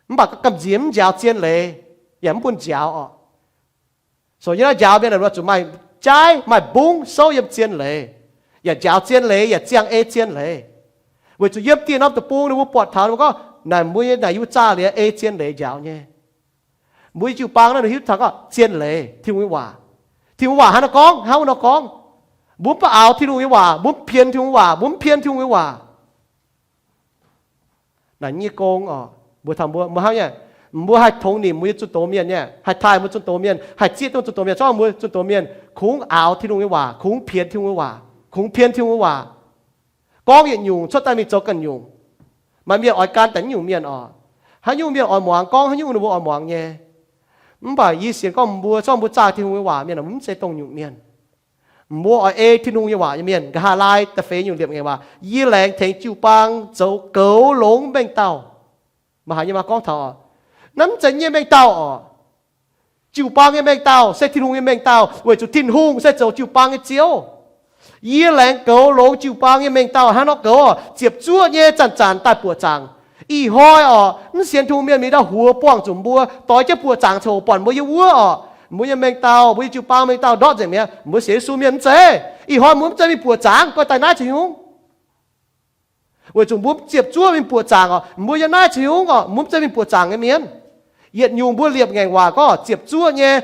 mv baac gamh nziex mv njaaux zien leiz yaac mv bun njaaux oc. So yiem naaiv njaaux mienh naaic, zuqc maaih jaaiv maaih mbungv souv yiem zien leiz, yaac njaaux zien leiz, yaac ziangh ei zien leiz. Weic zuqc yiem dieh norm deic-bung ninh mbuo buatc taux ninh mbuo gorngv, naaic mbuo nyei naaic yie mbuo zaah liuz ei zien leiz njaaux nyei. Mbuo nyei jiu-baang naaiv ninh hiuv taux gorngv zien leiz, Tin-Hungh nyei waac. Tin-Hungh waac haaix nor gorngv, hnangv wuov nor gorngv. Mbuo mv baac aaux Tin-Hungh nyei waac, mbuo mv pien Tin-Hungh waac, mbuo mv pien Tin-Hungh nyei waac. Naaic nyei gong oc, mbuo taux mbuo, mbuo hnangv nyei, mbuo haih tongx nimc mbuo nyei zunh doz mienh nyei, haih taaih mbuo zunh doz mienh, haih zieqv duqv zunh doz mienh, zorqv mbuo zunh doz mienh kungx aaux Tin-Hungh nyei waac, kungx pien Tin-Hungh nyei waac, kungx pien Tin-Hungh nyei waac. gorngv yietc nyungc cuotv daaih mingh zoux ganh nyungc. Maaih mienh oix gan daaih nyungc mienh oc. Haaix nyungc mienh oix muangx gorngv haaix nyungc ninh mbuo oix muangx nyei. Mv baac yie sienx gorngv mbuo, zorqv mbuo zaah Tin-Hungh nyei waac mienh mv zeiz dongh nyungc mienh. Mbuo oix ei Tin-Hungh nyei waac nyei mienh. Nqa'haav laai da'feix nyungc liepc ngaengc waac, yie laengz tengx jiu-baang zoux goux longx mengh dauh. Maaih haaix nyungc maaih gorngv taux oc, naaiv mv zeiz nyei mengh dauh oc. Jiu-baang nyei mengh dauh se Tin-Hungh nyei mengh dauh, weic zuqc Tin-Hungh se zoux jiu-baang nyei Ziouv. Yie laengz goux longx jiu-baang nyei mengh dauh hnangv nor goux oc, ziepc zuoqv nyei zanc-zanc daaih buoqc zaangc. Ih hnoi oc, mv sienx Tin-Hungh mienh mingh ndau huox buangh zuqc mbuo doix jienv buoqc zaangc coc buatc mbuo yiem wuov oc, mbuo nyei mengh dauh, mbuo nyei jiu-baang mengh dauh ndortv nzengc mi'aqv. Mbuo sienx Yesu mienh mv zeiz. Ih hnoi mbuo mv zeiz mingh buoqc zaangc, goiv daaih naaiv caux hungv. Weic zuqc mbuo ziepc zuoqv mingh buoqc zaangc oc, mbuo yiem naaiv caux hungv oc, mbuo mv zeiz mingh buoqc zaangc nyei mienh. Yietc nyungc mbuo liepc ngaengc waac gorngv ziepc zuoqv nyei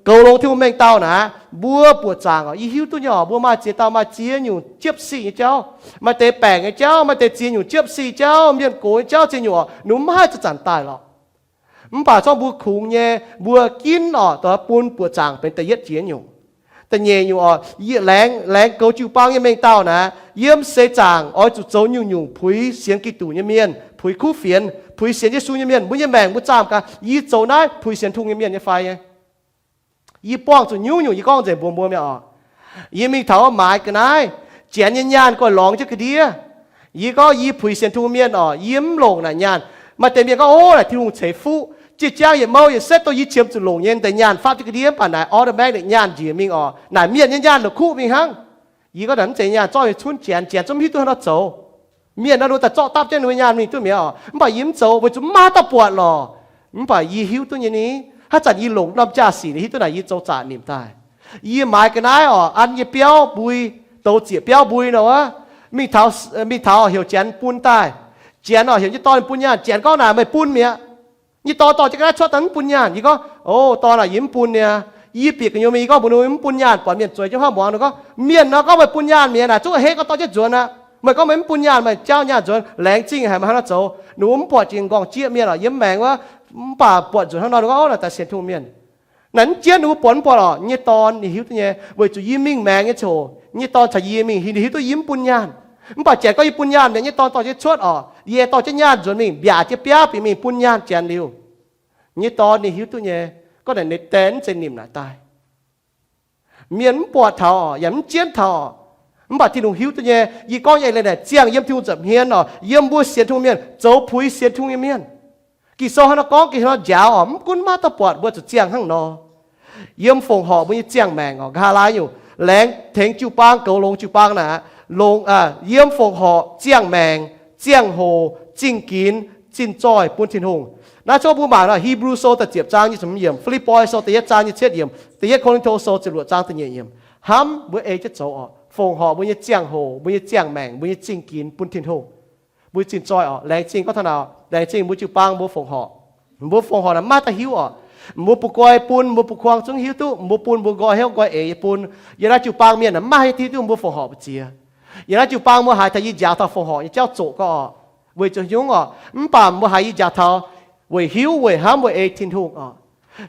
goux longx Tin-Hungh mengh dauh naaic, mbuo buoqc zaangc oc. Yie hiuv duqv nyei oc, mbuo maaih ziex dauh maaih ziex nyungc jiepv sic nyei jauv, maaih deix baengc nyei jauv, maaih deix ziex nyungc jiepv sic jauv, mienh gox nyei jauv ziex nyungc oc, ninh mbuo mv haih zanc-zanc daaih lorqc. Mv baac zorqv mbuo kungx nyei, mbuo ginv oc, dongh bun buoqc zaangc benx da'yietv jiex nyungc. Da'nyeic nyungc oc, yie laengz, laengz goux jiu-baang nyei mengh dauh naaic, yiem seix zaangc oix zuqc zoux nyungc-nyungc puix sienx Giduc nyei mienh, puix kuv fienx, puix sienx Yesu nyei mienh. Mbuo nyei maengc mbuo zaah gaax, yie zoux naaiv puix sienx Tin-Hungh nyei mienh nyei fai? Yie buangh zuqc nyungc-nyungc yie gorngv nzengc mbuox mbuo mi'aqv oc. Yie mingh taux oix maaiz ga'naaiv, janx nyei nyaanh guai lorngx jienv ga'ndiev. Yie gorngv yie puix sienx Tin-Hungh mienh oc, yie mv longc naaic nyaanh. Maaih deix mienh gorngv, ov, naaic Tin-Hungh ceix fuqv, ziex jaang yietc mouh yietc setv dongh yie qiemx zuqc longc nyei, deix nyaanh faapv jienv ga'ndiev, mv baac naaic automatic nyaanh njiec mingh oc. Naaic mienh nyei nyaanh la'kuqv mingh hnangv. Yie gorngv naaic mv zeiz nyaanh, zorqv mingh cunv janx, janx zungv mv hiuv duqv haaix nor zoux. Mienh naaiv ninh daaih zorqv dapv jienv ninh nyei nyaanh mingh duqv mi'aqv oc. Mv baac yie mv zoux weic zuqc mv maaih dauh buatc lorqc. Mv baac yie hiuv duqv nyei ni, haaix zanc yie longc norm jaa-sic ninh hiuv duqv naaic yie zoux zaqc nimc daaih. Yie maaiz ga'naaiv oc, an nyei biauv mbui, douz zieqc biauv mbui nor wuov, mingh taux, mingh taux heuc janx bun daaih. Janx oc heuc nyei dorn bun nyaanh, janx gorngv naaic meih bun mi'aqv. Nyei dorn dorh jienv ga'naaiv cuotv daaih mv bun nyaanh. Yie gorngv, o, dorn aac, yie mv bun niaa. Yie bieqc gu'nyuoz mingh yie gorngv mbuox ninh mv bun nyaanh, buatc mienh zueiz jienv hnangv muangx. Ninh gorngv, mienh nor gorngv meih bun nyaanh mi'aqv naaic, zungv a'hneiv gorngv dorh jienv nzuonx aqv. Meih gorngv meih mv bun nyaanh, meih jaauv nyaanh nzuonx, laengz zingh haic meih hnangv naaiv zoux. Ninh mbuo mv buatc jiex m'nqorngv jieqv mienh oc, yiem maengx wuov, mv baac buatc nzunc hnangv nor ninh gorngv, o, naaic daaih sienx Tin-Hungh mienh. Naaic mv jienv ninh mbuo buatc mv buatc oc, nyei dorn ninh hiuv duqv nyei, weic zuqc yie mingh maengx nyei ziangh hoc nyei dorn caux yie mingh, ninh hiuv duqv yie mv bun nyaanh. Mv baac janx gorngv yie bun nyaanh mi'aqv, nyei dorn dorh jienv cuotv oc, yie dorh jienv nyaanh nzuonx mingh mbiaac jienv biauv bieqc mingh bun nyaanh janx liuz. Nyei dorn ninh hiuv duqv nyei, gorngv naaic ninh deix mv zeiz nimc naaic daaih. Mienh mv buatc taux oc, yaac mv jienv taux oc. Mv baac Tin-Hungh hiuv duqv nyei. Yie gorngv nyei eix leiz naaic ziangh yiem Tin-Hungh nza'hmien oc, yiem mbuo sienx Tin-Hungh mienh, zoux puix sienx Tin-Hungh nyei mienh. Ging-Sou hnangv nor gorngv, ging-Sou nor njaaux oc, mv gunv maiv dauh buatc mbuo zuqc ziangh hnangv nor. Yiem fongc horc mbuo nyei ziangh maengc oc, nqa'haav laai nyungc, laengz tengx jiu-baang goux longx jiu-baang naaic, longx, yiem fongc horc ziangh maengc, ziangh hoc, zingh ginx, zinh zoih bun Tin-Hungh. Naaiv zungv mbuo mangc nor, Hipv^lu Sou da'ziepc zaang nyic ziepc hmz yiemc, Fi^lipv^poi Sou da'yietv zaang nyic ziepc yietv yiemc, da'yietv Ko^lin^to Sou ziepc luoqc zaang da'nyeic yiemc, hnamv mbuo ei jienv zoux oc, fongc horc mbuo nyei ziangh hoc, mbuo nyei ziangh maengc, mbuo nyei zingh ginx bun Tin-Hungh. Mbuo zinh zoih oc, laengz zingh gorngv taux naaic, laengz zingh mbuo jiu-baang mbuo fongc horc. Mbuo fongc horc naaic maiv daaih hiuv oc. Mbuo bungx guai bun, mbuo bungx kuang zungv hiuv duqv, mbuo bun mbuo nqoi hnyouv nqoi eix nyei bun. Yiem naaiv jiu-baang mienh naaic maiv hiuv duqv mbuo fongc horc mbu'ziex. Yiem naaiv jiu-baang mbuo haiz taux yie njaaux taux fongc horc nyei jauv zoqc gorx oc, weic zuqc nyungc oc, mv baac mbuo haiz yie njaaux taux weic hiuv, weic hnamv, weic ei Tin-Hungh oc.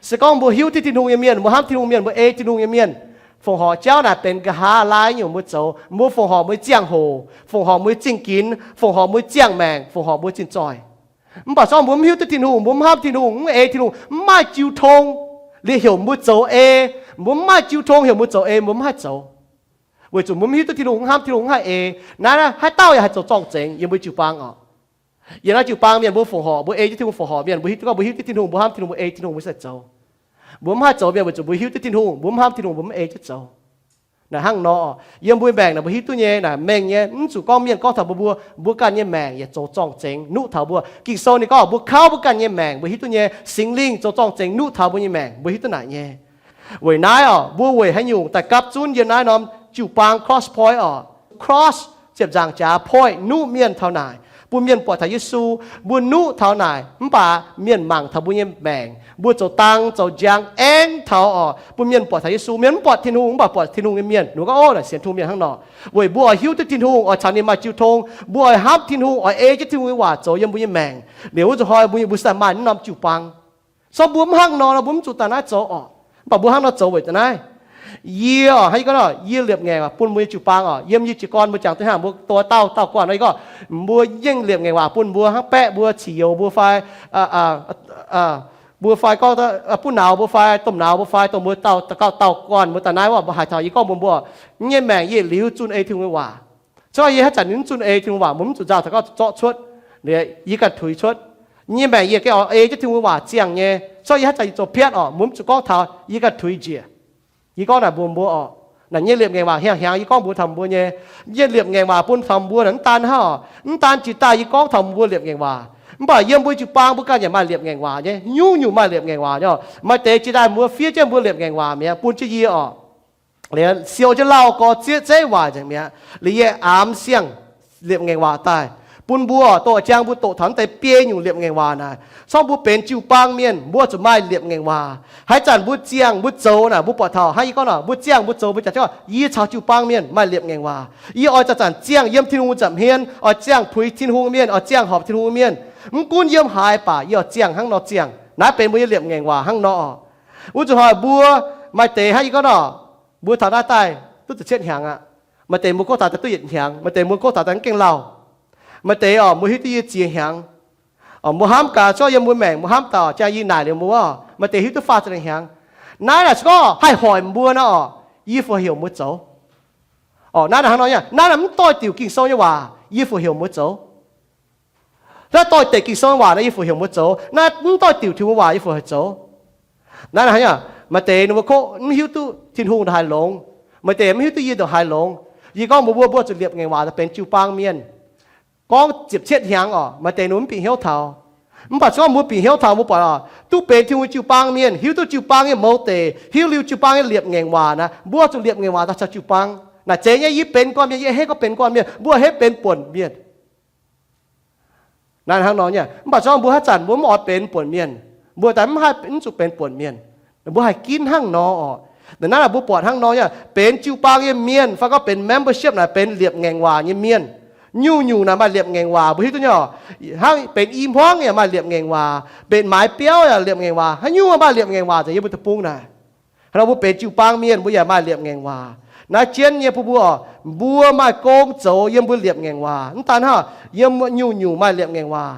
Se gorngv mbuo hiuv duqv Tin-Hungh nyei mienh, mbuo hnamv Tin-Hungh mienh, mbuo ei Tin-Hungh nyei mienh, fongc horc jauv naaic benx nqa'haav laai nyungc mbuo zoux. Mbuo fongc horc mbuo nyei ziangh hoc, fongc horc mbuo nyei zingh ginx, fongc horc mbuo nyei ziangh maengc, fongc horc mbuo nyei zinh zoih. Mv baac se gorngv mbuo mv hiuv duqv Tin-Hungh, mbuo mv hnamv Tin-Hungh, mv ei Tin-Hungh, mv maaih jiu tong liuz heuc mbuo zoux ei, mbuo mv maaih jiu tong heuc mbuo zoux ei, mbuo mv haih zoux. Weic zuqc mbuo mv hiuv duqv Tin-Hungh, mv hnamv Tin-Hungh, mv haih ei. Naaiv haaix dauh yaac haih zoux zorng-zengx yiem mbuo jiu-baang oc. Yiem naaiv jiu-baang mienh mbuo fongc horc, mbuo ei jienv Tin-Hungh fongc horc mienh, mbuo hiuv duqv gorngv mbuo hiuv duqv Tin-Hungh, mbuo hnamv Tin-Hungh, mbuo ei Tin-Hungh, mbuo sai zoux. Mbuo mv haih zoux mienh weic zuqc mbuo hiuv duqv Tin-Hungh, mbuo mv hnamv Tin-Hungh, mbuo mv ei jienv zoux. Naaic hnangv nor, yiem mbuo maengc naaic mbuo hiuv duqv nyei naaic mengh nyei, mv zuqc gorngv mienh gorngv taux mbuo, mbuo, mbuo ganh nyei maengc yaac zoux zorng-zengx nuqv taux mbuo. Ging-Sou ninh gorngv mbuo kauv mbuo ganh nyei maengc, mbuo hiuv duqv nyei Singx Lingh zoux zorng-zengx nuqv taux mbuo nyei maengc, mbuo hiuv duqv naaic nyei. Weic naaiv oc, mbuo weic haaix nyungc daaih gapv zunv yiem naaiv norm jiu-baang Cross Point oc? Cross ziepc nzaangc jaax point nuqv mienh taux naaic, bun mienh buatc taux Yesu. Mbuo nuqv taux naaic mv baac mienh mangc taux mbuo nyei maengc, mbuo zoux dang zoux njang aengv taux oc, bun mienh buatc taux Yesu. Mienh mv buatc Tin-Hungh mv baac buatc Tin-Hungh nyei mienh, ninh gorngv, ov, naaic sienx Tin-Hungh mienh hnangv nor. Weic mbuo oix hiuv duqv Tin-Hungh, oix caux ninh maaih jiu tong, mbuo oix hnamv Tin-Hungh, oix ei jienv Tin-Hungh nyei waac zoux yiem mbuo nyei maengc liuz, wuov zuqc hnoi mbuo, mbuo sai maaih naaiv norm jiu-baang. Se gorngv mbuo mv hnangv nor, mbuo mv zuqc daaih naaiv zoux oc. Mv baac mbuo hnangv nor zoux weic da'naaiv. Yie oc, hnangv yie gorngv nor, yie liepc ngaengc waac bun mbuo nyei jiu-baang oc. Yiem yie jiez gorn mbuo jangx duqv hnangv mbuo doix dauh dauh guanh nor, yie gorngv mbuo yengh liepc ngaengc waac bun mbuo hnangv baeqv mbuo cingx youz mbuo fai mbuo fai gorngv buv nauz mbuo fai domh nauz mbuo fai dongh mbuo dauh dauh dauh guanh mbuo daaih naaiv waac mbuo haaix taux yie gorngv mbuox mbuo, nyei maengc yietc liuz zunh ei Tin-Hungh nyei waac. Se gorngv yie haaix zanc ninh mv zunh ei Tin-Hungh waac, mbuo mv zuqc nzauh taux gorngv zorqv cuotv, yie ganh tuix cuotv. Nyei maengc yie gengh oix ei jienv Tin-Hungh waac ziangh nyei. Se gorngv yie haaix zanc yie zoux piatv oc, mbuo mv zuqc gorngv taux, yie ganh tuix njiec. Yie gorngv naaic mbuox mbuo oc, naaic nyei liepc ngaengc waac hiang hnyangx yie gorngv mbuox taux mbuo nyei, yie liepc ngaengc waac bun taux mbuo naaic mv daan hnangv oc, mv daan jiex daaih yie gorngv taux mbuo liepc ngaengc waac, mv baac yiem mbuo jiu-baang mbuo ganh yaac maaih liepc ngaengc waac nyei, nyungc-nyungc maaih liepc ngaengc waac nyei oc. Maaih deix jiex daaih mbuo fiev jienv mbuo liepc ngaengc waac mi'aqv bun jienv yie oc. Liuz siou jienv lauh gorx zieqv zeiv waaic nzengc mi'aqv. Liuz yie aamx siang liepc ngaengc waac daaih bun mbuo, doqc jang mbuo doqc taux naaiv deix biei nyungc liepc ngaengc waac naaic. Corc mbuo benx jiu-baang mienh, mbuo zuqc maaih liepc ngaengc waac. Haaix zanc mbuo ziangh mbuo zoux naaic, mbuo buatc taux, hnangv yie gorngv nor, mbuo ziangh mbuo zoux mbuo jaax, yie caux jiu-baang mienh maaih liepc ngaengc waac. Yie oix zanc-zanc ziangh yiem Tin-Hungh nza'hmien, oix ziangh puix Tin-Hungh mienh, oix ziangh horpc Tin-Hungh mienh. Mv gunv yiem haaix baac yie oix ziangh hnangv nor ziangh. Naaiv benx mbuo nyei liepc ngaengc waac hnangv nor. Wuov zuqc hoic mbuo, maaih deix hnangv yie gorngv nor, mbuo taux naaiv daaih duqv ziepc cietv hnyangx aqv. Maaih deix mbuo kov taux daaih duqv yietc hnyangx, maaih deix mbuo kov taux daaih gengh lauh. Maaih deix oc, mbuo hiuv duqv yie ziex hnyangx. Mbuo hnamv gaax, se gorngv yiem mbuo maengc mbuo hnamv daaih jang yie naaic liuz mbuo, maaih deix hiuv duqv faah ziepc hnyangx. Naaiv naaic se gorngv haih hoic mbuo naaiv oc, yie fu heuc mbuo zoux. Naaiv naaic hnangv nor, naaiv naaic mv doix-diuc Ging-Sou nyei waac, yie fu heuc mbuo zoux. Naaiv doix-diuc Ging-Sou nyei waac naaic, yie fu heuc mbuo zoux. Naaiv mv doix-diuc Tin-Hungh waac, yie fu heuc zoux. Naaiv naaic, maaih deix ninh mbuo kov mv hiuv duqv Tin-Hungh ndongc haaix longx, maaih deix mv hiuv duqv yie ndongc haaix longx. Yie gorngv mbuox mbuo, mbuo zuqc liepc ngaengc waac daaih benx jiu-baang mienh. Gorngv ziepc cietv hnyangx oc, maaih deix ninh mbuo mv bieqc hnyouv taux. Mv baac se gorngv mbuo bieqc hnyouv taux, mbuo buatc oc, duqv benx Tin-Hungh jiu-baang mienh, hiuv duqv jiu-baang nyei mouz deic, hiuv liuz jiu-baang nyei liepc ngaengc waac naaic, mbuo zuqc liepc ngaengc waac daaih caux jiu-baang. Naaic zeiz nyei, yie benx gorn-mienh, yie a'hneiv gorngv benx gorn-mienh, mbuo a'hneiv benx buonc mienh. Naaiv hnangv nor nyei. Mv baac se gorngv mbuo haaix zanc mbuo mv oix benx buonc mienh, mbuo daaih mv haih mv zuqc benx buonc mienh. Mbuo haih ginv hnangv nor oc. Naaiv naaic mbuo buatc hnangv nor nyei, benx jiu-baang nyei mienh fai gorngv benx membership naaic benx liepc ngaengc waac nyei mienh. Nyungc-nyungc naaic maaih liepc ngaengc waac, mbuo hiuv duqv nyei oc. Hnangv benx i hmuangv yaac maaih liepc ngaengc waac, benx maaiz biauv yaac liepc ngaengc waac, haaix nyungc maaih liepc ngaengc waac nzengc yiem mbuo deic-bung naaic. Hnangv nor mbuo benx jiu-baang mienh mbuo yaac maaih liepc ngaengc waac. Naaiv jienv nyei bun mbuo oc, mbuo maaih gong zoux yiem mbuo liepc ngaengc waac. Mv daan hnangv, yiem nyungc-nyungc maaih liepc ngaengc waac.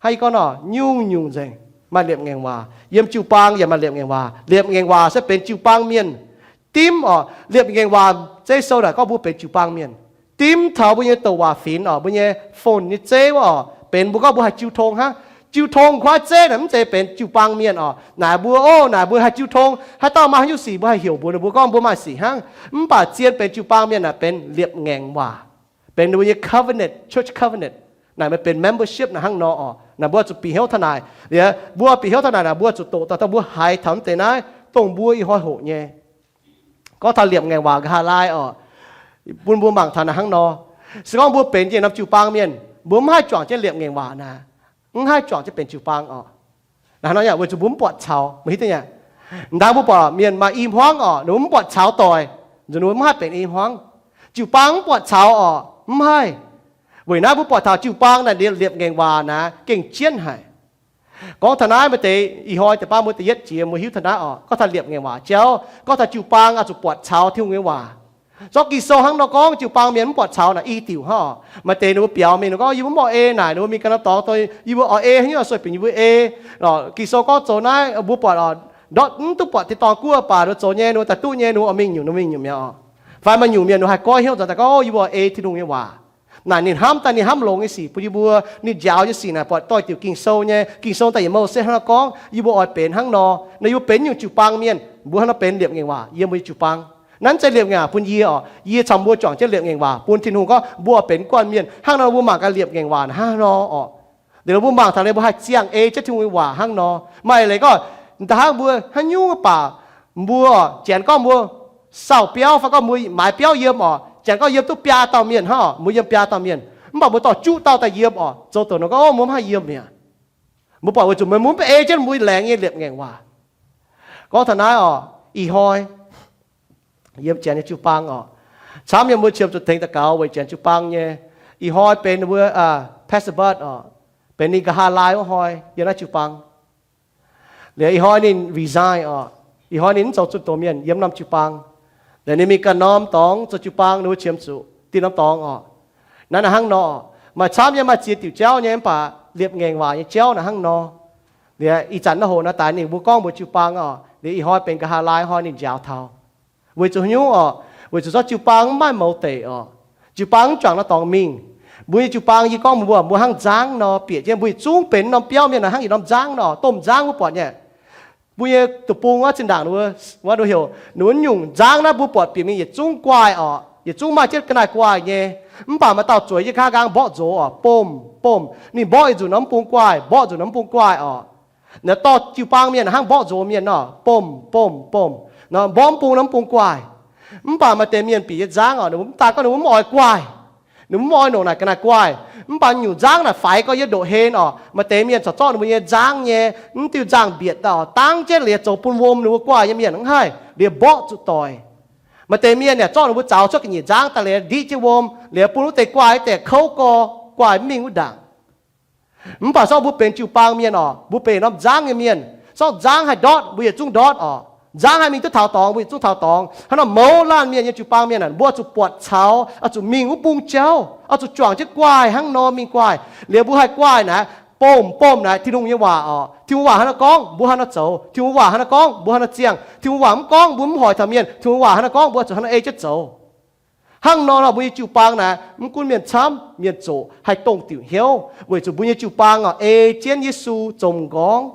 Hnangv yie gorngv nor, nyungc-nyungc nzengc maaih liepc ngaengc waac. Yiem jiu-baang yaac maaih liepc ngaengc waac. Liepc ngaengc waac se benx jiu-baang mienh. Dimv oc, liepc ngaengc waac zei sou naaic gorngv mbuo benx jiu-baang mienh. Dimv taux mbuo nyei douc waac finx oc, mbuo nyei phone nyei zeiv wuov oc, benx mbuo gorngv mbuo haih jiu tong hnangv. Jiu tong kuaaiv zeiv naaic mv zeiz benx jiu-baang mienh oc. Naaic mbuo, o, naaic mbuo haih jiu tong, haaix dauh maaih haaix nyungc sic mbuo haih heuc mbuox ninh mbuo gorngv mbuo maaih sic hnangv. Mv baac zien benx jiu-baang mienh naaic benx liepc ngaengc waac, benx ninh mbuo nyei covenant, church covenant. Naaic meih benx membership naaic hnangv nor oc. Naaic mbuo zuqc bieqc hnyouv taux naaic. Liuz mbuo bieqc hnyouv taux naaic, naaic mbuo zuqc doqc daaih dongh mbuo haiz taux mv deix naaiv, dongh mbuo ih hnoi hoqc nyei. Gorngv taux liepc ngaengc waac nqa'haav laai oc, bun mbuo mangc taux naaic hnangv nor. Se gorngv mbuo benx njiec norm jiu-baang mienh, mbuo mv haih juangc jienv liepc ngaengc waac naaic, mv haih juangc jienv benx jiu-baang oc. Naaiv hnangv nor yaac weic zuqc mbuo mv buatc caux, meih hiuv duqv nyei. Dangh mbuo buatc mienh maaih i hmuangv oc, ninh mbuo mv buatc caux doic, nzunc ninh mbuo mv haih benx i hmuangv. Jiu-baang mv buatc caux oc, mv haih. Weic naaiv mbuo buatc taux jiu-baang naaic liepc ngaengc waac naaic gengh jienv haic. Gorngv taux naaiv maaih deix ih hnoi deix baav mbuo da'yietv jiex mbuo hiuv taux naaiv oc, gorngv taux liepc ngaengc waac jauv, gorngv taux jiu-baang oix zuqc buatc caux Tin-Hungh nyei waac. Zorqv Ging-Sou hnangv nor gorngv jiu-baang mienh mv buatc caux naaic i diuc hnangv oc. Maaih deix ninh mbuo biaux mingh ninh gorngv yie mbuo mv oix ei naaic ninh mbuo mingh ganh norm dorngx, yie mbuo oix ei haaix nyungc oix sueih bieqc yie mbuo ei. Ging-Sou gorngv zoux naaiv mbuo buatc oc, ndortv mv duqv buatc tin-dorngh guoqv baac ninh mbuo zoux nyei, ninh mbuo daaih duqv nyei, ninh mbuo oix mingh nyungc ninh mingh nyungc mi'aqv oc. Fai maaih nyungc mienh ninh haih goiv hnyouv nzengc daaih gorngv, o, yie mbuo oix ei Tin-Hungh nyei waac. Naaic ninh hnamv daaih ninh hnamv longx nyei sic bun yie mbuo, ninh njaaux nyei sic naaic buatc doix-diuc Ging-Sou nyei. Ging-Sou daaih yietc mouc se hnangv nor gorngv, yie mbuo oix benx hnangv nor. Naaiv yie mbuo benx nyungc jiu-baang mienh, mbuo hnangv nor benx liepc ngaengc waac yiem mbuo nyei jiu-baang. Naaiv mv zeiz liepc ngaengc waac bun yie oc. Mv, yie caux mbuo juangc jienv liepc ngaengc waac bun Tin-Hungh gorngv mbuo oix benx guanh mienh. Hnangv nor mbuo mangc gaax liepc ngaengc waac hnangv nor oc. Liuz mbuo mangc taux liuz mbuo haih ziangh ei jienv Tin-Hungh nyei waac hnangv nor. Maaih leiz gorngv, da'hnangv mbuo haiz nyungc baac mbuo oc, janx gorngv mbuo sauh biauv fai gorngv mbuo maaiz biauv yiem oc, janx gorngv yiem duqv biaa dauh mienh hnangv oc, mbuo yiem biaa dauh mienh, mv baac mbuo dorh juqv dauh daaih yiem oc, zoux douc nor gorngv, o, mbuo mv haih yiem mi'aqv. Mbuo buatc weic zuqc meih mbuo mv ei jienv mbuo laengz nyei liepc ngaengc waac. Gorngv taux naaiv oc, ih hnoi yiem janx nyei jiu-baang oc, camv nyei mbuo qiemx zuqc tengx daux gaux weic janx jiu-baang nyei. Ih hnoi benx ninh mbuo pastor bud oc, benx ninh nqa'haav laai wuov hnoi yiem naaiv jiu-baang. Liuz ih hnoi ninh resign oc, ih hnoi ninh mv zoux zunh doz mienh yiem norm jiu-baang. Ninh mingh ganh norm dorngx zoux jiu-baang, ninh mbuo qiemx zuqc diuh norm dorngx oc. Naaiv naaic hnangv nor, maaih camv nyei, maaih ziex diuc jauv nyei, mv baac liepc ngaengc waac nyei jauv naaic hnangv nor. Liuz ih zanc naaiv hoc naaiv daaih ninh mbuo gorngv mbuox jiu-baang oc, liuz ih hnoi benx nqa'haav laai hnoi ninh njaaux taux. Weic zuqc haaix nyungc oc? Weic zuqc zorqv jiu-baang mv maaih mouz deic oc. Jiu-baang mv juangc norm dorngx mingh. Mbuo nyei jiu-baang, yie gorngv mbuox mbuo, mbuo hnangv nzangv nor bieqc jienv, mbuo yietc zungv benx norm biauv mienh naaic hnangv yietc norm nzangv nor, domh nzangv mbuo buatc nyei. Mbuo nyei deic-bung wuov zinh ndaangc, wuov nduqc heuc, ninh mbuo nyungc nzangv naaiv mbuo buatc bieqc mingh yietc zungv guaaih oc, yietc zungv maaih jienv ga'naaiv guaaih nyei. Mv baac maaih dauh zueiz jienv nqa'haav nqaang mborqv nzox oc, bomh bomh, ninh mborqv yietc nzunc norm bung guaaih, mborqv nzunc norm bung guaaih oc. Naaiv dorh jiu-baang mienh hnangv mborqv nzox mienh nor, bomh bomh bomh, mborqv mv bung norm bung guaaih. Mv baac maaih deix mienh bieqc nyei nzangv oc, ninh mbuo mv daan gorngv ninh mbuo mv oix guaaih. Ninh mbuo mv oix longc naaic ga'naaiv guaaih. Mv baac nyungc nzangv naaic faix gorx yiem ndoqv hlen oc. Maaih deix mienh corc zorqv ninh mbuo nyei nzangv nyei mv diuh nzangh mbietc daaih oc, dangv jienv liuz zoux bun wuom ninh mbuo guaaih nyei mienh hnangv haic, liuz mborqv zuqc doic. Maaih deix mienh yaac zorqv ninh mbuo zaux cuotv ga'nyiec nzangv daaih liuz ndiqv jienv wuom, liuz bun wuov deix guaaih deix kouv gorx, guaaih mv mingh wuov ndaangc. Mv baac zorqv mbuo benx jiu-baang mienh oc, mbuo benx norm nzangv nyei mienh. Zorqv nzangv haih ndortv, mbuo yietc zungv ndortv oc. Nzangv haih mingh duqv taux dorngx, mbuo yietc zungv taux dorngx. Hnangv nor mouz laanh mienh nyei jiu-baang mienh aah, mbuo oix zuqc buatc caux, oix zuqc mingh wuov bung jauv, oix zuqc juangc jienv guaaih hnangv nor mingh guaaih. Liuz mbuo haih guaaih naaic, bomh bomh naaic Tin-Hungh nyei waac oc. Tin-Hungh waac hnangv naaiv gorngv, mbuo hnangv naaiv zoux. Tin-Hungh waac hnangv naaiv gorngv, mbuo hnangv naaiv ziangh. Tin-Hungh waac mv gorngv, mbuo mv hoic taux mienh. Tin-Hungh waac hnangv naaiv gorngv, mbuo zuqc hnangv naaiv ei jienv zoux. Hnangv nor nor mbuo nyei jiu-baang naaic, mv gunv mienh camv mienh zoqc, haih dongh diuc hnyouv, weic zuqc mbuo nyei jiu-baang oc, ei jienv Yesu zoux m'nqorngv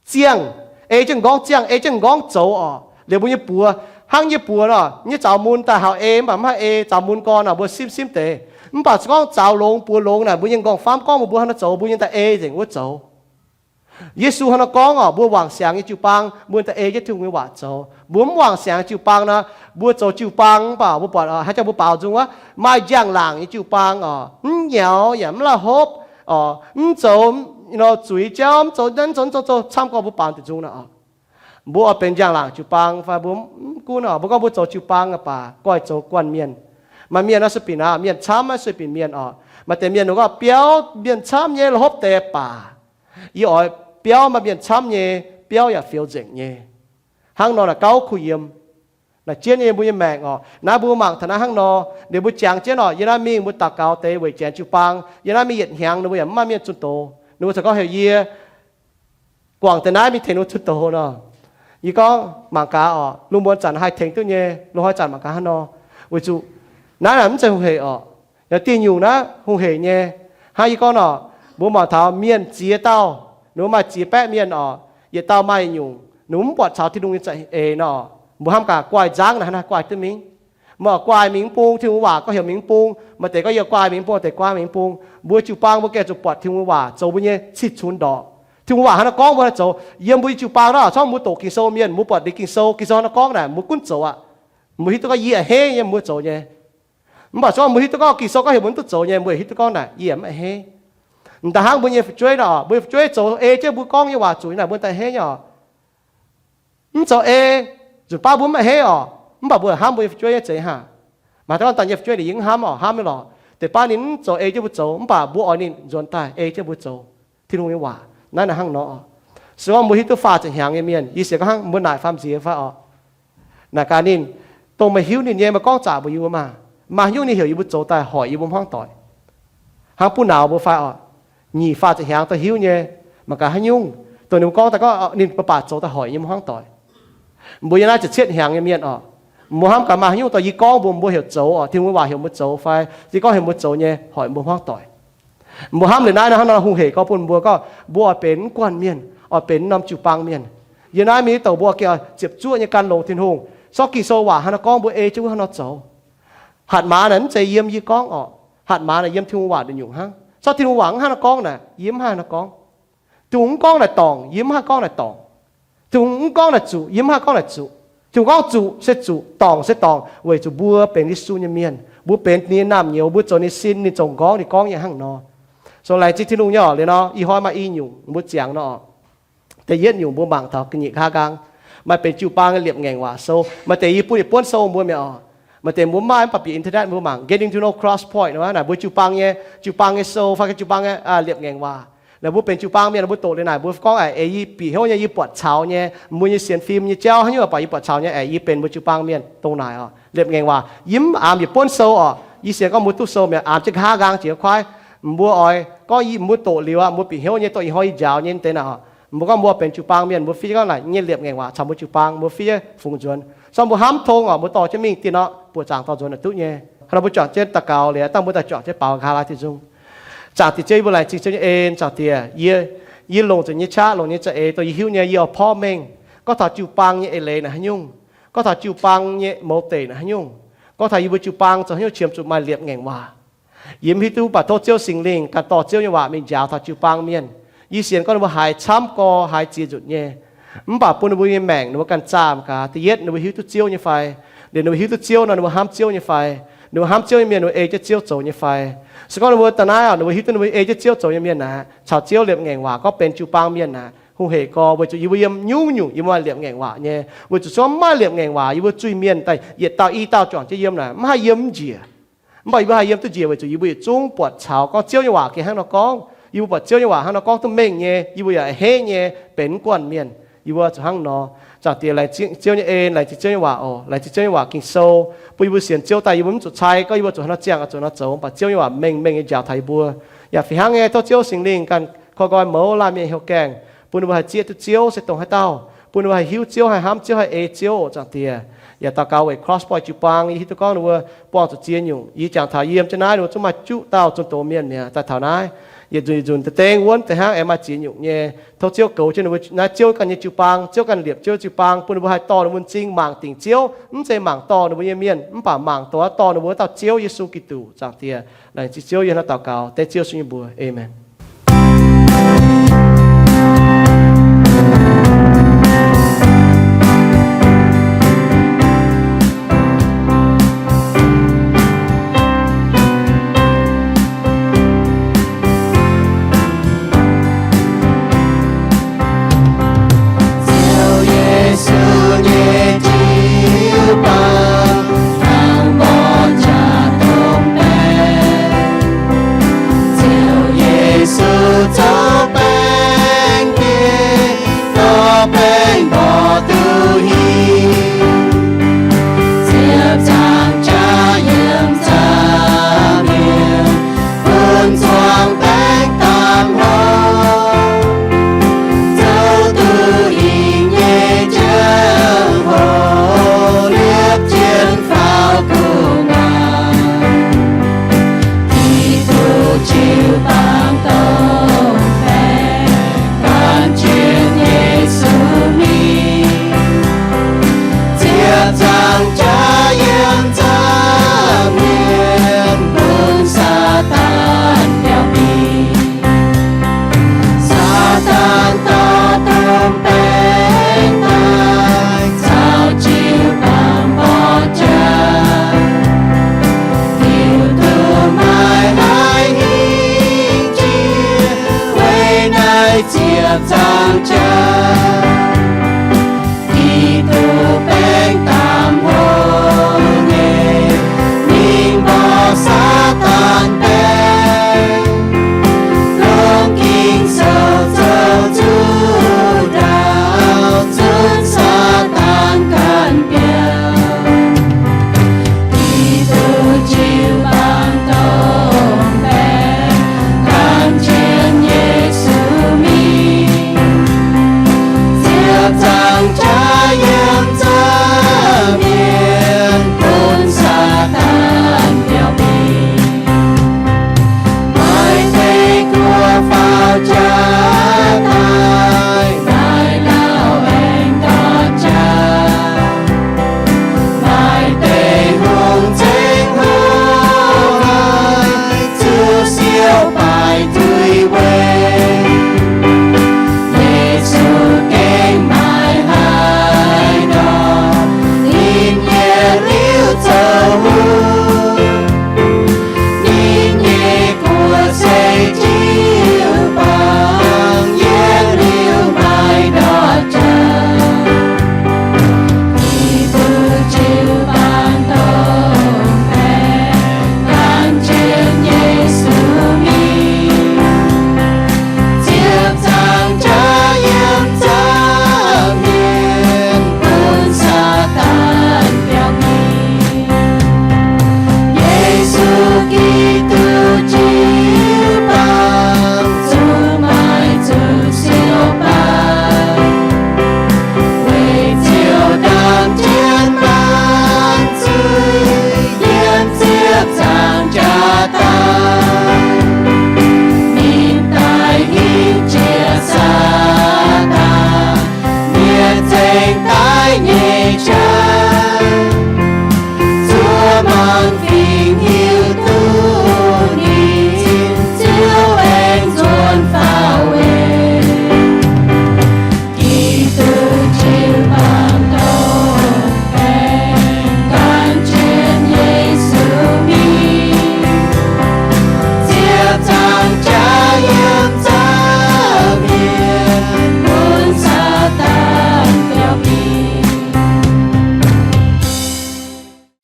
ziangh, ei jienv m'nqorngv ziangh, ei jienv m'nqorngv zoux oc. Liuz mbuo nyei buoz, hnangv yie buoz nor, yie nyei zaux mun daaih hauz ei, mv baac mv haih ei, zaux mun gorn nor mbuo simv simv deix. Mv baac se gorngv zaux longx buoz longx naaic, mbuo nyei m'nqorngv-famv gorngv mbuo hnangv naaiv zoux, mbuo nyei daaih ei nzengc wuov zoux. Yesu hnangv naaiv gorngv oc, mbuo wangc siangx nyei jiu-baang, mbuo daaih ei jienv Tin-Hungh nyei waac zoux. Mbuo mv wangc siangx nyei jiu-baang nor, mbuo zoux jiu-baang mv baac mbuo buatc haaix jangx mbuo baaux nzung wuov, maaih njang-laangc nyei jiu-baang oc, mv nyaux yaac mv la'hopv oc, mv zoux zuiz jauv, mv zoux, mv zoux, mv zoux, zoux camv gorx mbuo baaux nzung nor oc. Mbuo oix benx njang-laangc jiu-baang fai mbuo mv gunv oc, mbuo gorngv mbuo zoux jiu-baang aqv baac goiv zoux guanh mienh. Maaih mienh naaiv sueih binc aqv, mienh camv naaiv sueih binc mienh oc. Maaih deix mienh ninh gorngv biauv mienh camv nyei la'hopv deix baac yie oix biauv maaih mienh camv nyei, biauv yaac fioux nzengc nyei. Hnangv nor naaic gauh kuh yiem. Naaic jienv nyei mbuo nyei maengc oc. Naaiv mbuo mangc taux naaiv hnangv nor, ninh mbuo jangx jienv oc, yie naaiv mingh mbuo daux gaux deix weic janx jiu-baang, yie naaiv mingh yietc hnyangx ninh mbuo yaac mv maaih mienh zunh doz. Ninh mbuo corc gorngv heuc yie guangc deix naaiv mingh tengx ninh mbuo zunh doz nor. Yie gorngv mangc gaax oc, lungh muonz zanc haih tengx duqv nyei, loz-hnoi zanc mangc gaax hnangv nor. Weic zuqc naaiv naaic mv zeiz hungh hec oc. Yaac dieh nyungc naaiv hungh hec nyei. Hnangv yie gorngv nor, mbuo mangc taux mienh ziex dauh, ninh mbuo maaih ziex baeqv mienh oc, yietc dauh maaih nyungc, ninh mbuo mv buatc caux Tin-Hungh nyei za'eix nor, mbuo hnamv gaax guaaih nzangv naaic hnangv naaiv guaaih duqv mingh. Meih oix guaaih mingh mv bung, Tin-Hungh waac gorngv heuc mingh mv bung, maaih deix gorngv yie guaaih mingh mv bung, deix guaaih mingh mv bung. Mbuo jiu-baang mbuo gengh zuqc buatc Tin-Hungh waac zoux mbuo nyei cih cunx ndorqc. Tin-Hungh waac hnangv naaiv gorngv mbuo hnangv zoux. Yiem mbuo nyei jiu-baang naaic, corc mbuo doqc Ging-Sou mienh, mbuo buatc liuz Ging-Sou, Ging-Sou hnangv naaiv gorngv naaic, mbuo gunv zoux aqv. Mbuo hiuv duqv gorngv yie a'hneiv nyei mbuo zoux nyei. Mv baac se gorngv mbuo hiuv duqv gorngv Ging-Sou gorngv heuc mbuo duqv zoux nyei, mbuo hiuv duqv gorngv naaic yie mv a'hneiv. M'daaih hnangv mbuo nyei fu'jueiv nor, mbuo nyei fu'jueiv zoux ei jienv mbuo gorngv nyei waac zuqc naaic, mbuo daaih a'hneiv nyei oc. Mv zoux ei, nzunc baav mbuo mv a'hneiv oc. Mv baac mbuo hnamv mbuo nyei fu'jueiv nyei za'eix haic. Maaih deix gorngv daaih nyei fu'jueiv ninh yie mv hnamv oc, hnamv nyei lorqc. Deix baav ninh mv zoux ei jienv mbuo zoux, mv baac mbuo oix ninh nzuonx daaih ei jienv mbuo zoux Tin-Hungh nyei waac. Naaiv naaic hnangv nor oc. Se gorngv mbuo hiuv duqv faah ziepc hnyangx nyei mienh, yie sienx gorngv hnangv mbuo naaic faam nziex fai oc. Naaic gaax ninh, dongh meih hiuv ninh nyei, meih gorngv zaqc mbuox yie mbuo maah. Maaih haaix nyungc ninh heuc yie mbuo zoux daaih hoic yie mbuo hmuangv doic. Hnangv buv nauz mbuo fai oc, nyic faah ziepc hnyangx daaih hiuv nyei, mangc gaax haaix nyungc, dongh ninh mbuo gorngv daaih gorngv ninh mbuo baac zoux daaih hoic yie mbuo hmuangv doic. Mbuo yiem naaiv ziepc cietv hnyangx nyei mienh oc, mbuo hnamv gaax maaih haaix nyungc dongh yie gorngv mbuox mbuo heuc zoux oc, Tin-Hungh nyei waac heuc mbuo zoux fai yie gorngv heuc mbuo zoux nyei hoic mbuo hmuangv doic. Mbuo hnamv liuz naaiv hnangv nor hungh hec gorngv bun mbuo gorngv mbuo oix benx mv guanh mienh, oix benx norm jiu-baang mienh. Yiem naaiv mingh douc mbuo gengh ziepc zuoqv nyei gan longx Tin-Hungh. Zorqv Ging-Sou waac hnangv naaiv gorngv mbuo ei jienv wuov hnangv nor zoux. Hatc maaz naaic mv zeiz yiem yie gorngv oc. Hatc maaz naaic yiem Tin-Hungh waac nduqc nyungc hnangv. Zorqv Tin-Hungh waac mv haih nor gorngv naaic, yie mv haih nor gorngv. Tin-Hungh mv gorngv naaic dorngc, yie mv haih gorngv naaic dorngc. Tin-Hungh mv gorngv naaic zuqc, yie mv haih gorngv naaic zuqc. Tin-Hungh gorngv zuqc se zuqc, dorngc se dorngc, weic zuqc mbuo benx Yesu nyei mienh, mbuo benx ninh nyei naamh nyouz, mbuo zoux ninh sin, ninh zoux m'nqorngv, ninh gorngv nyei hnangv nor. So laengz zingh Tin-Hungh nyei oc. Liuz nor ih hnoi maaih i nyungc mbuo ziangx nor oc. Da'yietv nyungc mbuo mangc taux ga'nyiec nqa'haav nqaang, maaih benx jiu-baang nyei liepc ngaengc waac sou. Maaih deix yie bun yietc buonv sou mbuo mi'aqv oc. Maaih deix mbuo mv maaih, mv baac bieqc internet mbuo mangc Getting to Know Cross Point nor, naaic mbuo jiu-baang nyei, jiu-baang nyei sou fai jiu-baang nyei liepc ngaengc waac. Naaic mbuo benx jiu-baang mienh, mbuo doqc liuz naaic, mbuo gorngv aeqv, yie bieqc hnyouv nyei, yie buatc caux nyei, mbuo nyei sienx fim nyei jauv haaix nyungc baac yie buatc caux nyei, aeqv, yie benx mbuo jiu-baang mienh dongh naaic oc. Liepc ngaengc waac yie mv aamx yietc buonv sou oc. Yie sienx gorngv mbuo duqv sou mi'aqv, aamx jienv nqa'haav nqaang jiex kuaaiv. Mbuo oix gorngv yie mbuo doqc liuz aqv, mbuo bieqc hnyouv nyei, doqc ih hnoi yie njaaux nyei deix naaic oc. Mbuo gorngv mbuo benx jiu-baang mienh, mbuo fiev gorngv naaic nyei liepc ngaengc waac caux mbuo jiu-baang, mbuo fiev fungx nzuonx. Sorng mbuo hnamv tong oc, mbuo dorh jienv mingh dien orqc, buoqc zaangc dorh nzuonx naaic duqv nyei. Hnangv nor mbuo juangc jienv daux gaux liuz, dangh mbuo daaih juangc jienv baaux nqa'haav laai Tin-Hungh. Zaangc Diex Ziouv, yie mbuo laengz zingh Ziouv nyei en. Zaangc Diex, yie, yie longc zuqc nyei qaqv, longc nyei za'eix dongh yie hiuv nyei, yie oix porv mengh gorngv taux jiu-baang nyei eix leiz naaic haaix nyungc, gorngv taux jiu-baang nyei mouz deic naaic haaix nyungc, gorngv taux yie mbuo jiu-baang zoux haaix nyungc qiemx zuqc maaih liepc ngaengc waac. Yie mv hiuv duqv, mv baac tov Ziouv Singx Lingh ganh dorh Ziouv nyei waac mingh njaaux taux jiu-baang mienh. Yie sienx gorngv ninh mbuo haiz camv gorx, haiz ziex nzunc nyei. Mv baac bun ninh mbuo nyei maengc, ninh mbuo ganh zaah gaax. Da'yietv, ninh mbuo hiuv duqv Ziouv nyei fai? Liuz ninh mbuo hiuv duqv Ziouv nor, ninh mbuo hnamv Ziouv nyei fai? Ninh mbuo hnamv Ziouv nyei mienh, ninh mbuo ei jienv Ziouv zoux nyei fai? Se gorngv ninh mbuo da'naaiv oc, ninh mbuo hiuv duqv ninh mbuo ei jienv Ziouv zoux nyei mienh naaic, caux Ziouv liepc ngaengc waac gorngv benx jiu-baang mienh naaic, hungh heic gorx, weic zuqc yie mbuo yiem nyungc-nyungc yie mbuo maaih liepc ngaengc waac nyei. Weic zuqc se gorngv mv maaih liepc ngaengc waac, yie mbuo zuiz-mienh daaih yietc dauh i dauh juangc jienv yiem naaic, mv haih yiem njiec. Mv baac yie mbuo haih yiem duqv njiec weic zuqc yie mbuo yietc zungv buatc caux gorngv Ziouv nyei waac gengh hnangv nor gorngv. Yie mbuo buatc Ziouv nyei waac hnangv nor gorngv duqv mengh nyei, yie mbuo yaac a'hneiv nyei, benx mv guanh mienh. Yie mbuo zuqc hnangv nor. Zaangc Diex, laengz zingh Ziouv nyei en, laengz zingh Ziouv nyei waac oc. Laengz zingh Ziouv nyei waac Ging-Sou, bun yie mbuo sienx Ziouv daaih yie mbuo mv zuqc cai gorngv yie mbuo zuqc hnangv nor ziangh, zuqc hnangv nor zoux, mv baac Ziouv nyei waac mengh mengh nyei njaaux taux yie mbuo. Yaac fih hnangv nyei, tov Ziouv Singx Lingh ganh koi nqoi mouz laanh mienh hnyouv gaengh, bun ninh mbuo haih zieqv duqv Ziouv se dongh haaix dauh, bun ninh mbuo haih hiuv Ziouv, haih hnamv Ziouv, haih ei Ziouv. Zaangc Diex, yaac daux gaux weic Cross Point jiu-baang, yie hiuv duqv gorngv ninh mbuo buangh zuqc ziex nyungc. Yie jangx taux yiem jienv naaiv ninh mbuo zungv maaih juqv dauh zunh doz mienh mi'aqv daaih taux naaiv. Yietc nzunc yietc nzunc deix dengv wuonv deix hnangv aengx maaih ziex nyungc nyei. Tov Ziouv goux jienv ninh mbuo naaiv Ziouv ganh nyei jiu-baang, Ziouv ganh liepc Ziouv jiu-baang, bun ninh mbuo haih dorh ninh mbuo m'zing mangc dingc Ziouv, mv zeiz mangc dorh ninh mbuo nyei mienh, mv baac mangc dorh, dorh ninh mbuo wuov dauh Ziouv Yesu Giduc. Zaangc Diex, laengz zingh Ziouv, yie hnangv naaiv daux gaux dengv Ziouv Yesu nyei mbuox. Aamen.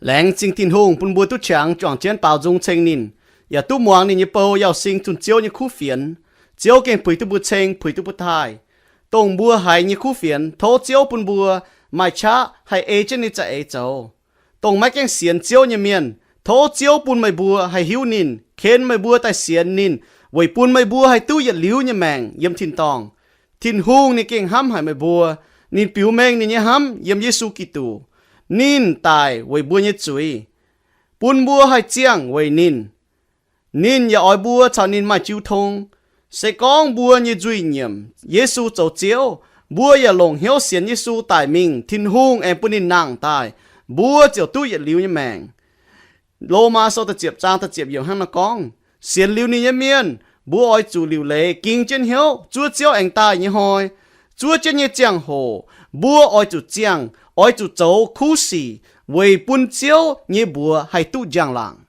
Laengz zingh Tin-Hungh bun mbuo duqv qangx juangc jienv baaux nzung ceng ninh, yaac duqv muangx ninh nyei bou Yauz Sing zunh Ziouv nyei kuv fienx. Ziouv gengh puix duqv mbuo ceng, puix duqv mbuo taaih. Dongh mbuo haiz nyei kuv fienx, tov Ziouv bun mbuo maaih qaqv haih ei jienv ninh za'eix zoux. Dongh maiv gaengh sienx Ziouv nyei mienh, tov Ziouv bun meih mbuo haih hiuv ninh, ken meih mbuo daaih sienx ninh, weic bun meih mbuo haih duqv yietc liuz nyei maengc yiem tin-dorngh. Tin-Hungh ninh gengh hnamv haic meih mbuo. Ninh biux mengh ninh nyei hnamv yiem Yesu Giduc. Ninh daic weic mbuo nyei zuiz, bun mbuo haih ziangh weic ninh. Ninh yaac oix mbuo caux ninh maaih jiu tong. Se gorngv mbuo nyei nzuih nyiemc Yesu zoux Ziouv, mbuo yaac longc hnyouv sienx Yesu daic mingh, Tin-Hungh aengx bun ninh nangh daaih, mbuo ziouc duqv yietc liuz nyei maengc. Lomaa Sou da'ziepc zaang da'ziepc yiemc hnangv naaiv gorngv, sienx liuz ninh nyei mienh, mbuo oix zuqc liuc leiz ging jienv hnyouv zuov Ziouv aengx daaih nyei hnoi. Zuov jienv nyei ziangh hoc, mbuo oix zuqc ziangh, oix zuqc zoux kuv sic weic bun Ziouv nyei mbuox haih duqv njang-laangc.